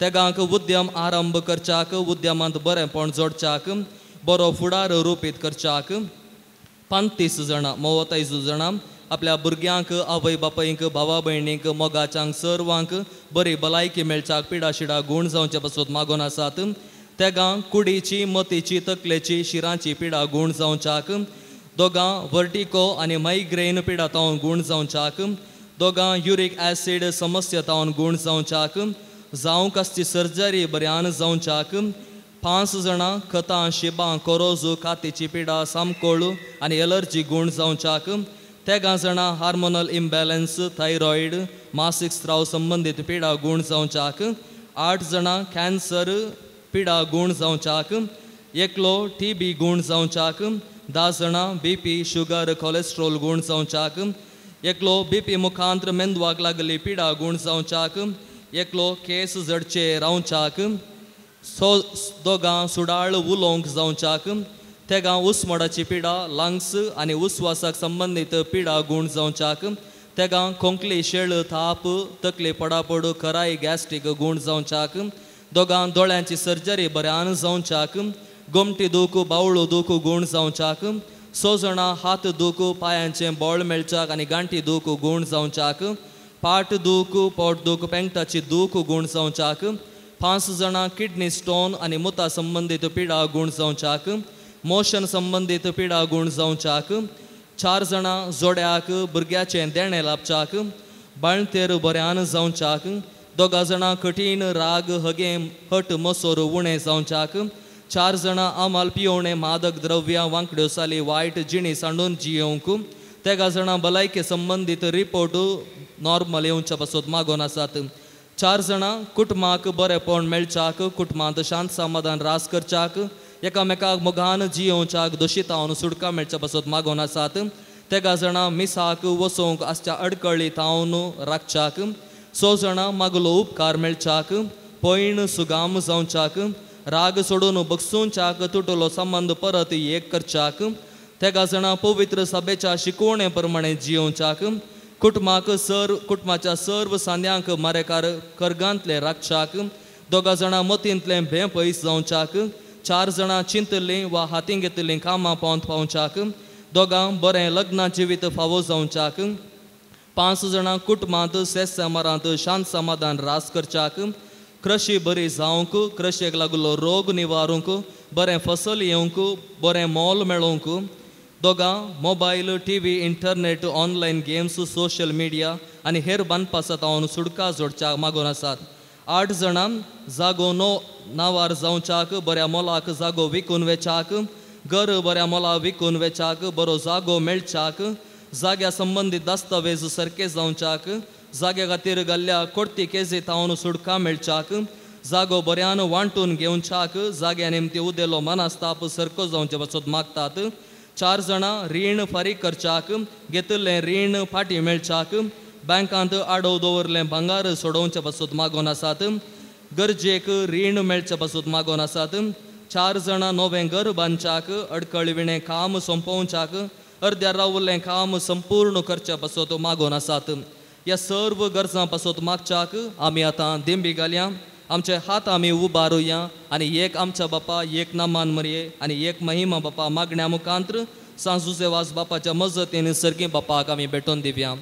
तेगांक उद्यम आरंभ करच्याक, उद्यमांत बरेंपण जोडच्याक, बरो फुडार रुपीत करच्याक. 35 जाणां मोवतायजू जाणां आपल्या भुरग्यांक, आवय बापायंक, भावा भयणींक, मोगाच्यांक सर्वांक बरी भलायकी मेळच्याक, पिडा शिडा गूण जावचे पासत मागून आसात. तेगां कुडीची, मतीची, तकलेची, शिरांची पिडा गूण जावच्याक, दोगां वर्टिको आनी मायग्रेन पिडा तावन गूण जावच्याक, दोगां युरीक ॲसिड समस्या तावन गूण जावच्याक, जावंक आसची सर्जरी बऱ्यान जावच्याक, 5 जाणां खतां शिबां कोरोजू कातीची पिडा सामकोळ आनी एलर्जी गूण जावच्याक, 13 जाणां हार्मोनल इम्बॅलन्स थायरॉयड मासीक स्राव संबंदीत पिडा गूण जावच्याक, 8 जाणां कॅन्सर पिडा गूण जावच्याक, 1 टीबी गूण जावच्याक, 10 जाणां बीपी शुगर कोलेस्ट्रॉल गूण जावच्याक, 1 बीपी मुखांत्र मेंदवाक लागली पिडा गूण जावच्याक, 1 केस जडचे रावच्याक, 2 सुडाळ उलोवंक जावच्याक, 3 उस्मोडाची पिडा लंग्स आनी उस्वासाक संबंदीत पिडा गूण जावच्याक, 3 खोंकली शेळ थाप तकली पडापड खराय गॅस्ट्रीक गूण जावच्याक, 2 दोळ्यांची सर्जरी बऱ्यान जावच्याक, गोमटी दूख बावळो दूख गूण जावच्याक, 6 जाणां हात दूख पायांचें बळ मेळच्याक आनी गांठी दूख गूण जावच्याक, पाट दूख पोट दूख पेंगटाची दूख गूण जावच्याक, 5 जाणां किडनी स्टोन आनी मुता संबंदीत पिडा गूण जावच्याक, मोशन संबंदीत पिडा गूण जावच्याक, 4 जाणां जोड्याक भुरग्याचें देणें लाभच्याक, बाळंतेर बऱ्यान जावच्याक, 2 जाणां कठीण राग हगें हट मसोर उणें जावच्याक, 4 जाणां आमाल पियोवणें मादक द्रव्यां वांकड्यो साली वायट जिणी सांडून जियोवंक, 3 जाणां भलायके संबंदीत रिपोर्ट नॉर्मल येवच्या पासत मागोन आसात, 4 जाणां कुटुंबाक बरेपण मेळच्याक, कुटुंबांत शांत समाधान रास करच्याक, एकामेकाक मोगान जियोवच्याक दोशितावन सुटका मेळच्या पासत मागोन आसात, 3 जाणां मिसाक वसोवंक आसच्या अडकळी तावन राखच्याक, 6 जाणां मागलो उपकार मेळच्याक, पयण सुगाम जावच्याक, राग सोडून बगसूनच्याक तुटलो संबंद परत एक करच्याक, 3 जाणां पवित्र सभेच्या शिकवणे प्रमाणे जियोवच्याक, कुटुंबाक सर कुटुंबाच्या सर्व सांद्यांक मारेकार करगांतले राखच्याक, 2 जाणां मतींतलें भें पयस जावच्याक, 4 जाणां चिंतलीं वा हातीं घेतिल्लीं कामां पावंत पावच्याक, 2 बरें लग्न जिवीत फावो जावच्याक, 5 जाणां कुटुंबांत सेस-सेमारांत शांत समाधान रास करच्याक, कृशी बरी जावंक, कृशेक लागलो रोग निवारूंक, बरें फसल येवंक, बरें मोल मेळोवंक, 2 mobile TV internet online games social media आनी हेर बांदपासांत सुटका जोडच्याक मागून आसात, 8 जाणां जागो नो नांवार जावच्याक, बऱ्या मोलाक जागो विकून वेच्याक, घर बऱ्या मोला विकून वेच्याक, बरो जागो मेळच्याक, जाग्या संबंदीत दस्तावेज सारके जावच्याक, जाग्या खातीर घाल्ल्या कोडती केजी तावन सुटका मेळच्याक, जागो बऱ्यान वांटून घेवच्याक, जाग्या निमती उदेलो मनस्ताप सारको जावचे पासत मागतात, 4 जाणां रीण फारीक करच्याक, घेतिल्लें रीण फाटीं मेळच्याक, बँकांत आडोव दवरलें भांगार सोडोवचे पासत मागोन आसात, गरजेक रीण मेळचे पासत मागोन आसात, 4 जाणां नवें घर बांदच्याक, अडकळ विणें काम सोंपोवच्याक, अर्द्या रावल्लें काम संपूर्ण करचे पासत मागोन आसात. ह्या सर्व गरजां पासत मागच्याक आमी आतां दिंबी घालया, आमचे हात आमी उबारुया आनी एक आमच्या बापा, एक नामान मरये आनी एक महिमा बापा मागण्या मुखांत्र सांजुसेवास बापाच्या मजतीन सर्गी बापाक आमी भेटोवन दिवया.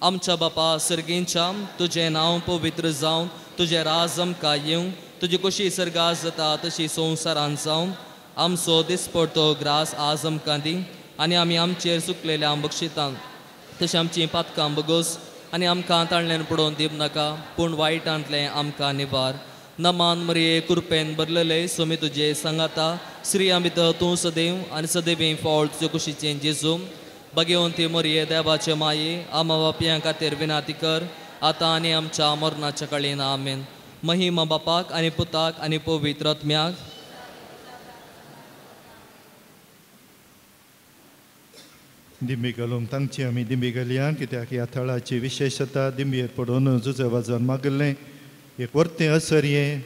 आमच्या बापा सर्गींच्या, तुजें नांव पवित्र जावं, तुजें राज आमकां येवं, तुजी कशी सर्गां जाता तशी संवसारान जावं. आमचो दिसपडतो ग्रास आज आमकां दी आनी आमी आमचेर चुकलेल्या बक्षितां तशें आमचीं पातकां बगोस आनी आमकां ताणल्यान पडोवन दिवं नाका, पूण वायटांतलें आमकां निवार. नमान मरये कृपेन भरलेले सोमी तुजे सांगाता, स्त्रियां भितर तूं सदैव आनी सदैव फळ तुजे कुशीचें जेजू. भगवंती मरये देवाचे माये, आमा बापयां खातीर विनाती कर आतां आनी आमच्या मरणाच्या कळीन. आमेन. महिमा बापाक आनी पुताक आनी पवित्र आत्म्याक. दिंबी घालूंक तांची आमी दिंबी घालया, कित्याक ह्या थळाची विशेशता दिंबयेर पडून जुजे वाजोवन मागलें एक वर्तें असर हें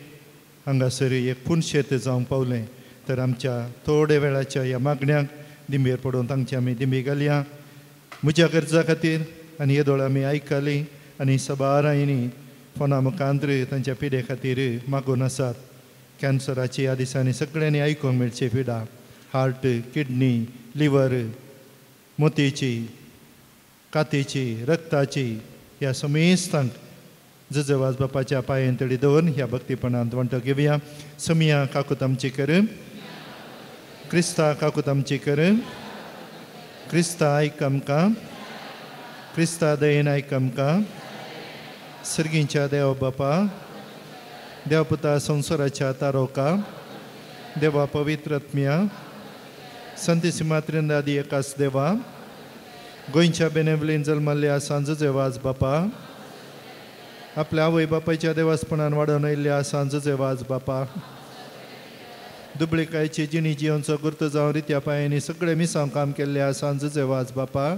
हांगासर एक पुनशेत जावंक पावलें. तर आमच्या थोड्या वेळाच्या ह्या मागण्यांक दिंबयेर पडून तांची आमी दिंबी घालया म्हज्या गरजा खातीर. आनी येदोळ आमी आयकली आनी सबारांनी फोना मुखांत्र तांच्या पिडे खातीर मागून आसात. कॅन्सराची ह्या दिसांनी सगळ्यांनी आयकूंक मेळची पिडा, हार्ट, किडनी, लिवर, मोतीची, कातीची, रक्ताची, ह्या समेस्तांक जजवाज बापाच्या पांयेन तडी दवरून ह्या भक्तीपणांत वांटो घेवया. समिया काकूत आमची कर, क्रिस्ता काकूत आमची कर, क्रिस्ता आयक आमकां, क्रिस्ता दयेन आयक आमकां. सर्गींच्या देव बापा, देवपुता संवसाराच्या तारोका, देवा पवित्र आत्म्या, संतीसिमा त्रिंदादी एकाच देवा, गोंयच्या बेनेवलीन जल्मल्ल्या सांजुजे वाज बापा, आपल्या आवय बापायच्या देवासपणान वाडोवन आयिल्ल्या सांजुजे वाज बापा, दुबळीकायची जिणी जियोनचो गुर्त जावन रित्या पांयांनी सगळे मिसांव काम केल्ल्या सांजुजे वाज बापा,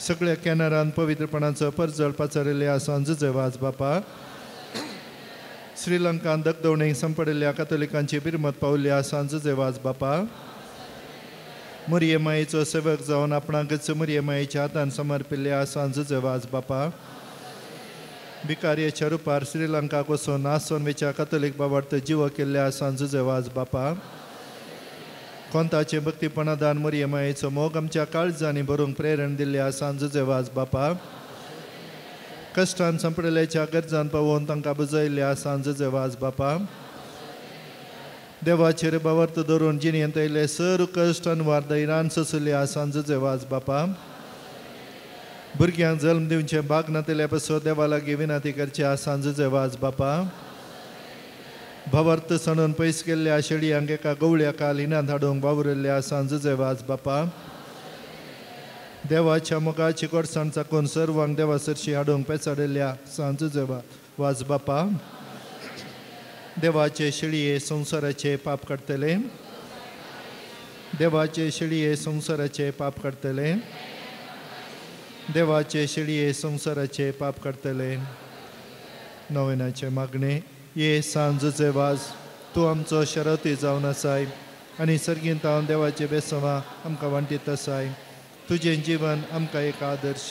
सगळ्या कॅनरान पवित्रपणाचो परजळ पाचारिल्ल्या सांजुजे वाज बापा, श्रीलंकान दगदवणेक संपडिल्ल्या कातोलिकांची बिरमत पावल्ल्या सांजुजे वाज बापा, मुरये मायेचो सेवक जावन आपणाकच मुरये मायेच्या हातान समर्पिल्ल्या सांजुजे वाज बापा, भिकार्याच्या रुपार श्रीलंकाक वचून आसोन वेच्या कातोलीक बाबार्थ जीव केल्ल्या सांजुजे वाज बापा, कोंताचे भक्तीपणादान मुरये मायेचो मोग आमच्या काळजांनी भरूंक प्रेरण दिल्ल्या सांजुजे वाज बापा, कश्टान संपडल्याच्या गरजान पावोवन तांकां बुजयल्ल्या सांजुजे वाज बापा, देवाचेर बावर्त धरून जिणेंत आयिल्ले सर कश्ट अनवार धैर्यान सोंसल्या सांजुजे वाज बापा, भुरग्यांक जल्म दिवचें भाग नातिल्ल्या पासून देवा लागीं विनंती करच्या सांजुजे वाज बापा, भावार्थ सणून पयस गेल्ल्या शेळयांक एका गवळ्या कालिनांत हाडूंक वावुरिल्ल्या सांजुजे वाज बापा, देवाच्या मोगाची गोडसाण चाकून सर्वांक देवा सरशी हाडूंक पेचाडिल्ल्या सांजुजे वाज बापा, देवाचे शेळये संवसाराचे पाप काडटले, देवाचे शेळये संवसाराचे पाप काडटले, देवाचे शेळये संवसाराचे पाप काडटले. नवेनाचे मागणे. ये सांजुजे वाज, तूं आमचो शरती जावन आसाय आनी सर्गींत हांव देवाचे बेसवां आमकां वांटीत आसाय. तुजें जीवन आमकां एक आदर्श,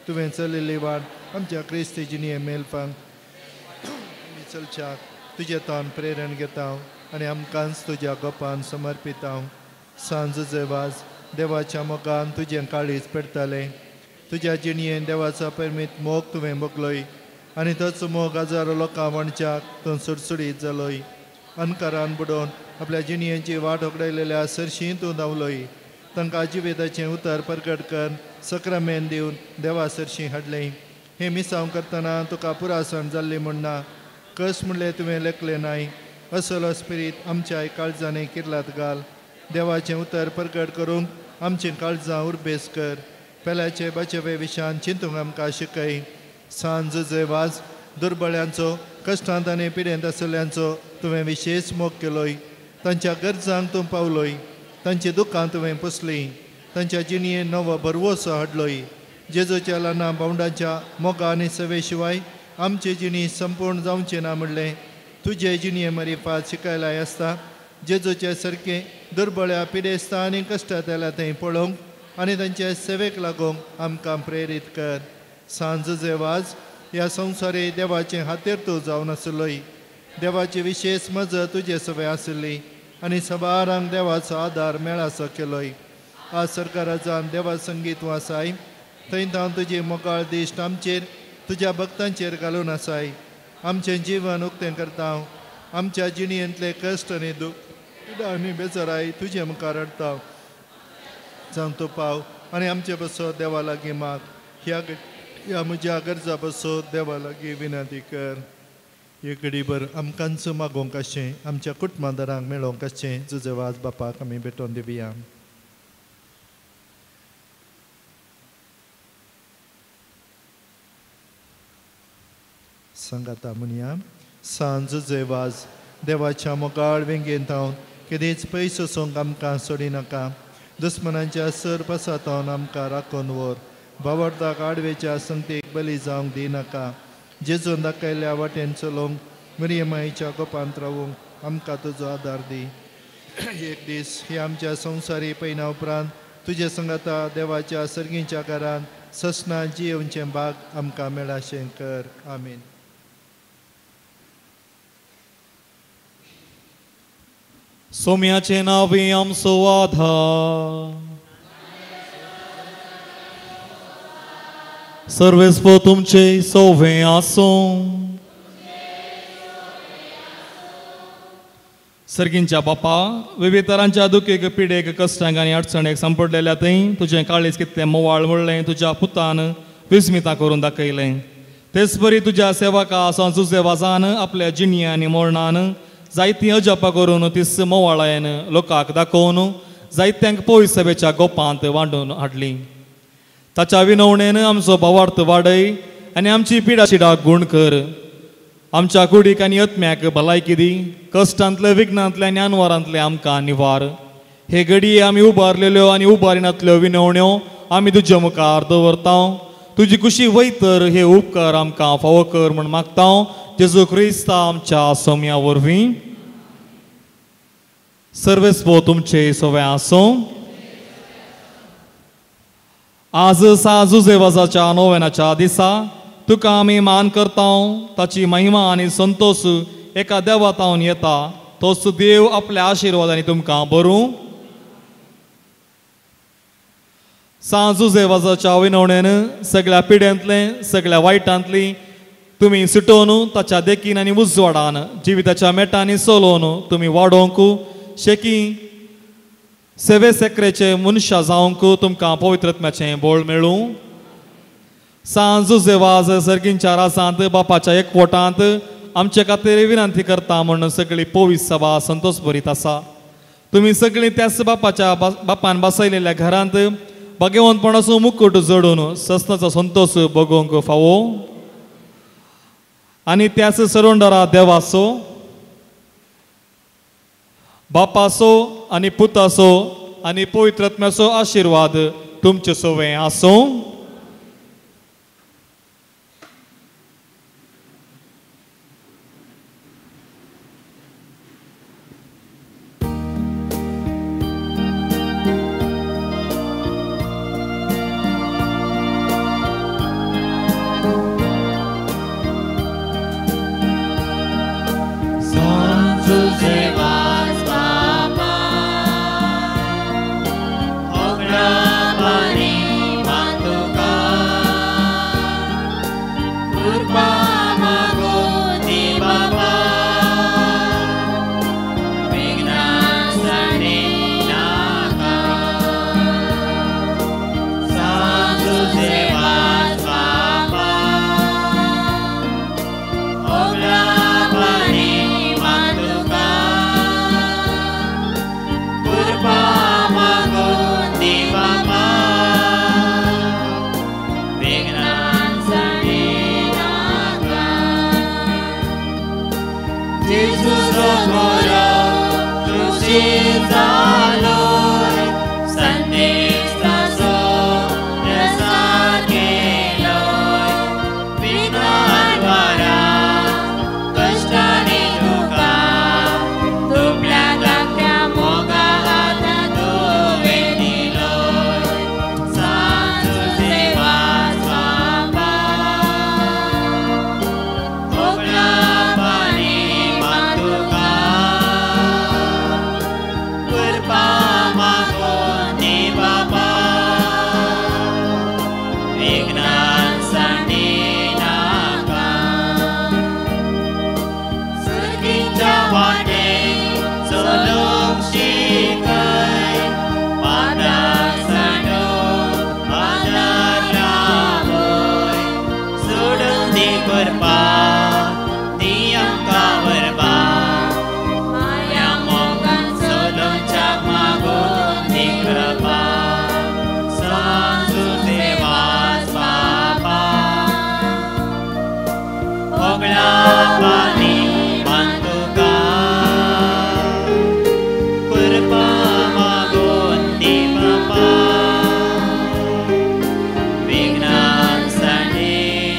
तुवें चलिल्ली वाट आमच्या क्रिस्ती जिणये मेलपांक आमी चलच्याक तुजें तावन प्रेरण घेता आनी आमकांच तुज्या गोपान समर्पिता. सांजुजे वाज, देवाच्या मोगान तुजें काळीज पेटतालें, तुज्या जिणयेन देवाचो परमीत मोग तुवें भोगलोय आनी तोच मोग हजारो लोकां वणच्याक तूं सुडसुडीत जालोय. अनकारान बुडोवन आपल्या जिणयेची वाट होगडायलेल्या सरशी तूं धांवलोय. तांकां जिवेताचें उतर परगट कर सक्रामेन दिवन देवा सरशी हाडलें. हें मिसांव करतना तुका पुरासण जाल्ली म्हूण ना, कस म्हणलें तुवें लेखलें नाय. असलो स्पिरीत आमच्या काळजांनी किर्लात घाल. देवाचें उतर परगट करूंक आमचीं काळजां उर्बेस कर. पेल्याचे बाचेवे विशान चिंतूंक आमकां शिकय. सांजुजे वाज, दुर्बळ्यांचो, कश्टांत आनी पिडेंत आशिल्ल्यांचो तुवें विशेश मोग केलोय. तांच्या गरजांक तूं पावलोय, तांची दुकां तुवें पुसलीं, तांच्या जिणयेन नवो भरवोसो हाडलोय. जेजूच्या ल्हाना भावंडांच्या मोगा आनी सेवे शिवाय आमची जिणी संपूर्ण जावचें ना म्हणलें तुजे जिणये मरिफात शिकायलाय आसता. जेजूचे सारकें दुर्बळ्या पिडेस्ता आनी कश्टांत आयल्या थंय पळोवंक आनी तांचे सेवेक लागूंक आमकां प्रेरीत कर. सांजुजे वाज, ह्या संवसारी देवाचें हातेर तूं जावन आसलोय. देवाची विशेश मजत तुजे सवय आसली आनी सबारांक देवाचो आदार मेळासो केलोय. आज सरकाराच्यान देवा संगीत तूं आसाय, थंय तावन तुजी मोगाळ दिश्ट आमचेर तुज्या भक्तांचेर घालून आसाय. आमचें जीवन उक्तें करता, आमच्या जिणयेंतले कश्ट आनी दुख्ख आनी बेजाराय तुजे मुखार हाडटा. जावं तूं पाव आनी आमचे बसो देवा लागीं माग. ह्या म्हज्या गरजा बसो देवा लागीं विनंती कर. एक घडीभर आमकांच मागोवंक आशें, आमच्या कुटुंबादारांक मेळोवंक आशें जुजे वाज बापाक आमी भेटोवन दिवया. सांगाता म्हणया. सांजुजे वाज, देवाच्या मोगाळ वेंगेंत हांव केदींच पयस वचूंक आमकां सोडिनाका. दुस्मनांच्या सर पसातावन आमकां राखून व्हर. भावार्थाक आडवेच्या संगतीक बली जावंक दिनाका. जेजून दाखयल्ल्या वाटेन चलोवंक मरिये मायेच्या गोपांत रावूंक आमकां तुजो आदार दी. एक दीस ही आमच्या संवसारी पयना उपरांत तुजे संगाता देवाच्या सर्गींच्या घरांत ससना जियेवचें भाग आमकां मेळाशें कर. आमीन. सोम्याचे नावे आमचो आधार, सर्वेस्पो तुमचे सोवे आसूं. सर्गींच्या बापा, विविध तरांच्या दुखेक, पिडेक, कश्टांक आनी अडचणेक सांपडलेल्या थंय तुजें काळीज कितलें मोवाळ म्हणलें तुज्या पुतान विस्मिता करून दाखयलें. तेच बरी तुज्या सेवका सांजुजे वाजान आपल्या जिणये आनी मरणान जायतीं अजापां करून तीस मोवाळायन लोकांक दाखोवन जायत्यांक पवित्र सभेच्या गोपांत वांडून हाडली. ताच्या विनवणेन आमचो भावार्थ वाडय आनी आमची पिडा शिडा गूण कर. आमच्या कुडीक आनी आत्म्याक भलायकी दी. कश्टांतले विघ्नांतले आनी अनवारांतले आमकां निवार. हे घडये आमी उबारलेल्यो आनी उबारिनातल्यो विनवण्यो आमी तुज्या मुखार दवरता. तुजी कुशी वयतर हे उपकार आमकां फावो कर म्हूण मागता जेजू क्रिस्ता आमच्या सोम्या वरवीं. सर्वेस्पो तुमचे सवे आसूं. आज साजुजेवाजाच्या नोवेनाच्या दिसा तुका आमी मान करता. ताची महिमा आनी संतोश एका देवातावन येता. तोच देव आपल्या आशिर्वादांनी तुमकां बरूं. साजुजेवाजाच्या विनवणेन सगळ्या पिड्यांतले सगळ्या वायटांतली तुमी सुटोवन ताच्या देखीन आनी उजवाडान जिविताच्या मेटांनी चलोवन तुमी वाडोवंक शेकी सेवे सेकरेचे मनशां जावंक तुमकां पवित्रत्म्याचें बळ मेळूं. सांजुजेवाज सर्गींच्या रासांत बापाच्या एकवटांत आमचे खातीर विनंती करता म्हूण सगळी पवित्र सभा संतोष भरीत आसा. तुमी सगळीं त्याच बापाच्या बापान बसयलेल्या घरांत भाग्यवंतपणाचो मुकूट जोडून ससनाचो संतोष भोगोवंक फावो आनी त्याच सरोंडरा देवाचो बापाचो आनी पुताचो आनी पवित्रत्म्याचो आशिर्वाद तुमचे सवें आसूं. विघ्नांसने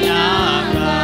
नाका.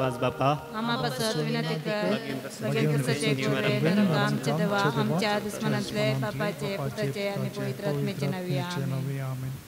वाज बापा आमा पासत विनंती कर भगेन क्रिस्ताचे कृपेन आमच्या देवा आमच्या दुस्मनांतले बापाचे पुताचे आनी पवित्र आत्म्याचे नांवी आमेन.